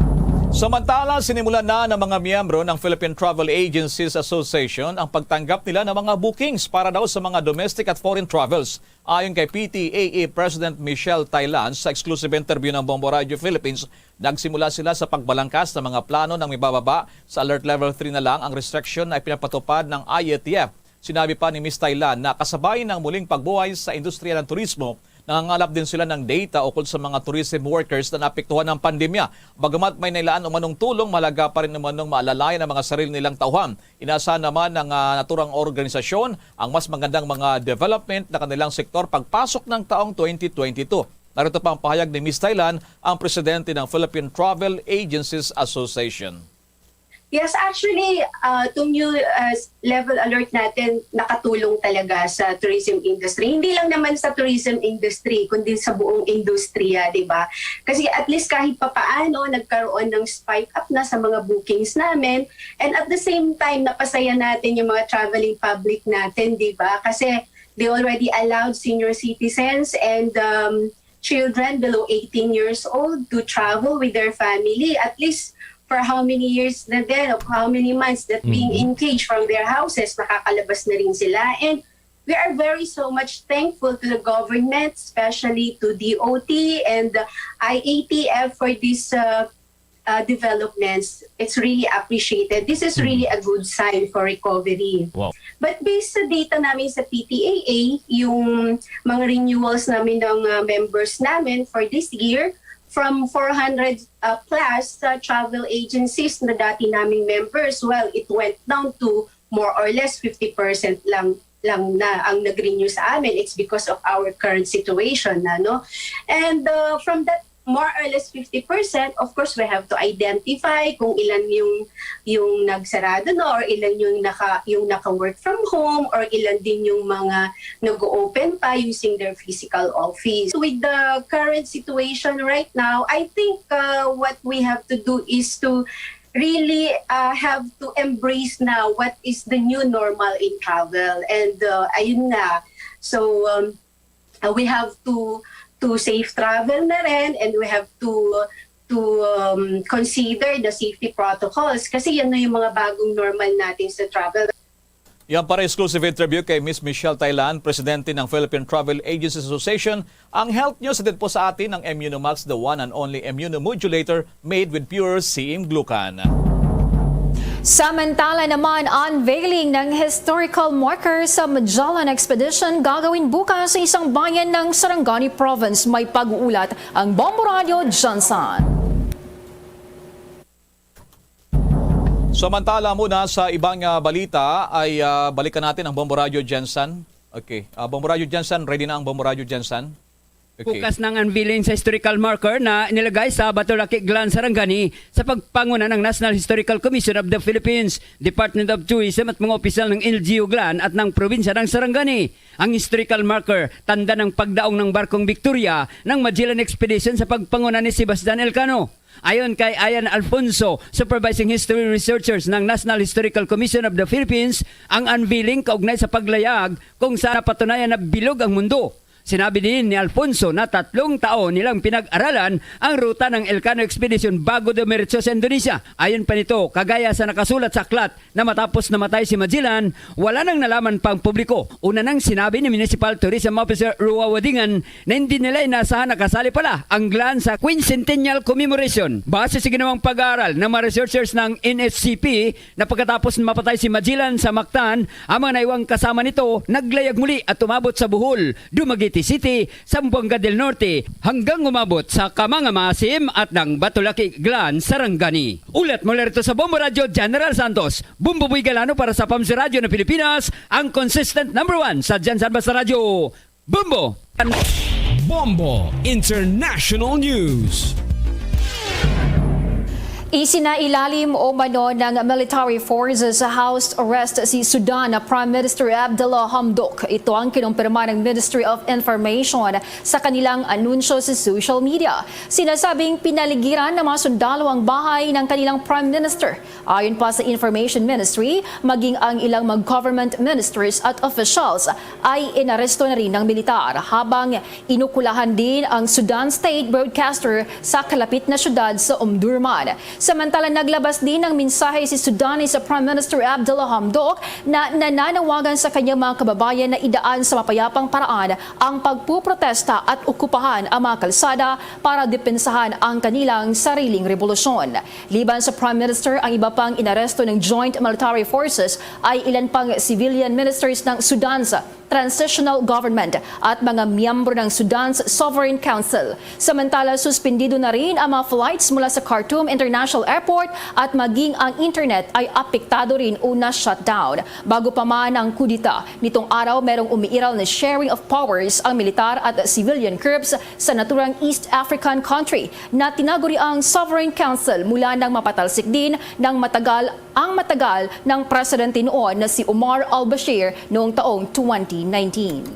Samantala, sinimulan na ng mga miyembro ng Philippine Travel Agencies Association ang pagtanggap nila ng mga bookings para daw sa mga domestic at foreign travels. Ayon kay P T A A President Michelle Thailand, sa exclusive interview ng Bombo Radio Philippines, nagsimula sila sa pagbalangkas ng mga plano nang mibababa sa Alert Level three na lang ang restriction na ipinapatupad ng I A T F. Sinabi pa ni Miss Thailand na kasabay ng muling pagbuhay sa industriya ng turismo, nangangalap din sila ng data ukol sa mga tourism workers na naapektuhan ng pandemya. Bagamat may nailaan umanong tulong, mahalaga pa rin umanong maalalayan ang mga sarili nilang tauhan. Inaasahan naman ng, ah, naturang organisasyon ang mas magandang mga development na kanilang sektor pagpasok ng taong twenty twenty-two. Narito pa ang pahayag ni Miss Thailand, ang presidente ng Philippine Travel Agencies Association. Yes, actually, uh, itong new, uh, level alert natin nakatulong talaga sa tourism industry. Hindi lang naman sa tourism industry, kundi sa buong industriya, di ba? Kasi at least kahit papaano, nagkaroon ng spike up na sa mga bookings namin. And at the same time, napasaya natin yung mga traveling public natin, di ba? Kasi they already allowed senior citizens and, um, children below eighteen years old to travel with their family, at least for how many years na din, of how many months that being Mhm. engaged from their houses, nakakalabas na rin sila. And we are very so much thankful to the government, especially to D O T and the I A T F for this, uh, uh, developments. It's really appreciated. This is really Mhm. a good sign for recovery. Wow. But based sa data namin sa P T A A, yung mga renewals namin ng, uh, members namin for this year, from four hundred, uh, plus sa travel agencies na dati naming members, well, it went down to more or less fifty percent lang, lang na ang nag-renew sa amin. It's because of our current situation na, no? And, uh, from that more or less fifty percent, of course, we have to identify kung ilan yung, yung nagsarado, no, or ilan yung naka-, yung naka-work from home, or ilan din yung mga nag-open pa using their physical office. With the current situation right now, I think, uh, what we have to do is to really, uh, have to embrace now what is the new normal in travel. And, uh, ayun nga. So, um, uh, we have to, to safe travel na rin, and we have to, to, um, consider the safety protocols kasi yan na yung mga bagong normal natin sa travel. Yan para exclusive interview kay Miss Michelle Thailand, presidente ng Philippine Travel Agencies Association. Ang health news hatid po sa atin ng Immunomax, the one and only immunomodulator made with pure C M glucan. Samantala naman, unveiling ng historical marker sa Magellan Expedition gagawin bukas sa isang bayan ng Sarangani Province. May pag-uulat ang Bombo Radio Johnson. Samantala muna sa ibang, ah, balita ay, ah, balikan natin ang Bombo Radio Jensen. Okay. Ah, Bombo Radio Jensen, ready na ang Bombo Radio Jensen? Okay. Bukas na ang unveiling sa historical marker na inilagay sa Batulaki Glen, Sarangani, sa pagpanguna ng National Historical Commission of the Philippines, Department of Tourism at mga opisyal ng L G U Glen at ng probinsya ng Sarangani. Ang historical marker, tanda ng pagdaong ng barkong Victoria ng Magellan Expedition sa pagpanguna ni Sebastian Elcano. Ayon kay Ian Alfonso, Supervising History Researchers ng National Historical Commission of the Philippines, ang unveiling kaugnay sa paglayag kung saan napatunayan na bilog ang mundo. Sinabi din ni Alfonso na tatlong taon nilang pinag-aralan ang ruta ng Elcano Expedition bago dumiretso sa Indonesia. Ayon pa nito, kagaya sa nakasulat sa aklat na matapos namatay si Magellan, wala nang nalaman pa ang publiko. Una nang sinabi ni Municipal Tourism Officer Rua Wadingan na hindi nila inasahan na kasali pala ang Glen sa Quincentennial Commemoration. Base sa ginawang pag-aaral ng mga researchers ng N S C P, na pagkatapos mapatay si Magellan sa Mactan, ang mga naiwang kasama nito naglayag muli at umabot sa Bohol, Dumaguete City, Zamboanga del Norte, hanggang umabot sa Camanga Mahasim at ng Batulaki Glen, Sarangani. Ulat mula rito sa Bombo Radyo, General Santos, Bombo Boy Galano para sa Pamsi Radyo ng Pilipinas, ang consistent number one sa Dyan San Basta Radyo. Bombo! Bombo International News. Isinailalim umano ng military forces sa house arrest si Sudan na Prime Minister Abdullah Hamdok. Ito ang kinumpirma ng Ministry of Information sa kanilang anunsyo sa social media. Sinasabing pinaligiran ng mga sundalo ang bahay ng kanilang Prime Minister. Ayon pa sa Information Ministry, maging ang ilang mga government ministers at officials ay inaresto na rin ng militar, habang inukulahan din ang Sudan State Broadcaster sa kalapit na syudad sa Omdurman. Samantala, naglabas din ng mensahe si Sudanese Prime Minister Abdullah Hamdok na nananawagan sa kanyang mga kababayan na idaan sa mapayapang paraan ang pagpuprotesta at okupahan ang mga kalsada para depensahan ang kanilang sariling rebolusyon. Liban sa Prime Minister, ang iba pang inaresto ng Joint Military Forces ay ilan pang civilian ministers ng Sudan's transitional government at mga miyembro ng Sudan's Sovereign Council. Samantala, suspendido na rin ang mga flights mula sa Khartoum International Airport at maging ang internet ay apektado rin o na-shutdown. Bago pa man ang kudeta, nitong araw merong umiiral na sharing of powers ang militar at civilian groups sa naturang East African country na tinaguri ang Sovereign Council mula nang mapatalsik din ng matagal ang matagal ng presidente noon na si Omar al-Bashir noong taong twenty nineteen.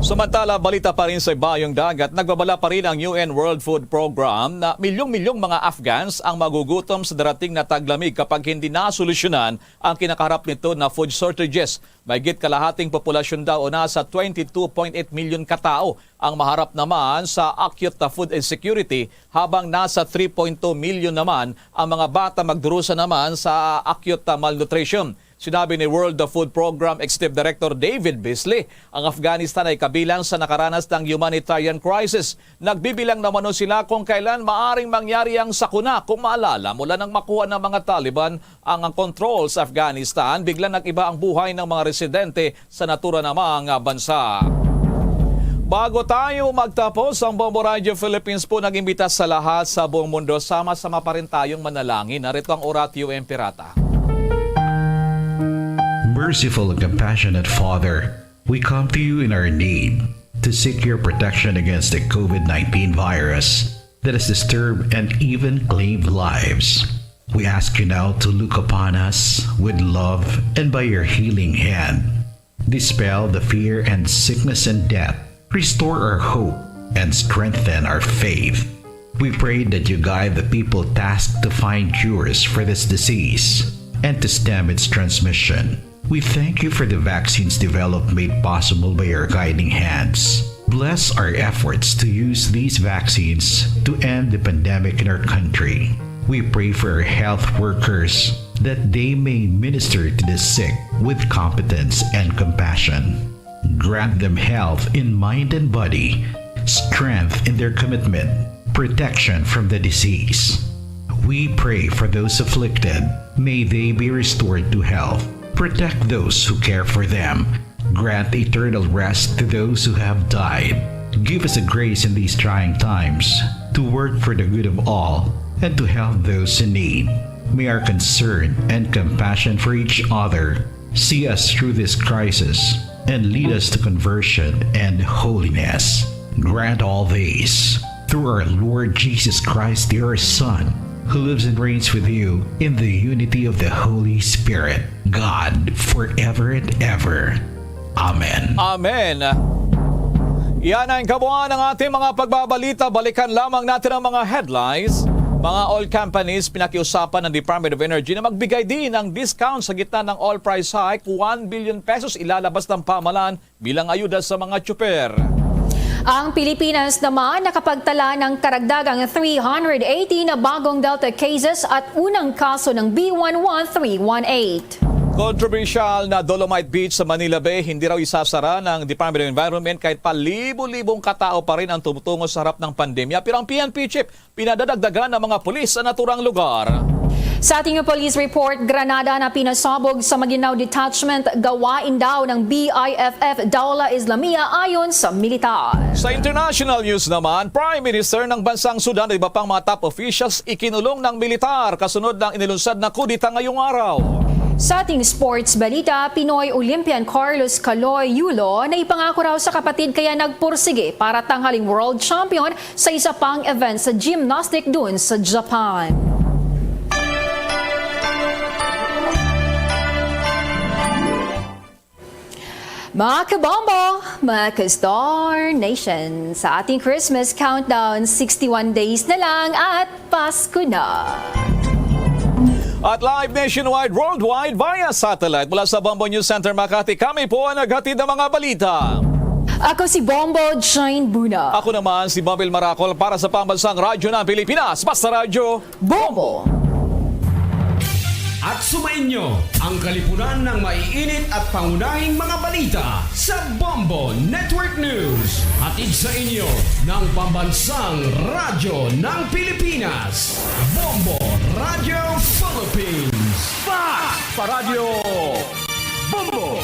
Samantala, balita pa rin sa Bayong Dagat, nagbabala pa rin ang U N World Food Program na milyong-milyong mga Afghans ang magugutom sa darating na taglamig kapag hindi nasolusyonan ang kinakaharap nito na food shortages. Mahigit kalahating populasyon daw o nasa twenty-two point eight million katao ang maharap naman sa acute food insecurity, habang nasa three point two million naman ang mga bata magdurusa naman sa acute malnutrition. Sinabi ni World Food Program Executive Director David Beasley, ang Afghanistan ay kabilang sa nakaranas ng humanitarian crisis. Nagbibilang naman sila kung kailan maaring mangyari ang sakuna. Kung maalala, mula nang makuha ng mga Taliban ang, ang control sa Afghanistan, biglang nag-iba ang buhay ng mga residente sa natura namang bansa. Bago tayo magtapos, ang Bombo Radio Philippines po nag-imbita sa lahat sa buong mundo. Sama-sama pa rin tayong manalangin. Narito ang Oratio Imperata. Merciful and compassionate Father, we come to you in our need to seek your protection against the COVID nineteen virus that has disturbed and even claimed lives. We ask you now to look upon us with love and by your healing hand, dispel the fear and sickness and death, restore our hope, and strengthen our faith. We pray that you guide the people tasked to find cures for this disease and to stem its transmission. We thank you for the vaccines developed made possible by your guiding hands. Bless our efforts to use these vaccines to end the pandemic in our country. We pray for our health workers that they may minister to the sick with competence and compassion. Grant them health in mind and body, strength in their commitment, protection from the disease. We pray for those afflicted. May they be restored to health. Protect those who care for them. Grant eternal rest to those who have died. Give us a grace in these trying times to work for the good of all and to help those in need. May our concern and compassion for each other see us through this crisis and lead us to conversion and holiness. Grant all these through our Lord Jesus Christ, your Son, who lives and reigns with you in the unity of the Holy Spirit, God, forever and ever. Amen. Amen. Yan ang kabuuan ng ating mga pagbabalita. Balikan lamang natin ang mga headlines. Mga oil companies, pinakiusapan ng Department of Energy na magbigay din ng discount sa gitna ng oil price hike. One billion pesos ilalabas ng pamahalaan bilang ayuda sa mga tsuper. Ang Pilipinas naman nakapagtala ng karagdagang three hundred eighty na bagong Delta cases at unang kaso ng B one one three one eight. Kontrobersyal na Dolomite Beach sa Manila Bay, hindi raw isasara ng Department of Environment kahit pa libo-libong katao pa rin ang tumutungo sa harap ng pandemya. Pero ang P N P chief, pinadadagdagan ng mga pulis sa naturang lugar. Sa ating police report, granada na pinasabog sa Maguinao Detachment, gawain daw ng B I F F Dawla Islamiyah ayon sa militar. Sa international news naman, Prime Minister ng bansang Sudan at iba pang mga top officials ikinulong ng militar kasunod ng inilunsad na kudeta ngayong araw. Sa ating sports balita, Pinoy Olympian Carlos Kaloy Yulo na ipangako raw sa kapatid kaya nagpursige para tanghaling world champion sa isa pang event sa gymnastic dun sa Japan. Mga kabombo, mga ka-Star Nation, sa ating Christmas countdown, sixty-one days na lang at Pasko na. At live nationwide, worldwide, via satellite. Mula sa Bombo News Center Makati, kami po ang naghatid ng mga balita. Ako si Bombo Jane Buna. Ako naman si Bobel Maracol para sa Pambansang Radyo ng Pilipinas, Basta Radyo. Bombo. At sumainyo ang kalipunan ng maiinit at pangunahing mga balita sa Bombo Network News. Hatid sa inyo ng Pambansang Radyo ng Pilipinas, Bombo Radyo Philippines. Fast pa Radyo Bombo!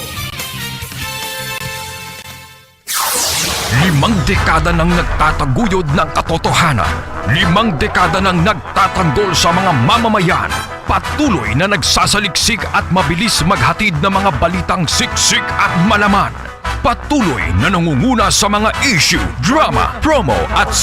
Limang dekada nang nagtataguyod ng katotohanan. Limang dekada nang nagtatanggol sa mga mamamayan. Patuloy na nagsasaliksik at mabilis maghatid ng mga balitang siksik at malaman. Patuloy na nangunguna sa mga issue, drama, promo at